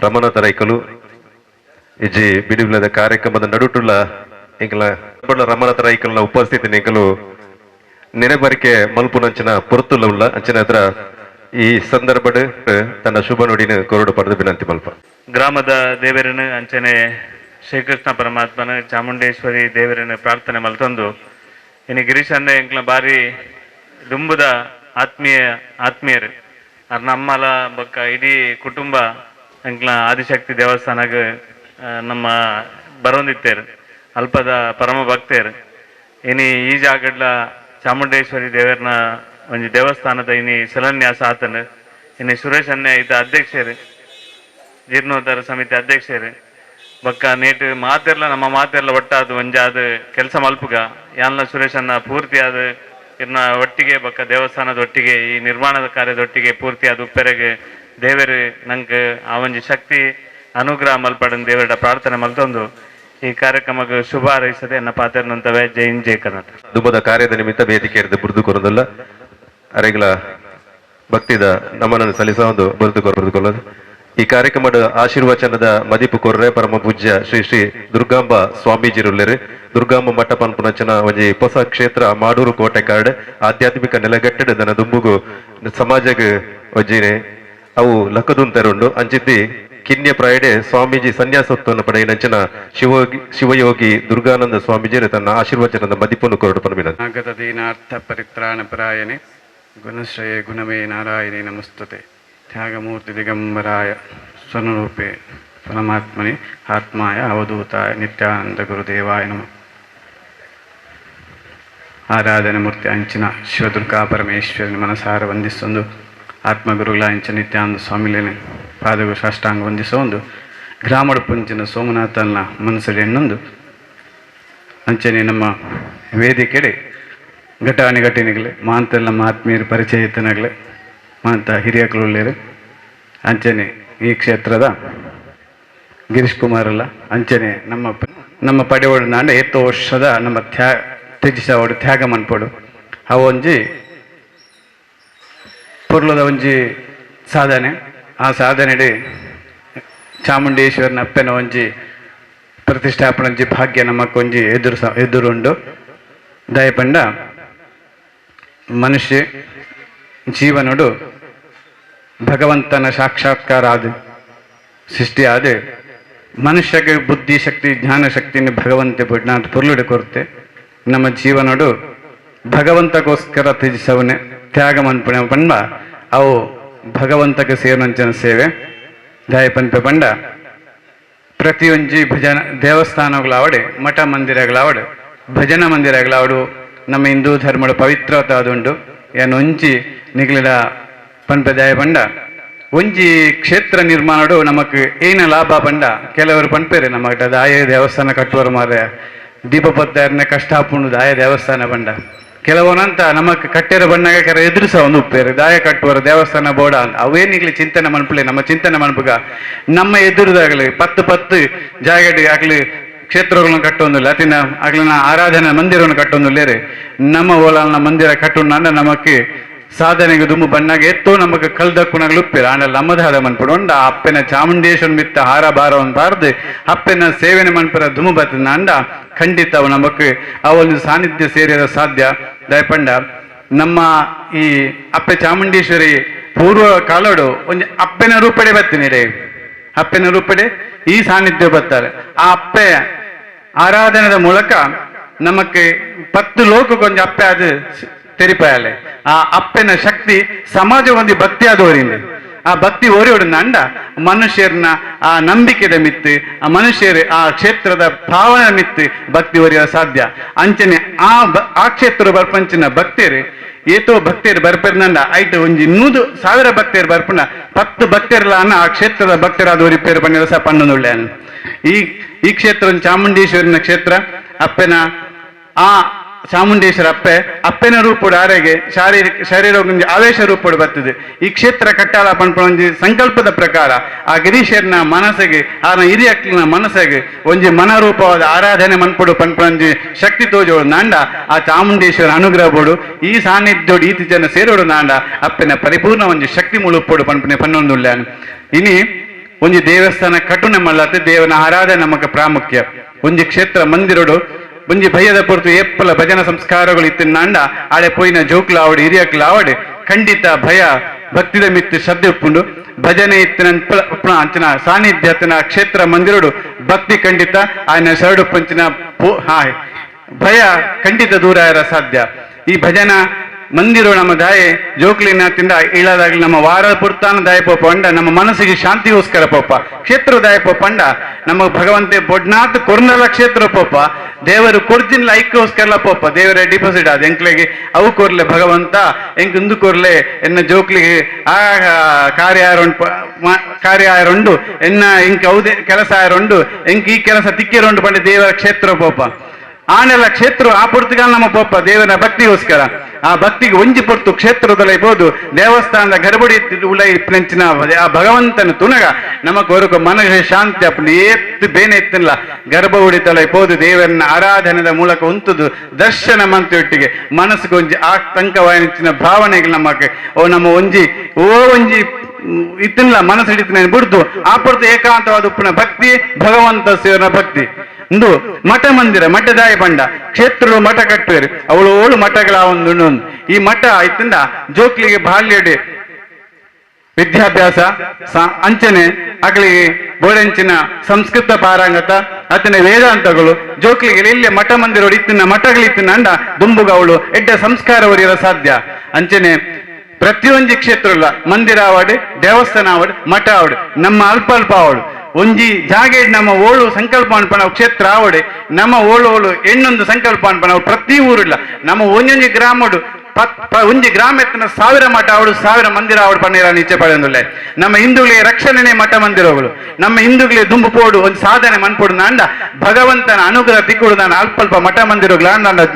S2: ರಮಣ ತರೈಕಲು ಇಜ್ಜಿ ಬಿಡುವಿಲ್ಲದ ಕಾರ್ಯಕ್ರಮದ ನಡುಟುಳ್ಳ ಎಂಕಲ ರಮಣ ತರೈಕಲ್ನ ಉಪಸ್ಥಿತಿ ಎಂಕಲು ನೆನೆಬರಿಕೆ ಮಲ್ಪುನಂಚಿನ ಪೊರ್ತುಲ್ಲ ಉಳ್ಳ ಅಂಚನೆ ಹತ್ರ ಈ ಸಂದರ್ಭಡ್ ತನ್ನ ಶುಭ ನುಡಿನ ಕೊರಡು ಪಡೆದು ವಿನಂತಿ ಮಲ್ಪ.
S7: ಗ್ರಾಮದ ದೇವರನ್ನು ಅಂಚನೆ ಶ್ರೀಕೃಷ್ಣ ಪರಮಾತ್ಮನ ಚಾಮುಂಡೇಶ್ವರಿ ದೇವರನ್ನು ಪ್ರಾರ್ಥನೆ ಮಲ್ತೊಂದು ಇನ್ನು ಗಿರೀಶ್ ಅಣ್ಣೆ ಎಂಕ್ಲ ಬಾರಿ ದುಂಬುದ ಆತ್ಮೀಯರು ಅರ್ ನಮ್ಮಲ ಬೊಕ್ಕ ಇಡೀ ಕುಟುಂಬ ಎಂಕ್ಲ ಆದಿಶಕ್ತಿ ದೇವಸ್ಥಾನಗ್ ನಮ್ಮ ಬರೋಂದಿತ್ತೇರು ಅಲ್ಪದ ಪರಮ ಭಕ್ತೇರು. ಇನಿ ಈ ಜಾಗಡ್ಲ ಚಾಮುಂಡೇಶ್ವರಿ ದೇವರನ ಒಂಜಿ ದೇವಸ್ಥಾನದ ಇನಿ ಶಿಲಾನ್ಯಾಸ ಆತನು. ಇನಿ ಸುರೇಶ್ ಅಣ್ಣೆ ಇದ್ದ ಅಧ್ಯಕ್ಷರು ಜೀರ್ಣೋದ್ಧಾರ ಸಮಿತಿ ಅಧ್ಯಕ್ಷರು ಬೊಕ್ಕ ನೇಟ್ ಮಾತೆರ್ಲ ನಮ್ಮ ಮಾತೆರ್ಲ ಒಟ್ಟಾದ್ ಒಂಜಾದ್ ಕೆಲಸ ಮಲ್ಪುಗ ಯಾನ್ಲ ಸುರೇಶ್ ಅಣ್ಣ ಪೂರ್ತಿಯಾದ ಇರ್ನ ಒಟ್ಟಿಗೆ ಬೊಕ್ಕ ದೇವಸ್ಥಾನದ ಒಟ್ಟಿಗೆ ಈ ನಿರ್ಮಾಣದ ಕಾರ್ಯದೊಟ್ಟಿಗೆ ಪೂರ್ತಿಯಾದ ಉಪ್ಪೆರೆಗ್ ದೇವರು ನಂಗೆ ಆ ಒಂಜಿ ಶಕ್ತಿ ಅನುಗ್ರಹ ಮಲ್ಪಡನ್ ದೇವರ ಪ್ರಾರ್ಥನೆ ಮಲ್ತೊಂದು ಈ ಕಾರ್ಯಕ್ರಮಕ್ಕೆ ಶುಭ ಹಾರೈಸದೆ ಎನ್ನ ಪಾತ್ರನಂತವೇ. ಜೈ ಹಿಂದ್, ಜೈ ಕರ್ನಾಟಕ.
S2: ದುಬ್ಬದ ಕಾರ್ಯದ ನಿಮಿತ್ತ ವೇದಿಕೆ ಬುರ್ದು ಕೊರದಲ್ಲ ಅರೆಗಳ ಭಕ್ತಿದ ನಮನನ್ನು ಸಲ್ಲಿಸ ಒಂದು ಬರೆದು ಕೊರದುಕೊಳ್ಳೋದು. ಈ ಕಾರ್ಯಕ್ರಮದ ಆಶೀರ್ವಚನದ ಮದಿಪು ಕೊರ್ರೆ ಪರಮ ಪೂಜ್ಯ ಶ್ರೀ ಶ್ರೀ ದುರ್ಗಾಂಬ ಸ್ವಾಮೀಜಿರುಲ್ಲೆರು. ದುರ್ಗಾಂಬ ಮಠ ಪನ್ಪುನಂಚನ ಒಂಜಿ ಹೊಸ ಕ್ಷೇತ್ರ ಮಾಡೂರು ಕೋಟೆ ಕಾರ್ಡ್ ಆಧ್ಯಾತ್ಮಿಕ ನೆಲಗಟ್ಟಡ ದನ ದುಂಬುಗು ಸಮಾಜಗ್ ಒಂಜಿನೆ ಅವು ಲಕ್ಕದುಂತೆರುಂಡು. ಅಂಚಿದ್ದಿ ಕಿನ್ಯ ಪ್ರಾಯಡೆ ಸ್ವಾಮೀಜಿ ಸನ್ಯಾಸತ್ವವನ್ನು ಪಡೆಯಿನಂಚಿನ ಶಿವಯೋಗಿ ದುರ್ಗಾನಂದ ಸ್ವಾಮೀಜಿಯರು ತನ್ನ ಆಶೀರ್ವಚನದ ಮದಿಪನ್ನು ಕೊರಡು ಪನ್ಪಿನ.
S8: ಆಗತ ದೀನಾರ್ಥ ಪರಿತ್ರಾಣ ಪರಾಯಣೆ ಗುಣಶ್ರಯೇ ಗುಣಮೇ ನಾರಾಯಣೇ ನಮಸ್ತುತೆ. ತ್ಯಾಗಮೂರ್ತಿ ದಿಗಂಬರಾಯ ಸ್ವರ್ಣರೂಪೇ ಪರಮಾತ್ಮನೆ ಆತ್ಮಾಯ ಅವಧೂತಾಯ ನಿತ್ಯಾನಂದ ಗುರುದೇವಾಯ ನಮಃ. ಆರಾಧನೆ ಮೂರ್ತಿ ಅಂಚಿನ ಶಿವದುರ್ಗಾ ಪರಮೇಶ್ವರನ ಮನಸಾರ ವಂದಿಸೊಂದು ಆತ್ಮಗುರುಗಳ ಅಂಚಿನ ನಿತ್ಯಾನಂದ ಸ್ವಾಮಿಲೇನೆ ಪಾದಗು ಸಾಷ್ಟಾಂಗ ವಂದಿಸೋ ಒಂದು ಗ್ರಾಮಡ ಪುಂಚಿನ ಸೋಮನಾಥನ ಮನಸ್ಸಲ್ಲಿ ಎನ್ನೊಂದು ಅಂಚನೆ ನಮ್ಮ ವೇದಿಕೆಡೆ ಘಟಾನಿ ಘಟನೆಗಳೇ ಮಾಂತೆಲ್ಲ ನಮ್ಮ ಆತ್ಮೀಯರು ಪರಿಚಯಿತನಾಗಲೇ ಮಾಂತ ಹಿರಿಯಕುಳ್ಳೇರು ಅಂಚನೆ ಈ ಕ್ಷೇತ್ರದ ಗಿರೀಶ್ ಕುಮಾರ್ ಅಲ್ಲ ಅಂಚನೆ ನಮ್ಮ ನಮ್ಮ ಪಡೆಯೋಡು ನಾಂಡ ಏತೋ ವರ್ಷದ ನಮ್ಮ ತ್ಯಾಜಿಸವಡು ತ್ಯಾಗ ಮನ್ಪೊಡು ಅವೊಂಜಿ ಪೊರ್ಲುದ ಒಂಜಿ ಸಾಧನೆ. ಆ ಸಾಧನೆಡೆ ಚಾಮುಂಡೇಶ್ವರನ ಅಪ್ಪೆನ ಒಂಜಿ ಪ್ರತಿಷ್ಠಾಪನೆ ಒಂಜಿ ಭಾಗ್ಯ ನಮಕ್ಕೊಂಜಿ ಎದುರು ಎದುರುಂಡು. ದಯಪಂಡ ಮನುಷ್ಯ ಜೀವನಡು ಭಗವಂತನ ಸಾಕ್ಷಾತ್ಕಾರ ಆದ ಸೃಷ್ಟಿ ಆದ ಮನುಷ್ಯಗೆ ಬುದ್ಧಿ ಶಕ್ತಿ ಜ್ಞಾನ ಶಕ್ತಿಯನ್ನು ಭಗವಂತ ಬಡ್ನಾಥ್ ಪೊರ್ಲುಡೆ ಕೊರತೆ. ನಮ್ಮ ಜೀವನಡು ಭಗವಂತಗೋಸ್ಕರ ತ್ಯಜಿಸವನೆ ತ್ಯಾಗ ಮನ್ಪುಣೆ ಪಂಡ ಅವು ಭಗವಂತಕ್ಕೆ ಸೇರಿನಂಚಿನ ಸೇವೆ. ದಾಯ ಪನ್ಪೆ ಪಂಡ ಪ್ರತಿಯೊಂಜಿ ಭಜನ ದೇವಸ್ಥಾನಗಳಾವಡೆ, ಮಠ ಮಂದಿರಗಳಾವಡೆ, ಭಜನಾ ಮಂದಿರಗಳಾವಡು ನಮ್ಮ ಹಿಂದೂ ಧರ್ಮದ ಪವಿತ್ರತೆ ಆದುಂಡು. ಏನ್ ಒಂಜಿ ನಿಗ್ಲಿಡ ಪನ್ಪೆ ದಾಯ ಪಂಡ ಒಂಜಿ ಕ್ಷೇತ್ರ ನಿರ್ಮಾಣಡು ನಮಕ್ ಏನ ಲಾಭ ಪಂಡ ಕೆಲವರು ಪನ್ಪೇರೆ ನಮಕ್ ದಾಯ ದೇವಸ್ಥಾನ ಕಟ್ಟುವರು ಮಾರೆ ದೀಪ ಪತ್ತಾರನೆ ಕಷ್ಟ ಆಪುಂಡು ದಾಯ ದೇವಸ್ಥಾನ ಪಂಡ. ಕೆಲವನಂತ ನಮಕ್ ಕಟ್ಟೆರ ಬಣ್ಣಗ ಕೆರ ಎದುರಿಸ ಒಂದು ಉಪ್ಪೇರು ದಾಯ ಕಟ್ಟುವರು ದೇವಸ್ಥಾನ ಬೋಡ ಅಂತ. ಅವೇನಿಗ್ಲಿ ಚಿಂತನೆ ಮನ್ಪುಲೆ ನಮ್ಮ ಚಿಂತನೆ ಮನ್ಪುಗ ನಮ್ಮ ಎದುರುದಾಗಲಿ ಪತ್ತು ಪತ್ತು ಜಾಗಡಿ ಆಗ್ಲಿ ಕ್ಷೇತ್ರಗಳನ್ನು ಕಟ್ಟೊಂದಿಲ್ಲ ಅತಿನ ಆಗ್ಲಿನ ಆರಾಧನಾ ಮಂದಿರವನ್ನು ಕಟ್ಟೊಂದಿಲ್ಲೇರಿ. ನಮ್ಮ ಓಲಾಲ್ನ ಮಂದಿರ ಕಟ್ಟುಂಡ ನಮಕ್ಕೆ ಸಾಧನೆಗೆ ದುಮ್ಮು ಬಣ್ಣಾಗ ಎತ್ತೋ ನಮಕ್ ಕಲ್ದಕ್ಕುನಾಗ್ಲು ಉಪ್ಪಿರ ಆಂಡ ನಮ್ಮದಾದ ಮನ್ಪುಡು ಉಂಡ ಅಪ್ಪೆನ ಚಾಮುಂಡೇಶ್ವರನ್ ಮಿತ್ತ ಹಾರ ಭಾರವನ್ನು ಬಾರ್ದು ಅಪ್ಪೆನ ಸೇವೆನ ಮನ್ಪುರ ದುಮ್ಮು ಬತ್ತಿನ ಅಂಡ ಖಂಡಿತ ಅವು ನಮಕ್ ಆ ಒಂದು ಸಾನ್ನಿಧ್ಯ ಸೇರಿದ ಸಾಧ್ಯ. ದಯಪಂಡ ನಮ್ಮ ಈ ಅಪ್ಪೆ ಚಾಮುಂಡೇಶ್ವರಿ ಪೂರ್ವ ಕಾಲೋಡು ಒಂಜಿ ಅಪ್ಪೆನ ರೂಪಡೆ ಬತ್ತೀನಿ ರೇ, ಅಪ್ಪೆನ ರೂಪಡೆ ಈ ಸಾನ್ನಿಧ್ಯ ಬರ್ತಾರೆ. ಆ ಅಪ್ಪೆ ಆರಾಧನೆದ ಮೂಲಕ ನಮಕ್ 10 ಲೋಕಕ್ಕೊಂಜಿ ಅಪ್ಪೆ ಅದು ತೆರಿಪಾಯಲೆ. ಆ ಅಪ್ಪೆನ ಶಕ್ತಿ ಸಮಾಜ ಒಂದು ಭಕ್ತಿ ಅದು ಓರಿಂದ ಆ ಭಕ್ತಿ ಓರಿ ಅಂಡ ಮನುಷ್ಯರನ್ನ ಆ ನಂಬಿಕೆದ ಮಿತ್ತು ಆ ಮನುಷ್ಯರು ಆ ಕ್ಷೇತ್ರದ ಭಾವನೆ ಮಿತ್ತು ಭಕ್ತಿ ಓರಿಯ ಸಾಧ್ಯ. ಅಂಚನೆ ಆ ಆ ಕ್ಷೇತ್ರ ಬರ್ಪಂಚಿನ ಭಕ್ತರು ಏತೋ ಭಕ್ತರು ಬರ್ಪೆರ್ನಂಡ ಐಟ್ ಒಂಜಿ 100,000 ಭಕ್ತರು ಬರ್ಪುಂಡ 10 ಭಕ್ತರ್ಲ ಆ ಕ್ಷೇತ್ರದ ಭಕ್ತರಾದ ಒರಿಪೇರು ಪನ್ನಿರಸ ಪಣ್ಣನುಳ್ಳೆ. ಈ ಈ ಕ್ಷೇತ್ರ ಚಾಮುಂಡೇಶ್ವರಿನ ಕ್ಷೇತ್ರ. ಅಪ್ಪೆನ ಆ ಚಾಮುಂಡೇಶ್ವರ ಅಪ್ಪೆ ಅಪ್ಪೆನ ರೂಪುಡು ಆರೆಗೆ ಶಾರೀರಿಕ ಶರೀರ ಒಂಜಿ ಆವೇಶ ರೂಪುಡು ಬರ್ತದೆ. ಈ ಕ್ಷೇತ್ರ ಕಟ್ಟಾಲ ಪನ್ಪುನ ಒಂಜಿ ಸಂಕಲ್ಪದ ಪ್ರಕಾರ ಆ ಗಿರೀಶರ್ನ ಮನಸ್ಸಿಗೆ ಆನ ಹಿರಿಯಕ್ಲಿನ ಮನಸ್ಸಿಗೆ ಒಂಜಿ ಮನರೂಪವಾದ ಆರಾಧನೆ ಮನ್ಪುಡು ಪನ್ಪುನ ಒಂಜಿ ಶಕ್ತಿ ತೋಜೋಡು ನಾಂಡ ಆ ಚಾಮುಂಡೇಶ್ವರ ಅನುಗ್ರಹ ಬೋಡು ಈ ಸಾನ್ನಿಧ್ಯೋಡು ಈತಿ ಜನ ಸೇರೋಡು ನಾಂಡ ಅಪ್ಪೆನ ಪರಿಪೂರ್ಣ ಒಂಜಿ ಶಕ್ತಿ ಮುಳುಪೋಡು ಪನ್ಪುನೆ ಪನ್ನೊಂದುಳ್ಳ. ಇನಿ ಒಂಜಿ ದೇವಸ್ಥಾನ ಕಟ್ಟುನೆ ಮಲ್ಲತ್ತೆ ದೇವನ ಆರಾಧನೆ ನಮಕ್ ಪ್ರಾಮುಖ್ಯ. ಒಂಜಿ ಕ್ಷೇತ್ರ ಮಂದಿರಡು ಒಂಜಿ ಭಯದ ಪೊರ್ತು ಏಪ್ಪಲ ಭಜನ ಸಂಸ್ಕಾರಗಳು ಇತ್ತಿನಾಂಡ ಆಳೆ ಪೋಯಿನ ಜೋಕ್ಲಾವಡು ಹಿರಿಯಕ್ಲಾವಡು ಖಂಡಿತ ಭಯ ಭಕ್ತಿದ ಮಿತ್ತು ಶ್ರದ್ಧೆ ಉಪ್ಪುಂಡು. ಭಜನೆ ಇತ್ತಿನ ಅಂಚಿನ ಸಾನ್ನಿಧ್ಯತನ ಕ್ಷೇತ್ರ ಮಂದಿರಡು ಭಕ್ತಿ ಖಂಡಿತ ಆಯನ ಶರಡು ಪಂಚಿನ ಭಯ ಖಂಡಿತ ದೂರ ಇರ ಸಾಧ್ಯ. ಈ ಭಜನಾ ಮಂದಿರ ನಮ್ಮ ದಾಯೆ ಜೋಕ್ಲಿನ ತಿಂದ ಇಳದಾಗ್ಲಿ ನಮ್ಮ ವಾರ ಪುರ್ತಾನ ದಾಯ ಪೋಪ ಅಂಡ ನಮ್ಮ ಮನಸ್ಸಿಗೆ ಶಾಂತಿಗೋಸ್ಕರ ಪೋಪ ಕ್ಷೇತ್ರ ದಾಯ ಪೋಪ ಅಂಡ ನಮ್ಮ ಭಗವಂತೆ ಬೊಡ್ನಾಥ್ ಕೊರ್ನಲ ಕ್ಷೇತ್ರ ಪೋಪ ದೇವರು ಕೊರ್ಜಿನ್ಲ ಐಕ್ಕೋಸ್ಕರಲ ಪೋಪ ದೇವರ ಡಿಪಾಸಿಟ್ ಅದು ಎಂಕ್ಲೆಗೆ ಅವು ಕೊರ್ಲೆ ಭಗವಂತ ಎಂಕ್ ಇಂದು ಕೊರ್ಲೆ ಎನ್ನ ಜೋಕ್ಲಿಗೆ ಆ ಕಾರ್ಯ ಕಾರ್ಯ ಆಯರುಂಡು ಎನ್ನ ಎಂಕ್ ಹೌದೇ ಕೆಲಸ ಆಯರುಂಡು ಎಂಕ್ ಈ ಕೆಲಸ ತಿಕ್ಕಿರುಂಡು ಪಂಡ ದೇವರ ಕ್ಷೇತ್ರ ಪೋಪ ಆನೆಲ್ಲ ಕ್ಷೇತ್ರ ಆ ಪೊರ್ತುಗಾಲ್ ನಮ್ಮ ಪೋಪ ದೇವರ ಭಕ್ತಿಗೋಸ್ಕರ. ಆ ಭಕ್ತಿಗೆ ಒಂಜಿ ಪೊರ್ತು ಕ್ಷೇತ್ರದಲ್ಲಿ ಬೋದು ದೇವಸ್ಥಾನದ ಗರ್ಭಡಿ ಉಲೈ ಪ್ರಂಚಿನ ಆ ಭಗವಂತನ ತುನಗ ನಮ್ಮ ಕೊರಕ ಮನಸ್ಸು ಶಾಂತಿ ಅಪ್ಪನ ಏತ್ತು ಬೇನೆ ಎತ್ತಿಲ್ಲ ಗರ್ಭಗುಡಿ ತಲೆ ಪೋದು ದೇವರನ್ನ ಆರಾಧನೆದ ಮೂಲಕ ಉಂತುದು ದರ್ಶನ ಮಂತಿಯೊಟ್ಟಿಗೆ ಮನಸ್ಸಿಗೆ ಒಂಜಿ ಆತಂಕವಾಯಿನ ಭಾವನೆಗೆ ನಮಕ್ ಓ ನಮ್ಮ ಒಂಜಿ ಓ ಒಂಜಿ ಇತ್ತಿಲ್ಲ ಮನಸ್ಸು ಹಿಡಿತಿನ ಬಿಡ್ದು ಆ ಪೊರ್ತು ಏಕಾಂತವಾದ ಉಪ್ಪಿನ ಭಕ್ತಿ ಭಗವಂತ ಸೇವನ ಭಕ್ತಿ. ಇಂದು ಮಠ ಮಂದಿರ ಮಠದಾಯ ಬಂಡ ಕ್ಷೇತ್ರ ಮಠ ಕಟ್ಟುವರು ಅವಳು ಓಳು ಮಠಗಳ ಒಂದು ಈ ಮಠ ಇತ್ತಿಂದ ಜೋಕ್ಲಿಗೆ ಬಾಲ್ಯಡೆ ವಿದ್ಯಾಭ್ಯಾಸ ಅಂಚನೆ ಅಗಲಿಗೆ ಬೋಡಂಚಿನ ಸಂಸ್ಕೃತ ಪಾರಂಗತ ಅತನೆ ವೇದಾಂತಗಳು ಜೋಕ್ಲಿಗೆ ಇಲ್ಲಿ ಮಠ ಮಂದಿರ ಇತ್ತಿನ ಮಠಗಳಿತ್ತಿನ ಅಂಡ ದುಂಬುಗ ಅವಳು ಎಡ್ಡ ಸಂಸ್ಕಾರ ಒರಿಯರ ಸಾಧ್ಯ. ಅಂಚನೆ ಪ್ರತಿಯೊಂದು ಕ್ಷೇತ್ರ ಇಲ್ಲ ಮಂದಿರ ಆವಡು ದೇವಸ್ಥಾನ ಆವಡು ಮಠ ಆವಡು ನಮ್ಮ ಅಲ್ಪ ಅಲ್ಪ ಆವಡು ಒಂಜಿ ಜಾಗೆ ನಮ್ಮ ಓಳು ಸಂಕಲ್ಪ ಅನ್ಪಣ ಕ್ಷೇತ್ರ ಆವಡೆ ನಮ್ಮ ಓಳು ಓಳು ಎಣ್ಣೊಂದು ಸಂಕಲ್ಪ ಅನ್ಪಣ ಪ್ರತಿ ಊರಿಲ್ಲ ನಮ್ಮ ಒಂಜೊಂಜಿ ಗ್ರಾಮಡು ಒಂಜಿ ಗ್ರಾಮ ಎತ್ತನ 1000 ಮಠ ಅವಳು 1000 ಮಂದಿರ ಅವಳು ಪನ್ನೀರ ನಿಚ್ಚೆ ಪಡೆಯೊಂದುಳ್ಳೆ. ನಮ್ಮ ಹಿಂದೂಗಳಿಗೆ ರಕ್ಷಣೆನೇ ಮಠ ಮಂದಿರಗಳು ನಮ್ಮ ಹಿಂದೂಗಳಿಗೆ ದುಂಬು ಪೋಡು ಒಂದು ಸಾಧನೆ ಮನ್ಪೋಡು ನಾಂಡ ಭಗವಂತನ ಅನುಗ್ರಹ ತಿಕ್ಕುಡು ನಾನು ಅಲ್ಪ ಅಲ್ಪ ಮಠ ಮಂದಿರಗಳು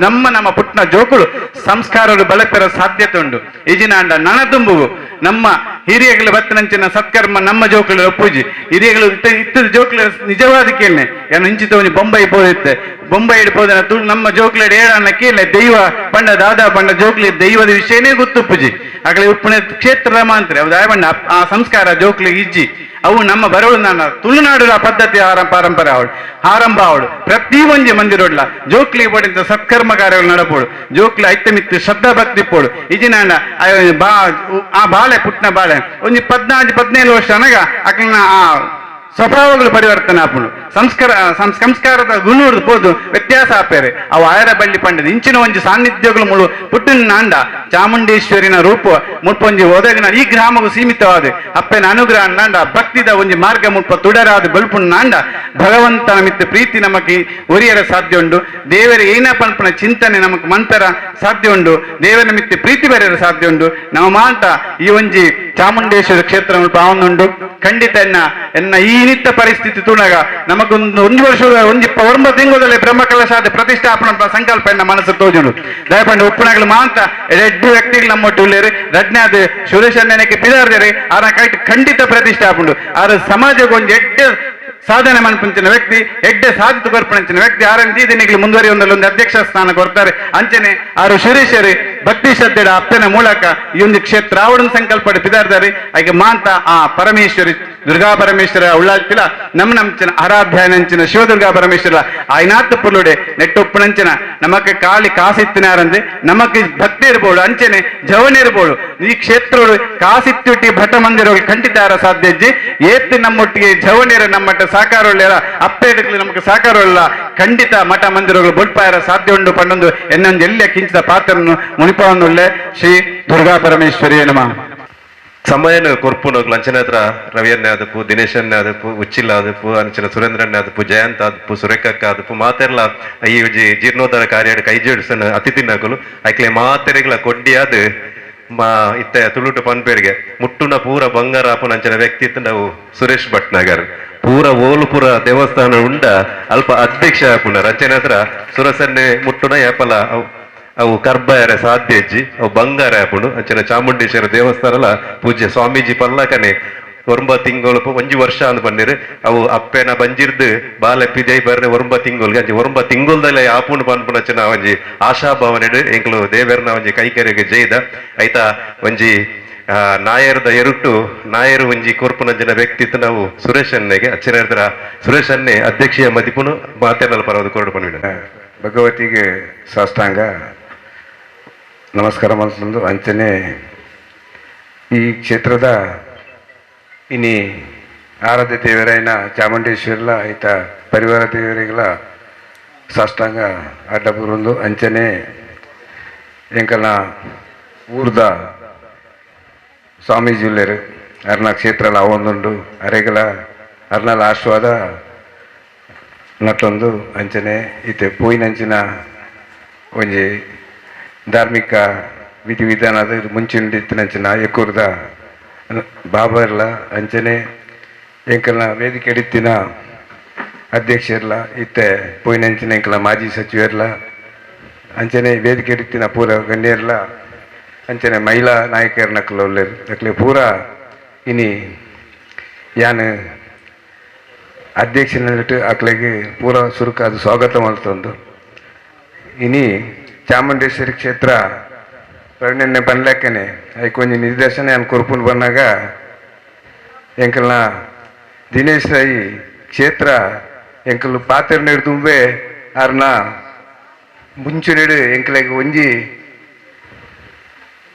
S8: ನಮ್ಮ ನಮ್ಮ ಪುಟ್ಟನ ಜೋಕುಳು ಸಂಸ್ಕಾರಗಳು ಬಳಪೆರ ಸಾಧ್ಯತೆ ಉಂಟು. ಇಜಿನಾಂಡ ನನ ತುಂಬುವು ನಮ್ಮ ಹಿರಿಯಗಳು ಬತ್ತನಂಚಿನ ಸತ್ಕರ್ಮ ನಮ್ಮ ಜೋಕುಲು ಒಪ್ಪುಜಿ. ಹಿರಿಯಗಳು ಇತ್ತದ ಜೋಕುಲು ನಿಜವಾದ ಕೇಳನೆ ಏನು ಇಂಚಿತ ಒಂಜಿ ಬೊಂಬೈ ಪೋದಿತ್ತೆ, ಬೊಂಬೈ ಪೋದನ ತುಳು ನಮ್ಮ ಜೋಕ್ಲೆಡ್ ಏಳನ್ನ ಕೇಳನೆ ದೈವ ಪಂಡ ದಾದಾ ಪಂಡ ಜೋಕ್ಲಿ ದೈವದ ವಿಷಯನೇ ಗೊತ್ತುಪ್ಪುಜಿ. ಅಗಲಿ ಉಪ್ಪುನ ಕ್ಷೇತ್ರದ ಮಾಂತ್ರೆ ಅವು ದಾಯ ಪಂಡ ಆ ಸಂಸ್ಕಾರ ಜೋಕ್ಲಿ ಇಜ್ಜಿ. ಅವು ನಮ್ಮ ಬರವಳು ನನ್ನ ತುಳುನಾಡುಲ ಪದ್ಧತಿ ಪಾರಂಪರೆ ಅವಳು ಆರಂಭ ಅವಳು ಪ್ರತಿ ಒಂಜಿ ಮಂದಿರೋಡ್ಲ ಜೋಕ್ಲಿ ಪಡಿಂತ ಸತ್ಕರ್ಮ ಕಾರ್ಯಗಳು ನಡಪೋಡು, ಜೋಕ್ಲಿ ಐತ ಮಿತ್ತು ಶ್ರದ್ಧಾ ಭಕ್ತಿ ಪೋಡು. ಇಜಿನಾಂಡ ಬಾ ಆ ಬಾಳೆ ಪುಟ್ನ ಬಾಳೆ ಒಂಜಿ 14 15 ವರ್ಷ ಅನಗ ಅಕ್ಲಿನ ಆ ಸ್ವಭಾವಗಳು ಪರಿವರ್ತನೆ ಆಪುಂಡು. ಸಂಸ್ಕಾರ ಸಂಸ್ಕಾರದ ಗುಣುರ್ದು ಪೋದು ವ್ಯತ್ಯಾಸ ಆಪೇರೆ. ಅವು ಆಯರ ಬಳ್ಳಿ ಪಂಡದ ಇಂಚಿನ ಒಂಜಿ ಸಾನ್ನಿಧ್ಯಗಳು ಮುಳು ಪುಟ್ಟಿನ ನಾಂಡ ಚಾಮುಂಡೇಶ್ವರಿನ ರೂಪ ಮುಲ್ಪೊಂಜಿ ಒದಗಿನ ಈ ಗ್ರಾಮಗೂ ಸೀಮಿತವಾದ ಅಪ್ಪನ ಅನುಗ್ರಹ ನಾಂಡ ಭಕ್ತಿದ ಒಂಜಿ ಮಾರ್ಗ ಮುಲ್ಪ ತುಡರಾದ ಬಲ್ಪುನ ನಾಂಡ ಭಗವಂತನ ಮಿತ್ತ ಪ್ರೀತಿ ನಮಕ್ ಒರಿಯರ ಸಾಧ್ಯ ಉಂಡು. ದೇವರ ಏನ ಪನ್ಪನ ಚಿಂತನೆ ನಮಕ್ ಮಂತರ ಸಾಧ್ಯ ಉಂಡು. ದೇವರ ಮಿತ್ತ ಪ್ರೀತಿ ಬರೆಯರ ಸಾಧ್ಯ ಉಂಡು. ನಮ್ಮ ಮಾಂತ ಈ ಒಂಜಿ ಚಾಮುಂಡೇಶ್ವರಿ ಕ್ಷೇತ್ರ ಮುಲ್ಪ ಆವೊಂದುಂಡು. ಖಂಡಿತ ಎನ್ನ ಎನ್ನ ಈ ನಿತ್ಯ ಪರಿಸ್ಥಿತಿ ತೂನಗ ನಮಗೊಂದು ಒಂದು ವರ್ಷ ಒಂಜಿ 9 ತಿಂಗಳಲ್ಲಿ ಬ್ರಹ್ಮಕಲಶಾದ ಪ್ರತಿಷ್ಠಾಪನ ಸಂಕಲ್ಪ ಎನ್ನ ಮನಸ್ಸು ತೋಜುಂಡು. ದಯಪಂಡು ಉಪ್ಪುನಗಲು ಮಾಂತ ಎಡ್ಡು ವ್ಯಕ್ತಿಗಳು ನಮ್ಮೊಟ್ಟು ಉಳ್ಳೇರು. ರಡ್ನಾದ್ ಸುರೇಶ್ ಅಣ್ಣನಕ್ಕೆ ಪಿದಾರ್ದರೆ ಆರ ಕೈಟ್ ಖಂಡಿತ ಪ್ರತಿಷ್ಠಾಪುಂಡು. ಆರ ಸಮಾಜಕ್ಕೆ ಒಂಜಿ ಎಡ್ಡೆ ಸಾಧನೆ ಮನ್ಪುಂಚಿನ ವ್ಯಕ್ತಿ, ಎಡ್ಡೆ ಸಾಧಿತು ಕೊರ್ಪಣಂಚಿನ ವ್ಯಕ್ತಿ. ಆರನ್ ದೀದಿನಿಗಳು ಮುಂದುವರಿಯೊಂದರಲ್ಲಿ ಒಂದು ಅಧ್ಯಕ್ಷ ಸ್ಥಾನ ಕೊಡ್ತಾರೆ. ಅಂಚನೆ ಆರು ಸುರೇಶರು ಭಕ್ತಿ ಶ್ರದ್ಧೆಡ ಅಪ್ಪನ ಮೂಲಕ ಈ ಒಂದು ಕ್ಷೇತ್ರ ಆವಡನ್ ಸಂಕಲ್ಪ ಪಿದಾರ್ದಾರೆ. ಹಾಗೆ ಮಾಂತ ಆ ಪರಮೇಶ್ವರಿ ದುರ್ಗಾ ಪರಮೇಶ್ವರ ಉಳ್ಳಾಲ್ತಿಲ ನಮ್ಮ ನಂಚಿನ ಆರಾಧ್ಯಾಯನಂಚಿನ ಶಿವದುರ್ಗಾ ಪರಮೇಶ್ವರ ಆಯ್ನಾತ್ ಪುರ್ಲುಡೆ ನೆಟ್ಟೊಪ್ಪುನಂಚಿನ ನಮಕ್ ಕಾಲಿ ಕಾಸಿತ್ತಿನಾರಂದೆ ನಮಕ್ ಭಕ್ತಿ ಇರ್ಬೋದು, ಅಂಚನೆ ಜವನ ಇರ್ಬೋದು. ಈ ಕ್ಷೇತ್ರಗಳು ಕಾಸಿತ್ತುಟ್ಟಿ ಭಟ ಮಂದಿರ ಖಂಡಿತ ಸಾಧ್ಯ ಅಜ್ಜಿ. ಏತ್ ನಮ್ಮೊಟ್ಟಿಗೆ ಜವನಿರ ನಮ್ಮಟ್ಟ ಸಾಕಾರ ಒಳ್ಳೆಯ ಅಪ್ಪೇಡುಗಳು ನಮಗೆ ಸಾಕಾರ ಒಳ್ಳ ಖಂಡಿತ ಮಠ ಮಂದಿರಗಳು ಬೊಲ್ಪಾಯರ ಸಾಧ್ಯ ಉಂಡು ಪಂಡೊಂದು ಎನ್ನೊಂದು ಎಲ್ಲಿಯ ಕಿಂಚಿತ ಪಾತ್ರನ್ನು ಮುನಿಪವನ್ನುಳ್ಳೆ ಶ್ರೀ ದುರ್ಗಾ ಪರಮೇಶ್ವರಿಯ ನಮಃ.
S2: ಸಮಯನ ಕೊರ್ಪುನೋಗ್ಲು ಅಂಚನೆ ಹತ್ರ ರವಿಯನ್ನೇ ಆದಪ್ಪು, ದಿನೇಶನ್ನೇ ಆದಪ್ಪು, ಉಚ್ಚಿಲ್ಲ ಆದಪ್ಪು, ಅಂಚನೆ ಸುರೇಂದ್ರನ್ನೇ ಆದಪ್ಪು, ಜಯಂತ್ ಆದಪ್ಪು, ಸುರೇಖಕ್ಕ ಆದಪ್ಪು, ಮಾತೆರ್ಲ ಈ ಜೀರ್ಣೋದ್ಧಾರ ಕಾರ್ಯ ಕೈ ಜೋಡಿಸನ ಅತಿಥಿನಕುಲು ಐಕ್ಲೆ ಮಾತೆರೆಗ್ಲ ಕೊಡ್ಡಿಯಾದ ಮಾ ಇತ್ತೆ ತುಳುಟು ಪನ್ಪೇರಿಗೆ ಮುಟ್ಟುನ ಪೂರ ಬಂಗಾರ ಆಪುನ ಅಂಚನೆ ವ್ಯಕ್ತಿ ಇತ್ತು ನಾವು ಸುರೇಶ್ ಭಟ್ನಾಗರ್. ಪೂರ ಓಲುಪುರ ದೇವಸ್ಥಾನ ಉಂಡ ಅಲ್ಪ ಅಧ್ಯಕ್ಷ ಆಪುನ ಅಂಚನೆ ಹತ್ರ ಸುರಸನ್ನೆ ಮುಟ್ಟುನ ಏಪಲ ಅವು ಅವು ಕರ್ಬಾಯರೆ ಸಾಧ್ಯ ಅಜ್ಜಿ, ಅವು ಬಂಗಾರ ಆಪುಂಡು. ಅಂಚನೆ ಚಾಮುಂಡೇಶ್ವರ ದೇವಸ್ಥಾನಲ ಪೂಜ್ಯ ಸ್ವಾಮೀಜಿ ಪಲ್ಲಕನೆ 9 ತಿಂಗಳು ಒಂಜಿ ವರ್ಷ ಅಂದ್ ಪನ್ನಿರು. ಅವು ಅಪ್ಪೆನ ಬಂಜಿರ್ದು ಬಾಲೆ ಪಿದೈ ಬರ್ರೆ 9 ತಿಂಗಳಿಗೆ ಅಂಚೆ 9 ತಿಂಗಳ್ದಲ್ಲೇ ಆಪುಂಡು ಪನ್ಪುನಂಚಿನ ಒಂಜಿ ಆಶಾಭಾವನೆ ಎಂಕ್ಲು ದೇವೆರ್ನ ಒಂಜಿ ಕೈಕರಿಗೆ ಜೈದ ಐತ ಒಂಜಿ ನಾಯರ್ದ ಎರುಟು ನಾಯರು ಒಂಜಿ ಕೊರ್ಪುನಂಚಿನ ವ್ಯಕ್ತಿತ್ವ ನಾವು ಸುರೇಶ್ ಅನ್ನೆಗೆ ಅಚ್ಚರ ಸುರೇಶ್ ಅನ್ನೆ ಅಧ್ಯಕ್ಷೀಯ ಮದಿಪುನು ಮಾತೆರ್ನಲ್ ಪರವದು ಕೊರಡು ಪನ್ವಿಡ.
S9: ಭಗವತಿಗೆ ಸಾಷ್ಟಾಂಗ ನಮಸ್ಕಾರ ಮಲ್ತೊಂದು ಅಂಚನೆ ಈ ಕ್ಷೇತ್ರದ ಇನಿ ಆರಾಧ್ಯ ದೇವರಾಯನ ಚಾಮುಂಡೇಶ್ವರಿಲ ಐತ ಪರಿವಾರ ದೇವರಿಗಳ ಸಾಷ್ಟಾಂಗ ಅಡ್ಡಪುರೊಂದು ಅಂಚನೆ ಎಂಕಲ್ನ ಊರ್ದ ಸ್ವಾಮೀಜಿ ಅರ್ನ ಕ್ಷೇತ್ರಲ ಅವೊಂದುಂಡು ಅರೆಗಳ ಅರ್ನಲ ಆಶೀರ್ವಾದ ನಟ್ಟೊಂದು ಅಂಚನೆ ಇತ್ತೆ ಪೋಯಿನಂಚಿನ ಒಂಜಿ ಧಾರ್ಮಿಕ ವಿಧಿ ವಿಧಾನದ ಮುಂಚಿನ ಇತ್ತಿನಂಚಿನ ಎಕ್ಕೂರ್ದ ಬಾಬರ್ಲ ಅಂಚನೆ ಎಂಕಲ್ನ ವೇದಿಕೆ ಇತ್ತಿನ ಅಧ್ಯಕ್ಷರ್ಲ ಇತ್ತೆ ಪೋಯಿನಂಚಿನ ಎಂಕಲ್ನ ಮಾಜಿ ಸಚಿವರ್ಲ ಅಂಚನೆ ವೇದಿಕೆ ಇತ್ತಿನ ಪೂರ ಗಣ್ಯರ್ಲ ಅಂಚನೆ ಮಹಿಳಾ ನಾಯಕರ್ನಕ್ಲು ಉಲ್ಲೆರ್ ಅಕ್ಲೆ ಪೂರ ಇನಿ ಯಾನ್ ಅಧ್ಯಕ್ಷನಲ್ಲಿಟ್ಟು ಅಕ್ಲೆಗ್ ಪೂರ ಸುರುಕಾದ ಸ್ವಾಗತ ಮಲ್ತೊಂದು ಇನಿ ಚಾಮುಂಡೇಶ್ವರಿ ಕ್ಷೇತ್ರ ಪ್ರವೀಣನ್ನೆ ಬನ್ಲೆಕ್ಕನೆ ಐಕ್ ಒಂಜಿ ನಿದರ್ಶನ ಯಾನ್ ಕೊರ್ಪುಂಡು ಬನ್ನಗ ಎಂಕಲ್ನ ದಿನೇಶ್ ರೈ ಕ್ಷೇತ್ರ ಎಂಕಲ್ ಪಾತೆರ್ನೆಡ್ ದುಂಬೆ ಅರ್ನ ಮುಂಚಿನೆಡು ಎಂಕಲೆಗ್ ಒಂಜಿ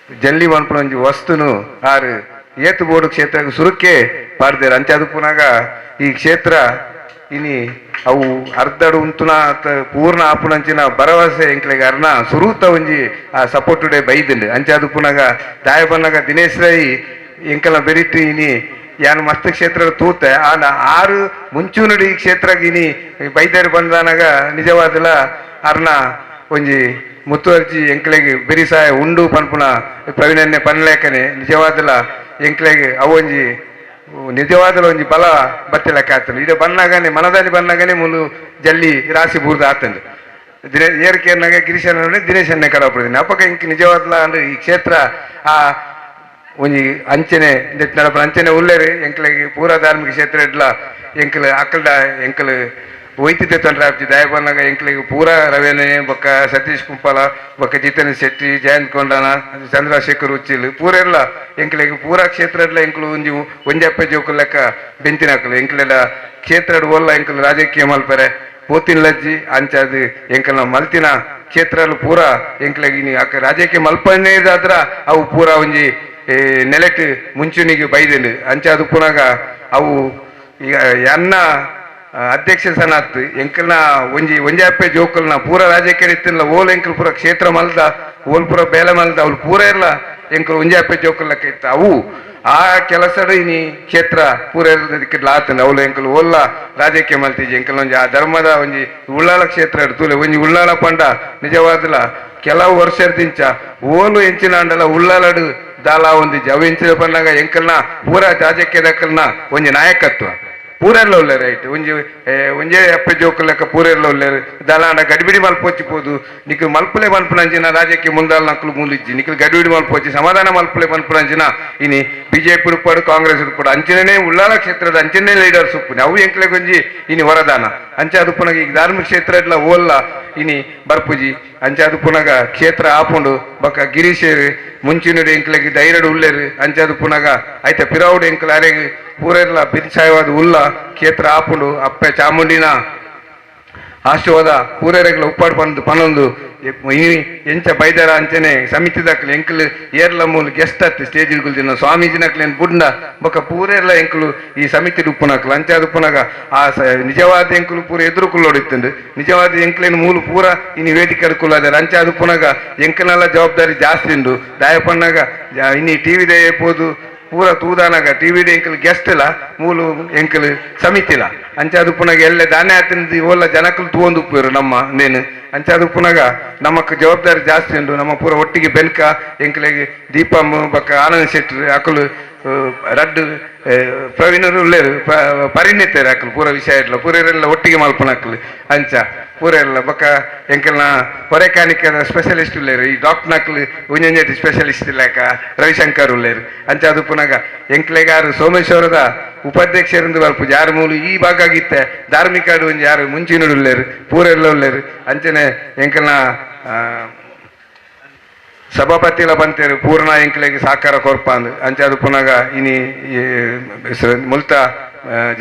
S9: ಜಲ್ಲಿ ಮನ್ಪುನ ಒಂಜಿ ವಸ್ತುನು ಆರು ಏತು ಬೋಡು ಕ್ಷೇತ್ರಗ್ ಸುರುಕ್ಕೆ ಪಾಡ್ದೇರ್. ಅಂಚ ಪುನಗ ಈ ಕ್ಷೇತ್ರ ಇನಿ ಅವು ಅರ್ಧಡು ಉಂತುನ ಪೂರ್ಣ ಆಪುನಂಚಿನ ಭರವಸೆ ಎಂಕ್ಲೆಗ್ ಅರ್ನ ಸುರೂತ ಒಂಜಿ ಆ ಸಪೋರ್ಟುಡೆ ಬೈದುಂಡು. ಅಂಚ ಅದು ಪುನಗ ದಾಯ ಬನ್ನಗ ದಿನೇಶ್ ರೈ ಎಂಕಲ್ನ ಬೆರಿಟ್ಟು ಇನಿ ಯಾನ್ ಮಸ್ತ್ ಕ್ಷೇತ್ರ ತೂತೆ ಆನ ಆರು ಮುಂಚೂನುಡು ಈ ಕ್ಷೇತ್ರಗ್ ಇನಿ ಬೈದೇರು ಬಂದಾನಾಗ ನಿಜವಾದಲ ಅರ್ನ ಒಂಜಿ ಮುತ್ತುವರ್ಜಿ ಎಂಕ್ಲೆಗ್ ಬೆರಿಸಾಯ ಉಂಡು ಪನ್ಪುನ ಪ್ರವೀಣನ್ನೆ ಪನ್ಲೇಕನೆ ನಿಜವಾದಲ ಎಂಕ್ಲೆಗ್ ಅವೊಂಜಿ ನಿಜವಾದಲ ಒಂಜಿ ಬಲ ಬತ್ತಿ ಲೆಕ್ಕ ಆತಂಡು. ಇಡ ಬನ್ನಾಗನೆ ಮನದಾನಿ ಬನ್ನಾಗನೆ ಮುಲು ಜಲ್ಲಿ ರಾಶಿ ಬೂರ್ದು ಆತಂಡು. ದಿನೇ ಏರ್ಕೇರ್ನಾಗ ಗಿರೀಶನ ದಿನೇಶನ್ನೇ ಕಡಪಡ್ತೀನಿ ಅಪ್ಪಕ ಇಂಕ್ ನಿಜವಾದಲ ಅಂದ್ರೆ ಈ ಕ್ಷೇತ್ರ ಆ ಒಂಜಿ ಅಂಚನೆ ನಡಪುನ ಅಂಚನೆ ಉಲ್ಲೇರು ಎಂಕ್ಲೆಗ್ ಪೂರ ಧಾರ್ಮಿಕ ಕ್ಷೇತ್ರ ಇಡ್ಲ ಎಂಕ್ಲು ಅಕ್ಕಲ್ಡ ಎಂಕ್ಲು ಒಯ್ತಿದ್ದೆ ತೊಂದರೆ ಆಪ್ತಿ ದಯ ಬಂದಾಗ ಎಂಕ್ಲೆಗ್ ಪೂರ ರವೇನೆ ಬೊಕ್ಕ ಸತೀಶ್ ಕುಂಪಾಲ ಬೊಕ್ಕ ಜಿತೇಂದ್ರ ಶೆಟ್ಟಿ ಜಯಂತ್ ಕೊಂಡಾನ ಚಂದ್ರಶೇಖರ್ ಉಚ್ಚಿಲ್ ಪೂರ ಎಲ್ಲ ಎಂಕ್ಲೆಗ್ ಪೂರ ಕ್ಷೇತ್ರ ಇಡ್ಲ ಎಂಕ್ಲು ಒಂಜಿ ಒಂಜಪ್ಪೆ ಜೋಕು ಲೆಕ್ಕ ಬೆಂಚಿನಕಲು ಎಂಕ್ಲೆಡ ಕ್ಷೇತ್ರ ಓಲ್ಲ ಎಂಕ್ಲು ರಾಜಕೀಯ ಮಲ್ಪರೆ ಪೋತಿನ ಲಜ್ಜಿ ಅಂಚಾದ್ ಎಂಕಲ್ನ ಮಲ್ತಿನ ಕ್ಷೇತ್ರಲು ಪೂರ ಎಂಕ್ಲೆಗ್ ಇನಿ ಅಕ್ಕ ರಾಜಕೀಯ ಮಲ್ಪನೇ ಇದಾದ್ರ ಅವು ಪೂರ ಒಂಜಿ ನೆಲೆಟ್ ಮುಂಚೂಣಿಗೆ ಬೈದೆಂಡು ಅಂಚಾದ್ ಪುನಗ ಅವು ಈಗ ಎನ್ನ ಅಧ್ಯಕ್ಷ ಸನಾತ್ ಎಂಕಲ್ನ ಒಂಜಿ ಒಂಜಾಪೆ ಜೋಕಲ್ನ ಪೂರ ರಾಜಕೀಯ ಇತ್ತಿಲ್ಲ ಓಲ್ ಎಂಕಲ್ ಪೂರ ಕ್ಷೇತ್ರ ಮಲ್ದ ಓಲ್ ಪೂರ ಬೇಲೆ ಮಲ್ದ ಅವ್ಲು ಪೂರ ಇರ್ಲ ಎಂಕಲ್ ಒಂಜಾಪೆ ಜೋಕಲ್ ಇತ್ತ ಅವು ಆ ಕೆಲಸಡು ಇನಿ ಕ್ಷೇತ್ರ ಪೂರ ಆತನ ಅವ್ಲು ಎಂಕಲ್ ಓಲ್ಲ ರಾಜಕೀಯ ಮಲ್ತಿಜಿ ಎಂಕಲ್ ಒಂಜಿ ಆ ಧರ್ಮದ ಒಂಜಿ ಉಳ್ಳಾಲ ಕ್ಷೇತ್ರ ತೂಲೆ ಒಂಜಿ ಉಳ್ಳಾಲ ಪಂಡ ನಿಜವಾದಲ ಕೆಲವು ವರ್ಷದಿಂಚ ಓಲು ಎಂಚಿನ ಅಂಡಲ ಉಳ್ಳಾಲಡು ದಾಲ ಒಂದಿಜ್ಜಿ ಅವು ಎಂಚಿನ ಪಂಡಾಗ ಎಂಕಲ್ನ ಪೂರ ರಾಜಕೀಯದಕ್ಕಲ್ನ ಒಂಜಿ ನಾಯಕತ್ವ ಪೂರೆಲ್ಲ ಉಲ್ಲೇರು ರೈಟ್ ಒಂಜಿ ಒಂಜೇ ಅಪ್ಪೆ ಜೋಕು ಲೆಕ್ಕ ಪೂರೆಲ್ಲ ಉಲ್ಲೇರು ದಲಾಂಡ ಗಡಿಬಿಡಿ ಮಲ್ಪೊಚ್ಚಿ ಪೋದು ನಿಕ್ಲು ಮಲ್ಪುಲೆ ಮಲ್ಪುನಂಚಿನ ರಾಜಕೀಯ ಮುಂದಾಲ್ ನಕ್ಲು ಮೂಲಿಜ್ಜಿ ನಿಕ್ಲು ಗಡಿಬಿಡಿ ಮಲ್ಪೊಚ್ಚಿ ಸಮಾಧಾನ ಮಲ್ಪುಲೆ ಮಲ್ಪುನಂಚಿನ ಇನಿ ಬಿಜೆಪಿ ಉಪ್ಪಡು ಕಾಂಗ್ರೆಸ್ ಉಪ್ಪಡು ಅಂಚಿನೇ ಉಳ್ಳಾಲ ಕ್ಷೇತ್ರದ ಅಂಚಿನೇ ಲೀಡರ್ಸ್ ಉಪ್ಪು ಅವು ಎಂಕ್ಲೆಗ್ ಒಂಜಿ ಇನಿ ವರದಾನ ಅಂಚೆ ಅದು ಪುನಗ ಈಗ ಧಾರ್ಮಿಕ ಕ್ಷೇತ್ರ ಇಡ್ಲ ಓಲ್ಲ ಇನಿ ಬರ್ಪುಜಿ ಅಂಚೆ ಅದು ಪುನಗ ಕ್ಷೇತ್ರ ಆಪುಂಡು ಬೊಕ್ಕ ಗಿರೀಶೇರು ಮುಂಚಿನುಡು ಎಂಕ್ಲೆಗ್ ಧೈರ್ಯಡು ಉಲ್ಲೇರು ಅಂಚೆ ಅದು ಪುನಗ ಐತೆ ಪಿರಾವುಡು ಎಂಕ್ಲ ಅರೆಗ್ ಪೂರೆರ್ಲ ಬಿರ್ಚಾಯವಾದ ಉಲ್ಲ ಕ್ಷೇತ್ರ ಆಪುಂಡು ಅಪ್ಪೆ ಚಾಮುಂಡಿನ ಆಶೀರ್ವಾದ ಪೂರೆರೆಗ್ಲ ಉಪ್ಪಾಡು ಪಂದು ಪನೊಂದು ಎಂಚ ಬೈದರ ಅಂಚನೆ ಸಮಿತಿದಕ್ಲು ಎಂಕ್ಲು ಏರ್ಲ ಮೂಲು ಗೆಸ್ಟ್ ಅತ್ತು ಸ್ಟೇಜ್ ದಿನ ಸ್ವಾಮೀಜಿನಕ್ಲು ಬುಡ್ನ ಬೊಕ್ಕ ಪೂರೆರ್ಲ ಎಂಕ್ಲು ಈ ಸಮಿತಿ ಉಪ್ಪುನಕ್ಲು ಅಂಚೆ ಅದು ಪುನಗ ಆ ನಿಜವಾದ ಎಂಕ್ಲು ಪೂರ ಎದುರು ಕುಲ್ಲೋಡಿತ್ತಂಡು ನಿಜವಾದ ಎಂಕ್ಲೇನು ಮೂಲು ಪೂರ ಇನಿ ವೇದಿಕೆ ಕುಲ್ಲದಾರೆ ಅಂಚೆ ಅದು ಪುನಗ ಎಂಕ್ಲೆಲ್ಲ ಜವಾಬ್ದಾರಿ ಜಾಸ್ತಿ ಉಂಡು ದಾಯ ಪಣ್ಣಾಗ ಇನಿ ಟಿವಿ ಪೋದು ಪೂರ ತೂದಾನಾಗ ಟಿವಿ ಎಂಕಲ್ ಗೆಸ್ಟ್ ಇಲ್ಲ ಮೂಲು ಎಂಕಲ್ ಸಮಿತಿಲ ಅಂಚೆ ಅದು ಪುನಗ ಎಲ್ಲೆ ದಾನೆ ಆತಿಂದು ಓಲ್ಲ ಜನಕಲು ತೂವೊಂದು ಉಪ್ಪುರು ನಮ್ಮ ನೇನು ಅಂಚೆ ಅದು ಪುನಗ ನಮಕ್ ಜವಾಬ್ದಾರಿ ಜಾಸ್ತಿ ಉಂಡು ನಮ್ಮ ಪೂರ ಒಟ್ಟಿಗೆ ಬೆನ್ಕ ಎಂಕಲೆಗ್ ದೀಪಮ್ ಬೊಕ್ಕ ಆನಂದ್ ಶೆಟ್ಟಿ ಅಕುಲು ರಡ್ಡು ಪ್ರವೀಣರು ಉಲ್ಲೇರು ಪರಿಣಿತರು ಅಕಲು ಪೂರ ವಿಷಯ ಇಡ್ಲ ಪೂರ ಎಲ್ಲ ಒಟ್ಟಿಗೆ ಮಲ್ಪನಕ್ಲು ಅಂಚ ಪೂರ ಎಲ್ಲ ಬೊಕ್ಕ ಎಂಕಲ್ನ ಹೊರೆಕಾನಿಕದ ಸ್ಪೆಷಲಿಸ್ಟ್ ಉಲ್ಲೇರು ಈ ಡಾಕ್ಟರ್ ನಕ್ಲು ಒಂಜೊಂಜೆಟ್ ಸ್ಪೆಷಲಿಸ್ಟ್ ಇಲ್ಲಕ ರವಿಶಂಕರ್ ಉಲ್ಲೇರು ಅಂಚ ಅದು ಪುನಗ ಎಂಕ್ಲೆಗಾರು ಸೋಮೇಶ್ವರದ ಉಪಾಧ್ಯಕ್ಷರಿಂದ ಬರ್ಪು ಯಾರು ಮೂಲು ಈ ಭಾಗ ಆಗಿತ್ತೆ ಧಾರ್ಮಿಕ ಒಂಜಿ ಯಾರು ಮುಂಚಿನಡು ಉಲ್ಲೇರು ಪೂರ ಎಲ್ಲ ಉಲ್ಲೇರು ಅಂಚನೆ ಎಂಕಲ್ನ ಸಭಾಪತಿಲ ಬಂತೇರು ಪೂರ್ಣ ಎಂಕ್ಲೆಗ್ ಸಹಕಾರ ಕೊರ್ಪಾಂದ್ ಅಂಚೆ ಅದು ಪುನಗ ಇನಿ ಮುಲ್ತ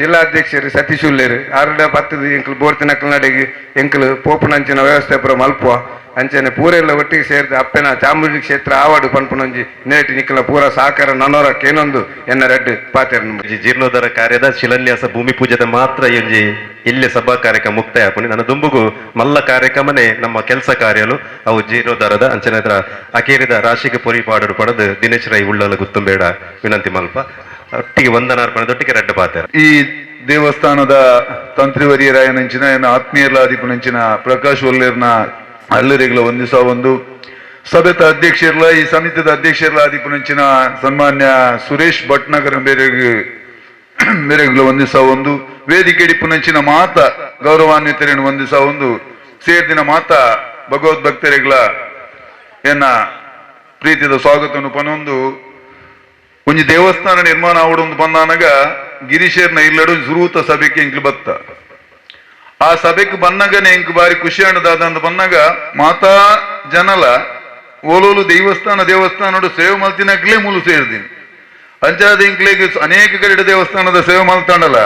S9: ಜಿಲ್ಲಾಧ್ಯಕ್ಷರು ಸತೀಶ್ ಉಲ್ಲೇರು ಆರುಡ ಪತ್ತದ ಎಂಕ್ಲು ಬೋರ್ತಿನಕ್ಲು ನಡೆಗೆ ಎಂಕ್ಲು ಪೋಪುನಂಚಿನ ವ್ಯವಸ್ಥೆ ಪೂರ ಮಲ್ಪುವ ಅಂಚನೆ ಪೂರೆಲ್ಲ ಒಟ್ಟಿಗೆ ಸೇರಿದ ಅಪ್ಪೆನ ಚಾಮುಂಡಿ ಕ್ಷೇತ್ರ ಆವಾಡು ಪನ್ಪುನೊಂಜಿ ನೇಟಿ ನಿಕ್ಕಲ ಪೂರ ಸಹಕಾರ ನನೋರ ಕೇನೊಂದು ಎನ್ನ ರೆಡ್ ಪಾತೆರ್ನು
S2: ಜೀರ್ಣೋದ್ಧಾರ ಕಾರ್ಯದ ಶಿಲಾನ್ಯಾಸ ಭೂಮಿ ಪೂಜೆದ ಮಾತ್ರ ಈ ಒಂಜಿ ಇಲ್ಲೇ ಸಭಾ ಕಾರ್ಯಕ್ರಮ ಮುಕ್ತಾಯ ಆಪುಂಡು. ನನ್ನ ದುಂಬುಗು ಮಲ್ಲ ಕಾರ್ಯಕ್ರಮನೇ ನಮ್ಮ ಕೆಲಸ ಕಾರ್ಯಲು ಅವು ಜೀರ್ಣೋದ್ಧಾರದ ಅಂಚನೆ ಅದರ ಅಕೇರಿದ ರಾಶಿಗೆ ಪೊರಿ ಪಾಡಡು ಪಡೆದು ದಿನೇಶ್ ರೈ ಉಳ್ಳಲ ಗುತ್ತುಂಬೇಡ ವಿನಂತಿ ಮಲ್ಪ ಒಟ್ಟಿಗೆ ವಂದನಾರ್ಪಣೆ ದೊಟ್ಟಿಗೆ ರೆಡ್ಡ ಪಾತೆರ.
S10: ಈ ದೇವಸ್ಥಾನದ ತಂತ್ರಿವರಿಯರಾಯನಂಚಿನ ಎನ್ನ ಆತ್ಮೀಯರ್ಲಾದಿಪುನಂಚಿನ ಪ್ರಕಾಶ್ ಒಲ್ಲೇರ್ನ ಅಲ್ಲರಿಗಳ ಒಂದಿಸ ಒಂದು ಸಭೆತ ಅಧ್ಯಕ್ಷರ್ಲ ಈ ಸಮಿತಿದ ಅಧ್ಯಕ್ಷರ್ಲ ಆದಿಪುನಂಚಿನ ಸನ್ಮಾನ್ಯ ಸುರೇಶ್ ಭಟ್ನಗರ ಬೇರೆಗ್ ಮೇರೆಗ್ಲ ಒಂದಿಸ ಒಂದು ವೇದಿಕೆ ಪುನಂಚಿನ ಮಾತ ಗೌರವಾನ್ವಿತರೇನು ಒಂದಿಸ ಒಂದು ಸೇರ್ದಿನ ಮಾತ ಭಗವದ್ ಭಕ್ತರಿಗಳ ಎನ್ನ ಪ್ರೀತಿದ ಸ್ವಾಗತವನ್ನು ಪನೊಂದು ಒಂಜಿ ದೇವಸ್ಥಾನ ನಿರ್ಮಾಣ ಆವಡೊಂದು ಬಂದಾನಗ ಗಿರೀಶರ್ನ ಇಲ್ಲಡು ಸುರೂತ ಸಭೆಗೆ ಎಂಕ್ಲು ಬತ್ತ. ಆ ಸಭೆಗೆ ಬನ್ನಗನೆ ಎಂಕ್ ಬಾರಿ ಖುಷಿ ಅಂಡದಾದ ಬನ್ನಗ ಮಾತಾ ಜನಲ ಓಲೋಲು ದೇವಸ್ಥಾನ ದೇವಸ್ಥಾನಡು ಸೇವೆ ಮಲ್ತಿನಕ್ಲೇ ಮೂಲು ಸೇರ್ದಿನಿ. ಅಂಚಾದ ಎಂಕ್ಲೆಗ್ ಅನೇಕ ಕಡೆ ದೇವಸ್ಥಾನದ ಸೇವೆ ಮಲ್ತಾಂಡಲ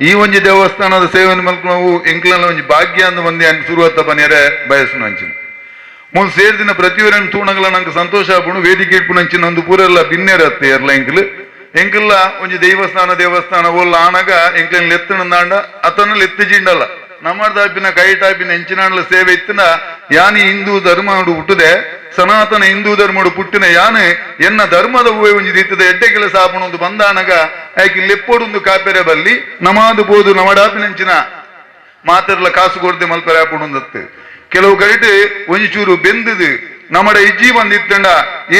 S10: ಈ ಒಂಜಿ ದೇವಸ್ಥಾನದ ಸೇವೆ ಮಲ್ಪನವು ಎಂಕ್ಲನ ಒಂಜಿ ಭಾಗ್ಯ ಅಂದ್ ಮಂದಿ ಅನ್ ಸುರುವತ್ತ ಬನ್ನಿಯರೆ ಬಯಸುನ ಅಂಚಿನ ಮೂಲು ಸೇರ್ದಿನ ಪ್ರತಿಯೊರನ್ ತೂಣಗಲ ನಂಗೆ ಸಂತೋಷ ಆಪುಂಡು. ವೇದಿಕೆ ಇಡ್ಪುನಂಚಿನ ಒಂದು ಪೂರೆಲ್ಲ ಬಿನ್ನೆರತ್ತೆ ಎರ್ಲ ಎಂಕ್ಲು ಎಂಕಲ್ಲ ಒಂಜಿ ದೇವಸ್ಥಾನ ದೇವಸ್ಥಾನ ಓಲ್ಲ ಆನಗ ಎಂಕ್ಲೆನ್ ಲೆತ್ತಣಂದಾಂಡ ಅತನ ಲೆತ್ತು ಜಿಂಡಲ್ಲ ನಮ್ಮದಾಪಿನ ಕೈ ಟಾಪಿನ ಎಂಚಿನಾಂಡ್ಲ ಸೇವೆ ಇತ್ತಿನ ಯಾನಿ ಹಿಂದೂ ಧರ್ಮ ಹುಟ್ಟುದೆ ಸನಾತನ ಹಿಂದೂ ಧರ್ಮಡು ಪುಟ್ಟಿನ ಯಾನೆ ಎನ್ನ ಧರ್ಮದ ಹೂವೆ ಒಂಜಿ ದಿತ್ತದ ಎಡ್ಡೆ ಕೆಲಸ ಆಪುಣೊಂದು ಬಂದಾನಗ ಆಯ್ಕೆ ಲೆಪ್ಪೊಡೊಂದು ಕಾಪೆರೆ ಬಲ್ಲಿ ನಮಾದು ಬೋದು ನಮಡಾಪಿನಂಚಿನ ಮಾತೆರ್ಲ ಕಾಸು ಕೊಡ್ದೆ ಮಲ್ಪರೆ ಆಪುಣೊಂದತ್ತು. ಕೆಲವು ಕಡೆಟ್ ಒಂಜಿ ಬೆಂದದು ನಮ್ಮಡ ಇಜ್ಜಿ ಬಂದಿತ್ತಂಡ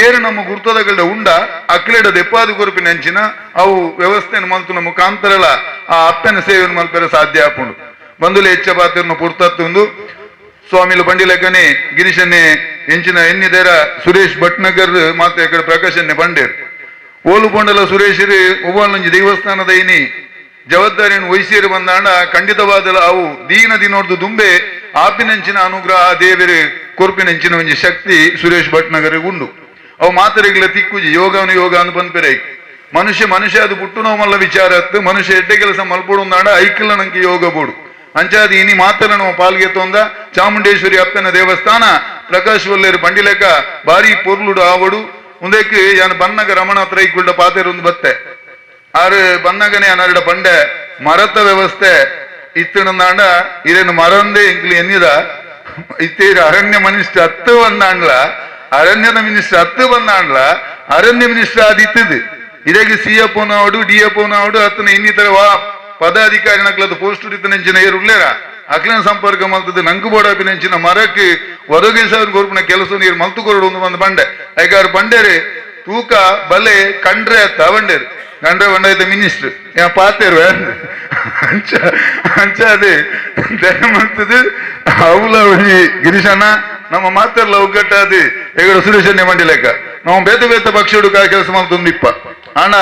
S10: ಏರು ನಮ್ಮ ಗುರ್ತದಗಲ್ಡ ಉಂಡ ಅಕ್ಲೆಡ ದೆಪ್ಪಾದು ಕೊರಪಿನ ಅಂಚಿನ ಅವು ವ್ಯವಸ್ಥೆಯನ್ನು ಮಲ್ತು ಮುಖಾಂತರಲ ಆ ಅಪ್ಪನ ಸೇವೆಯನ್ನು ಮಲ್ಪೆರೆ ಸಾಧ್ಯ ಆಪುಂಡು. ಬಂದುಲೆ ಹೆಚ್ಚ ಪಾತ್ರನು ಪುರ್ತತ್ತೊಂದು ಸ್ವಾಮಿಲು ಬಂಡಿಲೆಕ್ಕನೆ ಗಿರೀಶನ್ನೇ ಎಂಚಿನ ಎನ್ನಿದೇರ ಸುರೇಶ್ ಭಟ್ನಗರ್ ಮಾತ್ರ ಎಕಡೆ ಪ್ರಕಾಶನ್ನೇ ಬಂಡೇರು. ಓಲುಪೊಂಡಲ ಸುರೇಶರು ಒಬ್ಬನೊಂಜಿ ದೇವಸ್ಥಾನದ ಇನಿ ಜವಾಬ್ದಾರಿಯನ್ನು ವಹಿಸಿಯರು ಬಂದಾಂಡ ಖಂಡಿತವಾದಲ ಅವು ದೀನ ದಿನೋರ್ದು ದುಂಬೆ ಆಪಿನಂಚಿನ ಅನುಗ್ರಹ ದೇವರು ಕೊರ್ಪಿನಂಚಿನ ಒಂಜಿ ಶಕ್ತಿ ಸುರೇಶ್ ಭಟ್ನಗರಿಗೆ ಉಂಡು. ಅವು ಮಾತರಿಗಳ ತಿಕ್ಕುಜಿ ಯೋಗವನು ಯೋಗ ಅಂದ್ ಪನ್ಪೆರೆ ಮನುಷ್ಯ ಮನುಷ್ಯ ಅದು ಪುಟ್ಟು ನೋಮಲ್ಲ ವಿಚಾರ ಅತ್ತು ಮನುಷ್ಯ ಎಡ್ಡೆ ಕೆಲಸ ಮಲ್ಪೊಡು ಅಂದಾಂಡ ಐಕ್ಲ ನಂಗೆ ಯೋಗ ಬೋಡು. ಅಂಚಾದಿ ಇನಿ ಮಾತ್ರ ನಾವು ಪಾಲ್ಗೆ ತೊಂದ ಚಾಮುಂಡೇಶ್ವರಿ ಅಪ್ಪನ ದೇವಸ್ಥಾನ ಪ್ರಕಾಶ್ ವಲ್ಲೇರು ಬಂಡಿಲೆಕ್ಕ ಬಾರಿ ಪೊರ್ಲುಡು ಆವಡು ಉಂದಕ್ಕೆ ಯಾನ್ ಬನ್ನಗ ರಮಣ ಹತ್ರ ಇಕ್ಕುಳ್ಳ ಪಾತೆರೊಂದು ಬತ್ತೆ ಆರು ಬನ್ನಗನೆ ಅನರಡ ಪಂಡೆ ಮರತ ವ್ಯವಸ್ಥೆ ಇತ್ತಣಂದಾಂಡ ಇರೇನು ಮರಂದೇ ಇಂಕ್ಲಿ ಎನ್ನಿದ ಇತ್ತೇರು ಅರಣ್ಯ ಮಿನಿಸ್ಟರ್ ಹತ್ತು ಬಂದಾಂಡ್ಲ ಅರಣ್ಯದ ಮಿನಿಸ್ಟರ್ ಹತ್ತು ಬಂದಾಂಡ್ಲ ಅರಣ್ಯ ಮಿನಿಸ್ಟರ್ ಆದಿತ್ತದು ಇದೇಗೆ ಸಿ ಎಫ್ ನಾವಡು ಡಿ ಎಫ್ ನಾವಡು ಅತ್ತನ ಇನ್ನಿತರ ವಾ ಪದಾಧಿಕಾರಿ ನಕ್ಲದ ಪೋಸ್ಟ್ ಇಂಜಿನಿಯರ್ ಉಳ್ಳೇರ ಅಕ್ಲನ ಸಂಪರ್ಕ ಮಲ್ತದ ನಂಕು ಬೋಡಾಪಿನಂಚಿನ ಮರಕ್ಕೆ ಒದಗಿಸ ಕೊರ್ಪಿನ ಕೆಲಸ ನೀರು ಮಲ್ತು ಕೊರಡು ಒಂದು ಬಂದು ಬಂಡೆ ಐಕಾರು ಬಂಡೇರಿ ತೂಕ ಬಲೆ ಕಂಡ್ರೆ ಅತ್ತ ಬಂಡೇರು ಕಂಡ್ರೆ ಬಂಡಾಯ್ತ ಮಿನಿಸ್ಟರ್ ಪಾತೇರು ಅಂಚ ಅಂಚ ಅದೇ ದಯ ಅವಲ ಗಿರೀಶಣ್ಣ ನಮ್ಮ ಮಾತಾಡಲ ಒಗ್ಗಟ್ಟಾದಿ ಎಗಡ ಸುರೇಶನ್ನೇ ಮಂಡಿ ಲೆಕ್ಕ ನಾವು ಬೇತೆ ಬೇತೆ ಪಕ್ಷ ಕೆಲಸ ಮಾಡ್ತೊಂದು ಇಪ್ಪ ಅಣ್ಣ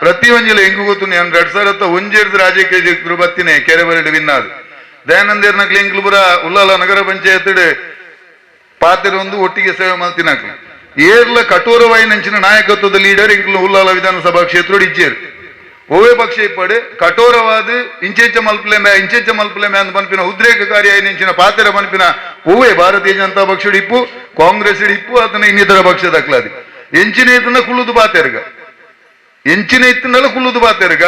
S10: ಪ್ರತಿ ಒಂಜಿಲ ಹೆಂಗು ಗೊತ್ತು ನಾನು 2001 ರಾಜಕೀಯ ಜೀವಿತರು ಬತ್ತಿನೇ ಕೆರೆಬರಡು ವಿನ್ನಾದು ದಯಾನಂದೇರ್ನ ಕ್ಲಿಂಕ್ಲುಪುರ ಉಲ್ಲಾಲ ನಗರ ಪಂಚಾಯತ್ ಪಾತೆರೊಂದು ಒಟ್ಟಿಗೆ ಸೇವೆ ಮಾಡ್ತಿನಾಕ್ಲು ಏರ್ಲ ಕಠೋರವಾಯಿ ನಂಚಿನ ನಾಯಕತ್ವದ ಲೀಡರ್ ಇಂಕ್ಲು ಉಲ್ಲಾಲ ವಿಧಾನಸಭಾ ಕ್ಷೇತ್ರ ಇಜ್ಜೇರು ಓವೇ ಪಕ್ಷ ಇಪ್ಪಡು ಕಠೋರವಾದ ಇಂಚೆಂಚ ಮಲ್ಪಲೆ ಇಂಚೆಂಚ ಮಲ್ಪಲೆ ಅಂತ ಪನ್ಪಿನ ಉದ್ರೇಕಕಾರಿ ನಂಚಿನ ಪಾತೆರ ಪನ್ಪಿನ ಓವೇ ಭಾರತೀಯ ಜನತಾ ಪಕ್ಷ ಇಪ್ಪು ಕಾಂಗ್ರೆಸ್ ಇಪ್ಪು ಆತನ ಇನ್ನಿತರ ಪಕ್ಷದ ಅಕ್ಲಾದಿ ಎಂಚಿನ ಇತ್ತನ ಕುಳ್ಳುದು ಪಾತೆರ್ಗ ಎಂಚಿನ ಇತ್ತನಲ್ಲ ಕುಳ್ಳುದು ಪಾತೆರ್ಗ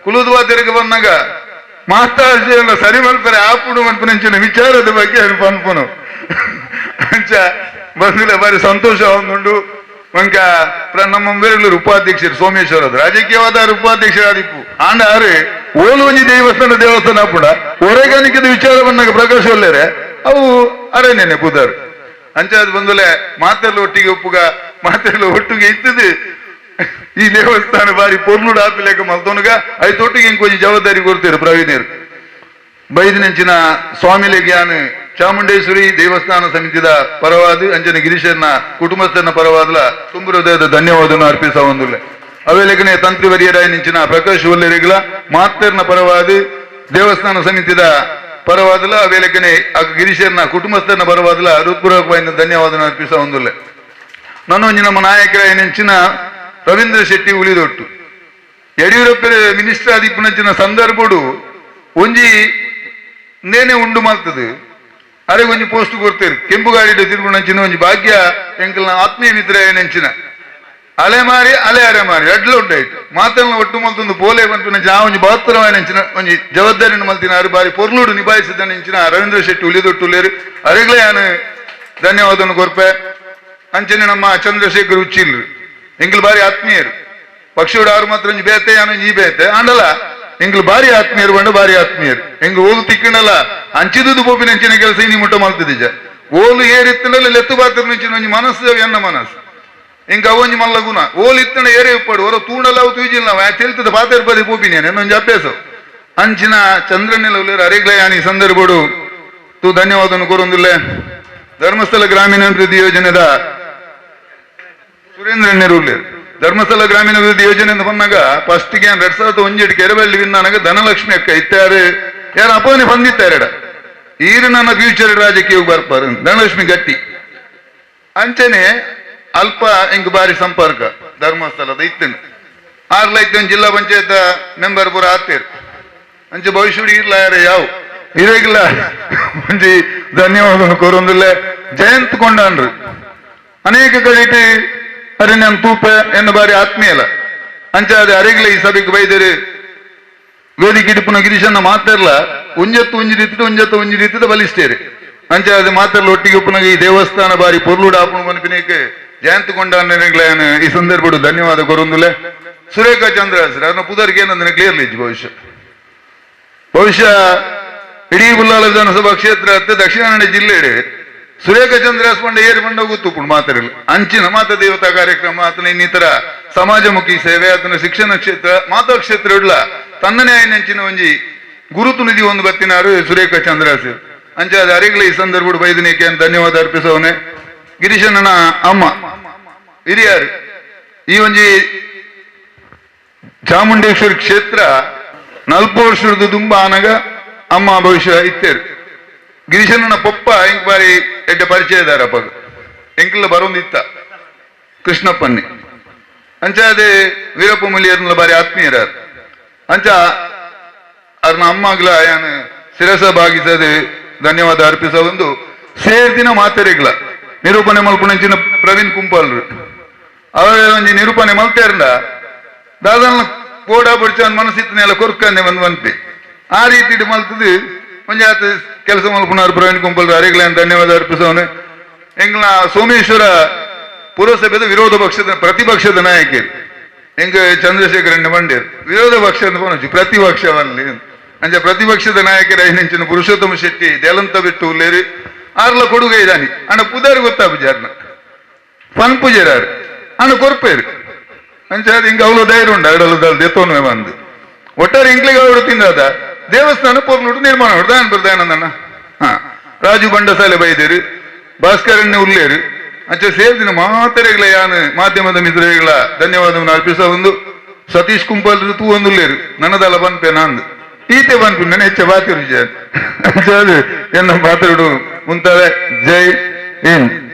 S10: ಕುಳ್ಳುದು ಪಾತೆರ್ಗ ಬಂದಾಗ ಮಾತಾಡ್ಸಿರಲ್ಲ ಸರಿ ಮಲ್ಪರೆ ಆಪುಡು ಮನ್ಪಿನ ವಿಚಾರದ ಬಗ್ಗೆ ಪನ್ಪುನು ಅಂಚ ಬಂದಿಲ್ಲ ಬಾರಿ ಸಂತೋಷ ಒಂದುಂಡು. ಮಂಕ ನಮ್ಮ ಬೇರೆ ಉಪಾಧ್ಯಕ್ಷರು ಸೋಮೇಶ್ವರ ರಾಜಕೀಯವಾದ ಉಪಾಧ್ಯಕ್ಷರಾದಿಪ್ಪು ಆಂಡ ಆರು ಓಲು ಒಂಜಿ ದೇವಸ್ಥಾನ ದೇವಸ್ಥಾನ ಅಪ್ಪುಡ ಒರೆಗಾನಿಕದ ವಿಚಾರ ಬಂದಾಗ ಪ್ರಕಾಶ್ ಒಲ್ಲೇರೆ ಅವು ಅರಣ್ಯನೆ ಪುದಾರು ಅಂಚಾದ ಬಂದಲೆ ಮಾತೆಲ್ಲ ಒಟ್ಟಿಗೆ ಒಪ್ಪುಗ ಮಾತೆಲ್ಲ ಒಟ್ಟಿಗೆ ಇತ್ತದು ಈ ದೇವಸ್ಥಾನ ಬಾರಿ ಪೊರ್ಲುಡು ಆಪಿಲೇಕ ಮಲ್ತೋನುಗ ಐತೊಟ್ಟಿಗೆ ಇಂಕೊಂಜಿ ಜವಾಬ್ದಾರಿ ಕೊಡ್ತೀರು ಪ್ರವೀಣರು ಬೈದಿನಂಚಿನ ಸ್ವಾಮಿಲೆಗ್ ಯಾನ್ ಚಾಮುಂಡೇಶ್ವರಿ ದೇವಸ್ಥಾನ ಸಮಿತಿದ ಪರವಾದ ಅಂಜನ ಗಿರೀಶನ ಕುಟುಂಬಸ್ಥನ ಪರವಾದಲ ತುಂಬು ಹೃದಯದ ಧನ್ಯವಾದವನ್ನು ಅರ್ಪಿಸ ಒಂದುಲ್ಲೆ. ಅವೇಲೆಗನೆ ತಂತ್ರಿ ವರಿಯರಾಯ ಪ್ರಕಾಶ್ ಒಲ್ಲೆರೆಗ್ಲ ಮಾತರ್ನ ಪರವಾದ ದೇವಸ್ಥಾನ ಸಮಿತಿದ ಪರವಾದಲ ಅವೇಲೆಗನೆ ಗಿರೀಶನ ಕುಟುಂಬಸ್ಥನ ಪರವಾದಲ ಹೃತ್ಪೂರ್ವಕವಾಗಿ ಧನ್ಯವಾದವನ್ನು ಅರ್ಪಿಸ ಒಂದುಲ್ಲೆ. ನನ್ನೊಂಜಿ ನಮ್ಮ ನಾಯಕರಾಯ ರವೀಂದ್ರ ಶೆಟ್ಟಿ ಉಳಿದೊಟ್ಟು ಯಡಿಯೂರಪ್ಪ ಮಿನಿಸ್ಟರ್ ಆದಿಪ್ಪುನಂಚಿನ ಸಂದರ್ಭಡು ಒಂಜಿ ನೇನೆ ಉಂಡು ಮಾಡ್ತದೆ ಅರೆ ಒಂಜಿ ಪೋಸ್ಟ್ ಕೊಡ್ತೇವೆ ಕೆಂಪು ಗಾಡಿ ತಿರುಗುಣಂಚಿನ ಒಂಜಿ ಭಾಗ್ಯ ಎಂಕಲ್ನ ಆತ್ಮೀಯ ಮಿತ್ರ ನೆಂಚಿನ ಅಲೆ ಮಾರಿ ಅಲೆ ಅರೆ ಮಾರಿ ಎಡ್ಲ ಉಂಟಾಯ್ತು ಮಾತನ್ನ ಒಟ್ಟು ಮಲ್ತೊಂದು ಪೋಲೆ ಪನ್ಪಿನ ಆ ಒಂಜಿ ಬಹತ್ತರವಾಯ ನೆಂಚಿನ ಒಂಜಿ ಜವಾಬ್ದಾರಿಯನ್ನು ಮಲ್ತಿನ ಅರು ಬಾರಿ ಪೊರ್ಲುಡು ನಿಭಾಯಿಸಿದ ನೆಂಚಿನ ರವೀಂದ್ರ ಶೆಟ್ಟಿ ಉಳಿದೊಟ್ಟು ಅರೆಗ್ಲೇ ಯಾನು ಧನ್ಯವಾದವನ್ನು ಕೊರ್ಪೆ. ಅಂಚನೆ ನಮ್ಮ ಚಂದ್ರಶೇಖರ್ ಉಚ್ಚಿಲ್ರು ಎಂಕಲ್ ಬಾರಿ ಆತ್ಮೀಯರು ಪಕ್ಷಿಯೋಡು ಆರು ಮಾತ್ರ ಒಂಜಿ ಬೇತೆ ಯಾನು ಈ ಬೇತೆ ಆಂಡಲ ಎಂಗ್ಲು ಬಾರಿ ಆತ್ಮೀಯರು ಬಂಡು ಬಾರಿ ಆತ್ಮೀಯರು ಎಂಗ್ ಓಲು ತಿಕ್ಕಣಲ್ಲ ಅಂಚಿದುದು ಪೋಪಿನ ಅಂಚಿನ ಕೆಲಸ ಇನಿ ಮುಟ್ಟ ಮಲ್ತದಿಜ ಓಲು ಏರಿತ್ತನಲ್ಲ ಲೆತ್ತು ಬಾತ್ರ ನಂಚಿನ ಒಂಜಿ ಮನಸ್ಸು ಎನ್ನ ಮನಸ್ಸು ಎಂಕ್ ಅವೊಂಜಿ ಮಲ್ಲ ಗುಣ ಓಲು ಇತ್ತಣ ಏರೇ ಉಪ್ಪಾಡು ಹೊರ ತೂಣಲ್ಲ ಅವು ತೂಜಿಲ್ಲ ತೆಲ್ತದ ಪಾತೆರ್ ಪದಿ ಪೋಪಿನಿ ಒಂಜಿ ಅಭ್ಯಾಸ ಅಂಚಿನ ಚಂದ್ರನೆಲ್ಲ ಅರೆಗ್ಲಯಾನಿ ಸಂದರ್ಭಡು ತೂ ಧನ್ಯವಾದವನ್ನು ಕೋರೊಂದಿಲ್ಲ. ಧರ್ಮಸ್ಥಳ ಗ್ರಾಮೀಣಾಭಿವೃದ್ಧಿ ಯೋಜನೆದ ಸುರೇಂದ್ರ ನೆರೂರ್ಲೇರು ಧರ್ಮಸ್ಥಳ ಗ್ರಾಮೀಣಾಭಿವೃದ್ಧಿ ಯೋಜನೆ ಅಂತ ಬಂದಾಗ ಫಸ್ಟ್ಗೆ 2001 ಕೆರೆಬಳ್ಳಿ ವಿನ್ನಾನಗ ಧನಲಕ್ಷ್ಮಿ ಅಕ್ಕ ಇತ್ತಾರು ಯಾರು ಅಪ್ಪನೆ ಬಂದಿತ್ತಾರೆಡ ಈರು ನನ್ನ ಫ್ಯೂಚರ್ ರಾಜಕೀಯ ಬರ್ಪಾರು ಧನಲಕ್ಷ್ಮಿ ಗಟ್ಟಿ ಅಂಚನೆ ಅಲ್ಪ ಇಂಕ್ ಬಾರಿ ಸಂಪರ್ಕ ಧರ್ಮಸ್ಥಳದ ಇತ್ತನು ಆರ್ಲೈತ್ ಜಿಲ್ಲಾ ಪಂಚಾಯತ್ ಮೆಂಬರ್ ಪೂರ ಆತೇರು ಅಂಚೆ ಭವಿಷ್ಯ ಇರ್ಲ ಯಾರ ಯಾವ ಇರೇಗಿಲ್ಲ ಒಂಜಿ ಧನ್ಯವಾದ ಕೋರೊಂದಿಲ್ಲ. ಜಯಂತ್ ಕೊಂಡಾನ್ರು ಅನೇಕ ಕಡೆ ಅರೆ ನಾನು ತೂಪ ಎನ್ನ ಬಾರಿ ಆತ್ಮೀಯಲ್ಲ ಅಂಚೆ ಅದೇ ಅರೆಗ್ಲ ಈ ಸಭೆಗೆ ಬೈದರೆ ವೇದಿಕೆ ಇಡುಪುನ ಗಿರೀಶನ್ನ ಮಾತಾಡ್ಲ ಒಂಜತ್ತು ಒಂಜಿ ರೀತಿದ ಒಂಜತ್ತು ಒಂಜಿ ರೀತಿದ ಬಲಿಷ್ಟೇರಿ ಅಂಚೆ ಅದೇ ಮಾತಾಡ್ಲ ಒಟ್ಟಿಗೆ ಉಪ್ಪುನಗ ಈ ದೇವಸ್ಥಾನ ಬಾರಿ ಪೊರ್ಲುಡು ಆಪುಣ ಮನ್ಪಿನೇಕೆ ಜಯಂತ್ ಕೊಂಡಾನ್ರೆಗ್ಲ ಈ ಸಂದರ್ಭಡು ಧನ್ಯವಾದ ಕೊರೊಂದುಲೆ. ಸುರೇಖಾ ಚಂದ್ರ ಸರ್ ಅದನ್ನ ಪುದರ್ಗೆ ಏನಂದ್ರೆ ಕ್ಲಿಯರ್ಲಿ ಭವಿಷ್ಯ ಬಹುಶಃ ಇಡೀ ಉಲ್ಲಾಲ ವಿಧಾನಸಭಾ ಕ್ಷೇತ್ರ ದಕ್ಷಿಣ ಕನ್ನಡ ಜಿಲ್ಲೆ ಸುರೇಖ ಚಂದ್ರಾಸ್ ಪಂಡ ಏರು ಪಂಡ ಗೊತ್ತು ಮಾತಾಡಿಲ್ಲ ಅಂಚಿನ ಮಾತಾ ದೇವತಾ ಕಾರ್ಯಕ್ರಮ ಆತನ ಇನ್ನಿತರ ಸಮಾಜಮುಖಿ ಸೇವೆ ಆತನ ಶಿಕ್ಷಣ ಕ್ಷೇತ್ರ ಮಾತಾ ಕ್ಷೇತ್ರ ಇಡ್ಲ ತನ್ನನೇ ಅಂಚಿನ ಒಂಜಿ ಗುರುತು ನಿಧಿ ಒಂದು ಬತ್ತಿನಾರು ಸುರೇಖ ಚಂದ್ರಾಸ್ ಅಂಚೆ ಅದು ಅರಿಗ್ಲ ಈ ಸಂದರ್ಭ ಬೈದನೇಕೆ ಅಂತ ಧನ್ಯವಾದ ಅರ್ಪಿಸವನೆ. ಗಿರೀಶನ ಅಮ್ಮ ಹಿರಿಯಾರು ಈ ಒಂಜಿ ಚಾಮುಂಡೇಶ್ವರಿ ಕ್ಷೇತ್ರ ನಲ್ಪ ವರ್ಷದ ದುಂಬ ಆನಗ ಅಮ್ಮ ಭವಿಷ್ಯ ಇತ್ತೇರು. ಗಿರೀಶನ ಪೊಪ್ಪ ಇಂಕ್ ಬಾರಿ ಎಡ್ಡೆ ಪರಿಚಯದಾರ ಅಪ್ಪಗ ಎಂಕಲ್ಲ ಬರೋಂದಿತ್ತ ಕೃಷ್ಣಪ್ಪನ್ನಿ. ಅಂಚ ಅದೇ ವೀರಪ್ಪ ಮೊಯ್ಲಿಯರ್ನ ಬಾರಿ ಆತ್ಮೀಯರಾರು. ಅಂಚ ಅರ್ನ ಅಮ್ಮಗ್ಲ ಯಾನ್ ಶಿರಸ ಭಾಗಿಸದೆ ಧನ್ಯವಾದ ಅರ್ಪಿಸ ಒಂದು ಸೇರ್ದಿನ ಮಾತೆರೆಗ್ಲ ನಿರೂಪಣೆ ಮಲ್ಪುನಂಚಿನ ಪ್ರವೀಣ್ ಕುಂಪಾಲ್ರು ಅವರ ಒಂಜಿ ನಿರೂಪಣೆ ಮಲ್ತೇರ್ಲ ದಾದನ ಕೋಡ ಬಡ್ಚ ಮನಸ್ಸಿತ್ತನೆಲ್ಲ ಕೊರ್ಕಂದೆ ಒಂದು ಮನ್ಪಿ ಆ ರೀತಿ ಮಲ್ತದು ಒಂಜಿ ಆತ ಕೆಲಸ ಮಲ್ಪುನಾರು ಪ್ರವೀಣ್ ಕುಂಪಾಲ್ರು ಅರೆಗ್ಲ ಧನ್ಯವಾದ ಅರ್ಪಿಸವನು. ಎಂಗ್ಲ ಸೋಮೇಶ್ವರ ಪುರಸಭೆದ ವಿರೋಧ ಪಕ್ಷದ ಪ್ರತಿಪಕ್ಷದ ನಾಯಕರು ಎಂಗ ಚಂದ್ರಶೇಖರಣ್ಣ ಬಂಡೇರು ವಿರೋಧ ಪಕ್ಷ ಅಂತ ಪನೊಂಜಿ ಪ್ರತಿಪಕ್ಷವಲ್ಲಿ. ಅಂಚ ಪ್ರತಿಪಕ್ಷದ ನಾಯಕರ ಐನೆಂಚಿನ ಪುರುಷೋತ್ತಮ ಶೆಟ್ಟಿ ದೇಲಂತ ಬಿಟ್ಟು ಉಲ್ಲೇರಿ ಆರ್ಲ ಕೊಡುಗೆ ಇದಾನಿ ಅಣ್ಣ ಪುದಾರ್ ಗೊತ್ತಾಪುಜಾರ್ನ ಫನ್ ಪೂಜಾರು ಅಣ್ಣ ಕೊರ್ಪೇರು. ಅಂಚ ಅದು ಹಿಂಗ ಅವಳು ಧೈರ್ಯ ಉಂಡು ಅಡಲು ದೆತ್ತೋನು ಬಂದು ಒಟ್ಟಾರೆ ಇಂಕ್ಲಿಗೆ ಅವರು ತಿಂದಾದ ದೇವಸ್ಥಾನ ಪೊರ್ಲುಡು ನಿರ್ಮಾಣ ದಾನ್ ಬರ್ದಾನಂದಣ್ಣ. ಹಾ ರಾಜು ಬಂಡಸಾಲೆ ಬೈದೇರು ಭಾಸ್ಕರಣ್ಣ ಉಲ್ಲೇರು. ಅಂಚ ಸೇರ್ದಿನ ಮಾತರೆಗಳ ಯಾನ್ ಮಾಧ್ಯಮದ ಮಿತ್ರಗಳ ಧನ್ಯವಾದವನ್ನು ಅರ್ಪಿಸ ಒಂದು ಸತೀಶ್ ಕುಂಪಾಲ್ ತೂ ಒಂದುಲ್ಲೇರು ನನ್ನದಲ್ಲ ಬನ್ಪೆ ನಾಂದು ಈತೆ ಬನ್ಪು ನನ್ನ ಹೆಚ್ಚ ಬಾತಿರು ಎನ್ನ ಮಾತಾಡು ಮುಂತಾವೆ. ಜೈ ಹಿಂದ್.